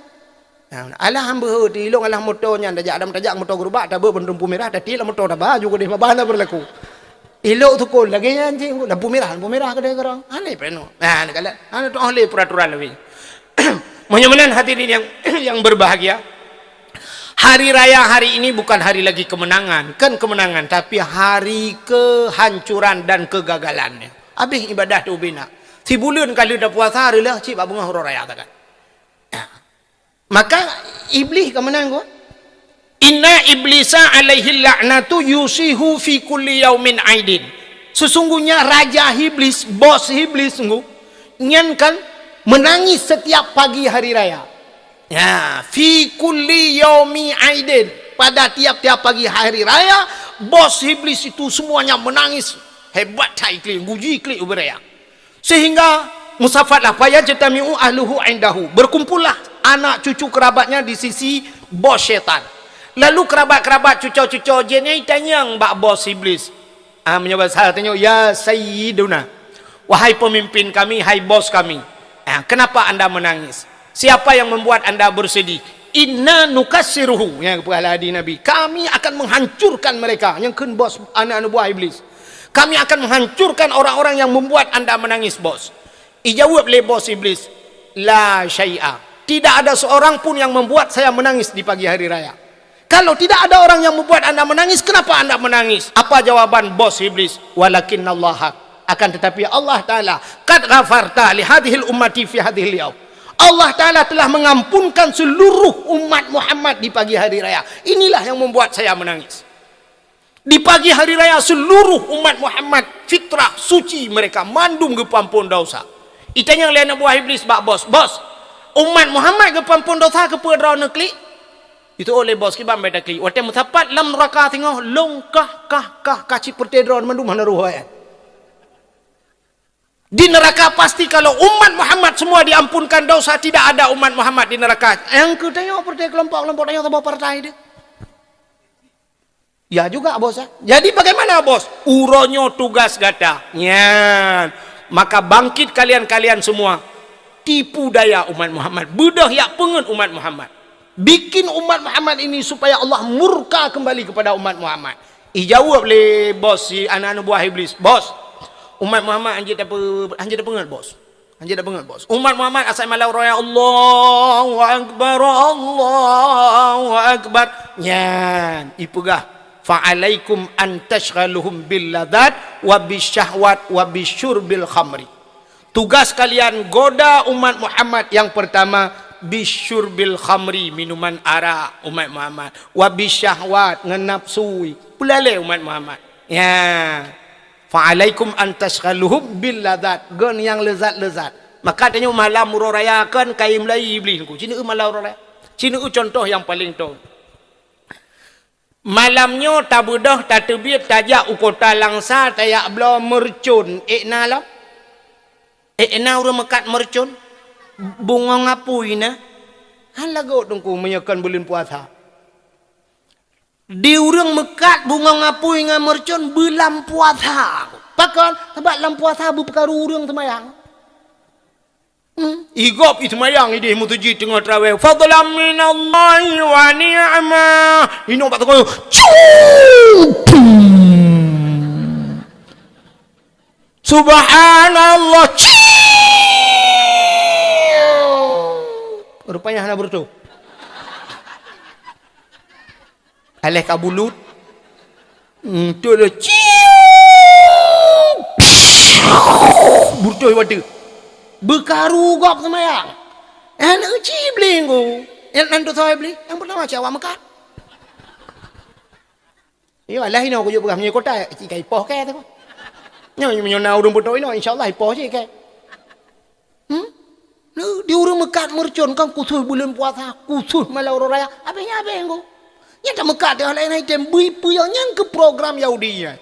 Nah, alah hamba ho, tilong alah moto nyan, tajak adam tajak moto gerubak, tabe bendung lampu mirah, tati lah moto taba aju kudeh, mabana berlaku. Ilok tukul lagi nyan cik, lampu mirah, lampu mirah kudeh gerang. Aneh peno. Nah, nak kala, anu tu ahli peraturan lebih. Meunyoe meunan hadirin yang, yang berbahagia, hari raya hari ini bukan hari lagi kemenangan, kan kemenangan, tapi hari kehancuran dan kegagalannya. Habis ibadah tu bina. Sibuleuen ka lheueh puasa, reulah cit bak beungoh uroe raya takat. Maka Iblis ka meunan, Teungku. Inna iblisa alaihi la'natu yusihu fi kulli yaumin aidin. Sesungguhnya raja Iblis, bos Iblis, Teungku, nyan kan menangis setiap pagi hari raya. Ya, fi kulli yaumi aidin. Pada tiap-tiap pagi hari raya, bos Iblis itu semuanya menangis. Hebat hai klik, guji klik ubé raya. Sehingga musafatlah, fayajtami'u ahluhu indahu. Berkumpullah anak cucu kerabatnya di sisi bos syaitan. Lalu kerabat-kerabat cuco-cuco jin nyan itanyong bak bos Iblis. Ah, meunyoe bahasa tanyoe, "Ya Sayyiduna, wahai pemimpin kami, hai bos kami. Ah, kenapa anda menangis? Siapa yang membuat anda bersedih?" "Inna nukassiruhu," nyang peugah lé hadis Nabi, "Kami akan menghancurkan mereka." Nyang kheun bos aneuk-aneuk buah Iblis. "Kami akan menghancurkan orang-orang yang membuat anda menangis, bos." Ijaweueb lé bos Iblis, "La syai'a. Tidak ada seorang pun yang membuat saya menangis di pagi hari raya. Kalau tidak ada orang yang membuat anda menangis, kenapa anda menangis?" Apa jawaban bos Iblis? "Walakinnallaha Akan tetapi Allah Ta'ala, "Qad ghafarta li hadhil ummati fi hadhil yaum." Allah Ta'ala telah mengampunkan seluruh umat Muhammad di pagi hari raya. Inilah yang membuat saya menangis. Di pagi hari raya seluruh umat Muhammad, fitrah, suci mereka, mandum geupeuampon dosa. Itanyong lé aneuk buah Iblis bak bos, "Bos, umat Muhammad geupeuampon dosa keupeue droeneuh klik?" Itu oleh bos, "Kiban bèk taklik. Watèe meusapat lam nuraka singoh, lôn kah, kah, kah, kah cit peureute droeneuh mandum hana roh, eh." Di neraka pasti kalau umat Muhammad semua diampunkan dosa, tidak ada umat Muhammad di neraka. Nyang keu tanyoe partai kelompok-kelompok tanyoe saboh partai deh. Ya juga, Bos, ya. Jadi bagaimana, Bos? Uroe nyoe tugas gata. Nyan. Maka bangkit kalian-kalian semua. Tipu daya umat Muhammad. Beudôh yak peungeut umat Muhammad. Bikin umat Muhammad ini supaya Allah murka kembali kepada umat Muhammad. Ijaweueb lé bos si aneuk-aneuk buah Iblis, "Bos, umat Muhammad hanjeuet tape-, hanjeuet tapeungeut, Bos. Hanjeuet tapeungeut, Bos. Umat Muhammad asai malam raya, Allahu Akbar, Allahu Akbar." Nyan, ipeugah, "Fa'alaikum an tasyghaluhum bil ladzat wa bisyahwat wa bisyurbil khamri." Tugas kalian goda umat Muhammad yang pertama, bisyurbil khamri, minuman arak umat Muhammad, wa bisyahwat, ngon nafsu, peulalé umat Muhammad. Ya. "Fa'alaikum an tasyghaluhum bil ladzat," gon nyang leuzat-leuzat. Maka tanyoe malam uroe raya kan kayém lai Iblih nungku. Ci neu malam uroe raya. Ci neu contoh nyang paleng thon. Malam nyoe tabeudôh, tateubiet, tajak u kota Langsa, tajak bloe meureucon. Ék na lom? Ék na ureuëng meukat meureucon? Bungong apui na? Han lagot teungku meunyoe kon buleuen puasa. Di ureuëng meukat bungong apui ngon meureucon buleuen puasa. Pakon? Sabab lam puasa beupeukaru ureuëng seumayang. Hmm. Igop i seumayang idéh meuseujid teungoh traweh. Fadlan minallahi wa ni'mah. Inong bak teungoh. Cuu! Subhanallah. Ciu! Rupanya hana beureutoh. Aléh ka bulut. Hmm, tu le. Ciu! Beureutoh watèe. Beukharu gob seumayang. Aneuk cibling ku. Nyang nan tu soe bli? Nyang pertama cewek meukat. Iyo, alah inoe kujak peugah meunyoe kota, cit ka ipoh kèe tu. Nyoe meunyoe na ureuëng beutôi inoe, insya Allah ipoh cit kèe. Hmm? Di ureuëng meukat meureucon kan khusus buleuen puasa, khusus malam uroe raya. Habéh nyan habéh ngku. Nyan tameukat teuh laén item bui peue nyang keu program Yahudi nyan.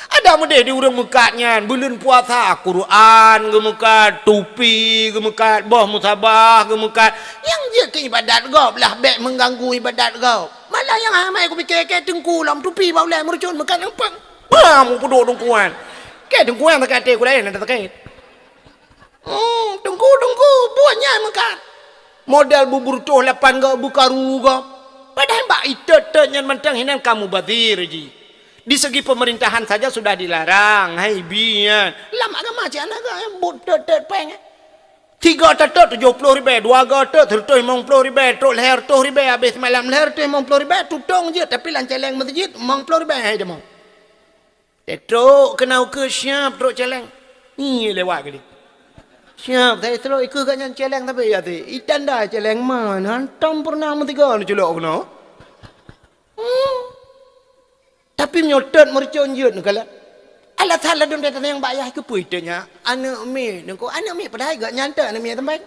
Ada meudeh di ureuëng meukat nyan, buleuen puasa, Quran geumeukat, tupi geumeukat, boh musabah geumeukat. Nyang jeuet keu ibadat gob lah bék mengganggu ibadat gob. Malah nyang amai kupike kèe teungku lom tupi bak ulèe meureucon meukat nyang pang. Bam kupeuduek teungku nyan. Kèe teungku nyan sakét até ku laén ada sakét. Hmm, teungku, teungku, buet nyan meukat. Model bubur toh lapan gob, beukaru gob. Padahai bak itot-tot nyan mantong hinan ka mubazir jih. Di segi pemerintahan saja sudah dilarang, hai bi nyan. Lam agama cit hana geuh, buet tot-tot péng. Tiga teutôt tujoh ploh ribèe, dua go teutôt seureutôh limong ploh ribèe, trok lhèe reutôh ribèe, habéh seumalam lhèe reutôh limong ploh ribèe, tutong jeuet, tapi lam cèlèng meuseujid limong ploh ribèe hai deungoe. Trok keunoe ukeue siap trok cèlèng. Nyi lewat keudéh. Siap, saya trok ikeu gobnyan cèlèng tapi ya teuh. Itanda cèlèng man, hantom peureunah meusigoe neuculok keunoe. Hmm. Tapi meunyoe tot meureucon jeuet neukalon. Alasan ladôm that nyang bak yah keupeue teuh nyan? Aneuk miet, nyoe aneuk miet padahai gobnyan teuh aneuk miet sampé.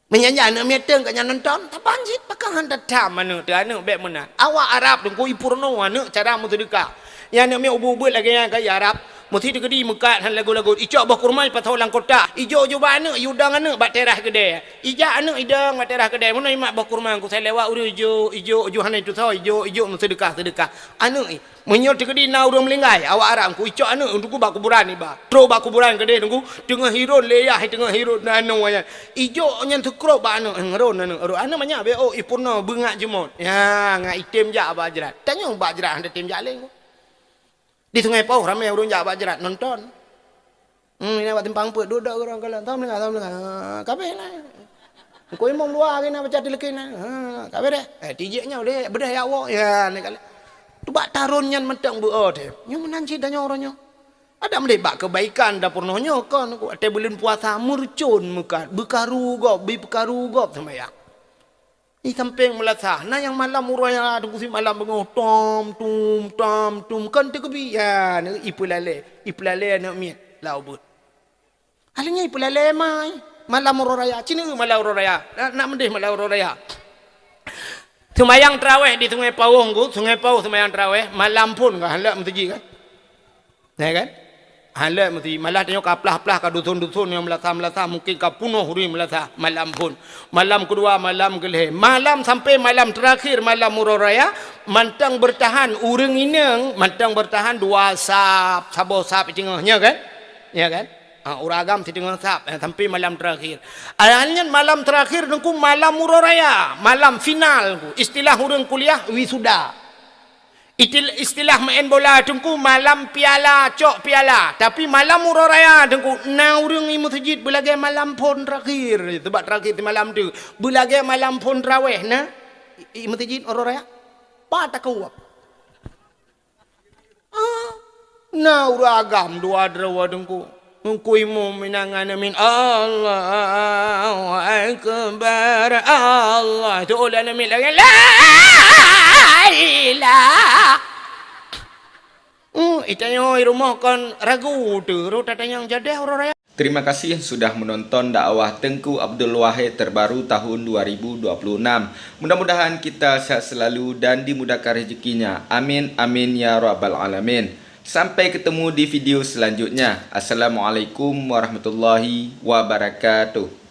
Meunyan nyan aneuk miet teuh gobnyan nonton, saban cit pakon han tatham aneuk teuh, aneuk bèk meunan. Awak Arab teungku ipeurunoe aneuk cara meuseudeukah. Nyang aneuk miet ubeuet-ubeuet lagèe nyan ka i Arab, meusti teukeudi meukat han lagot-lagot. Icok boh kurma ipasoe lam kotak, ijok-jok bak aneuk, iudong aneuk bak teras keudè. Ijak aneuk idong bak teras keudè, meunoe imat boh kurma, ku sai lewat ureueng ijok, ijok, ijok hana itusoe, ijok, ijok meuseudeukah-seudeukah. Aneuk i, meunyoe teukeudi na ureueng meuninggai, awak Arab ku icok aneuk teungku bak kuburan iba. Trok bak kuburan keudeh teungku, teungoh hiron lé yah, teungoh hiron na aneuk nyan. Ijok nyan teukrop bak aneuk, eh, ron aneuk, ron. Aneuk manyak bèk, oh, ipeurunoe beungat jeumot. Ya, ngat item jak bak jrat. Tanyong bak jrat, han tem jak lé. Di Sungai Pauh ramè ureueng jak bak jrat nonton. Hmm, ina bak simpang peuet, duek-duek ureueng kalon. Assalamualaikum, assalamualaikum. Ah, kabeh na. Engko imum dua hari na baca tilkin na. Ha, kabeh deh. Eh, tijik nyoe deh, beudeh ya Allah. Ya, ni kali. Tu bak taron nyan mantong beu oh deh. Nyoe meunan cit tanyoe uroe nyoe. Ada meudeh bak keubaikan dapur nyoe kon, watée buleuen puasa meureucon meukat, beukaru gob, bipeukaru gob seumayang. Di sampéng meulasah, na nyang malam uroe raya teungku si malam beungoh tom tum tom tum kon teukeubi, ya, ipeulale, ipeulale aneuk miet lau beuet. Akhirnya ipeulale mai malam uroe raya, cina malam uroe raya, nak, nak meudeh malam uroe raya. Seumayang taraweh di Sungai Pawong ku, Sungai Pawong seumayang taraweh, malam phon ka halek meuseujid kan. Ya kan? Halek meuseujid, malah tanyoe ka plah-plah ka dusun-dusun nyang meulasah-meulasah, mungkin ka punoh ureuëng meulasah malam phon. Malam keudua, malam keulhée, malam sampai malam terakhir, malam uroe raya, mantong bertahan ureuëng inong, mantong bertahan dua sab, saboh sab teungoh, nya kan? Ya kan? Ha, ureuëng agam siteungoh sab, eh, sampai malam terakhir. Akhirnya malam terakhir teungku malam uroe raya, malam final ku. Istilah ureuëng kuliah wisuda. Itil-, istilah main bola teungku malam piala, cok piala. Tapi malam uroe raya teungku na ureuëng i meuseujid beulagée malam phon terakhir. Sebab terakhir di malam tu beulagée malam phon taraweh na i, i meuseujid uroe raya. Pa takeuwab. Ah, na ureuëng agam dua droe teungku. Teungku imum minangan amin. Allahu Akbar. Allah. Tu ulah amin lagi. La ilaha. Hmm, itanyoe rumoh kon ragu tu. Ru tatanyong jadah uroe raya. Terima kasih sudah menonton dakwah Tengku Abdul Wahid terbaru tahun dua ribu dua puluh enam. Mudah-mudahan kita sehat selalu dan dimudahkan rezekinya. Amin, amin, ya rabbal alamin. Sampai ketemu di video selanjutnya. Assalamualaikum warahmatullahi wabarakatuh.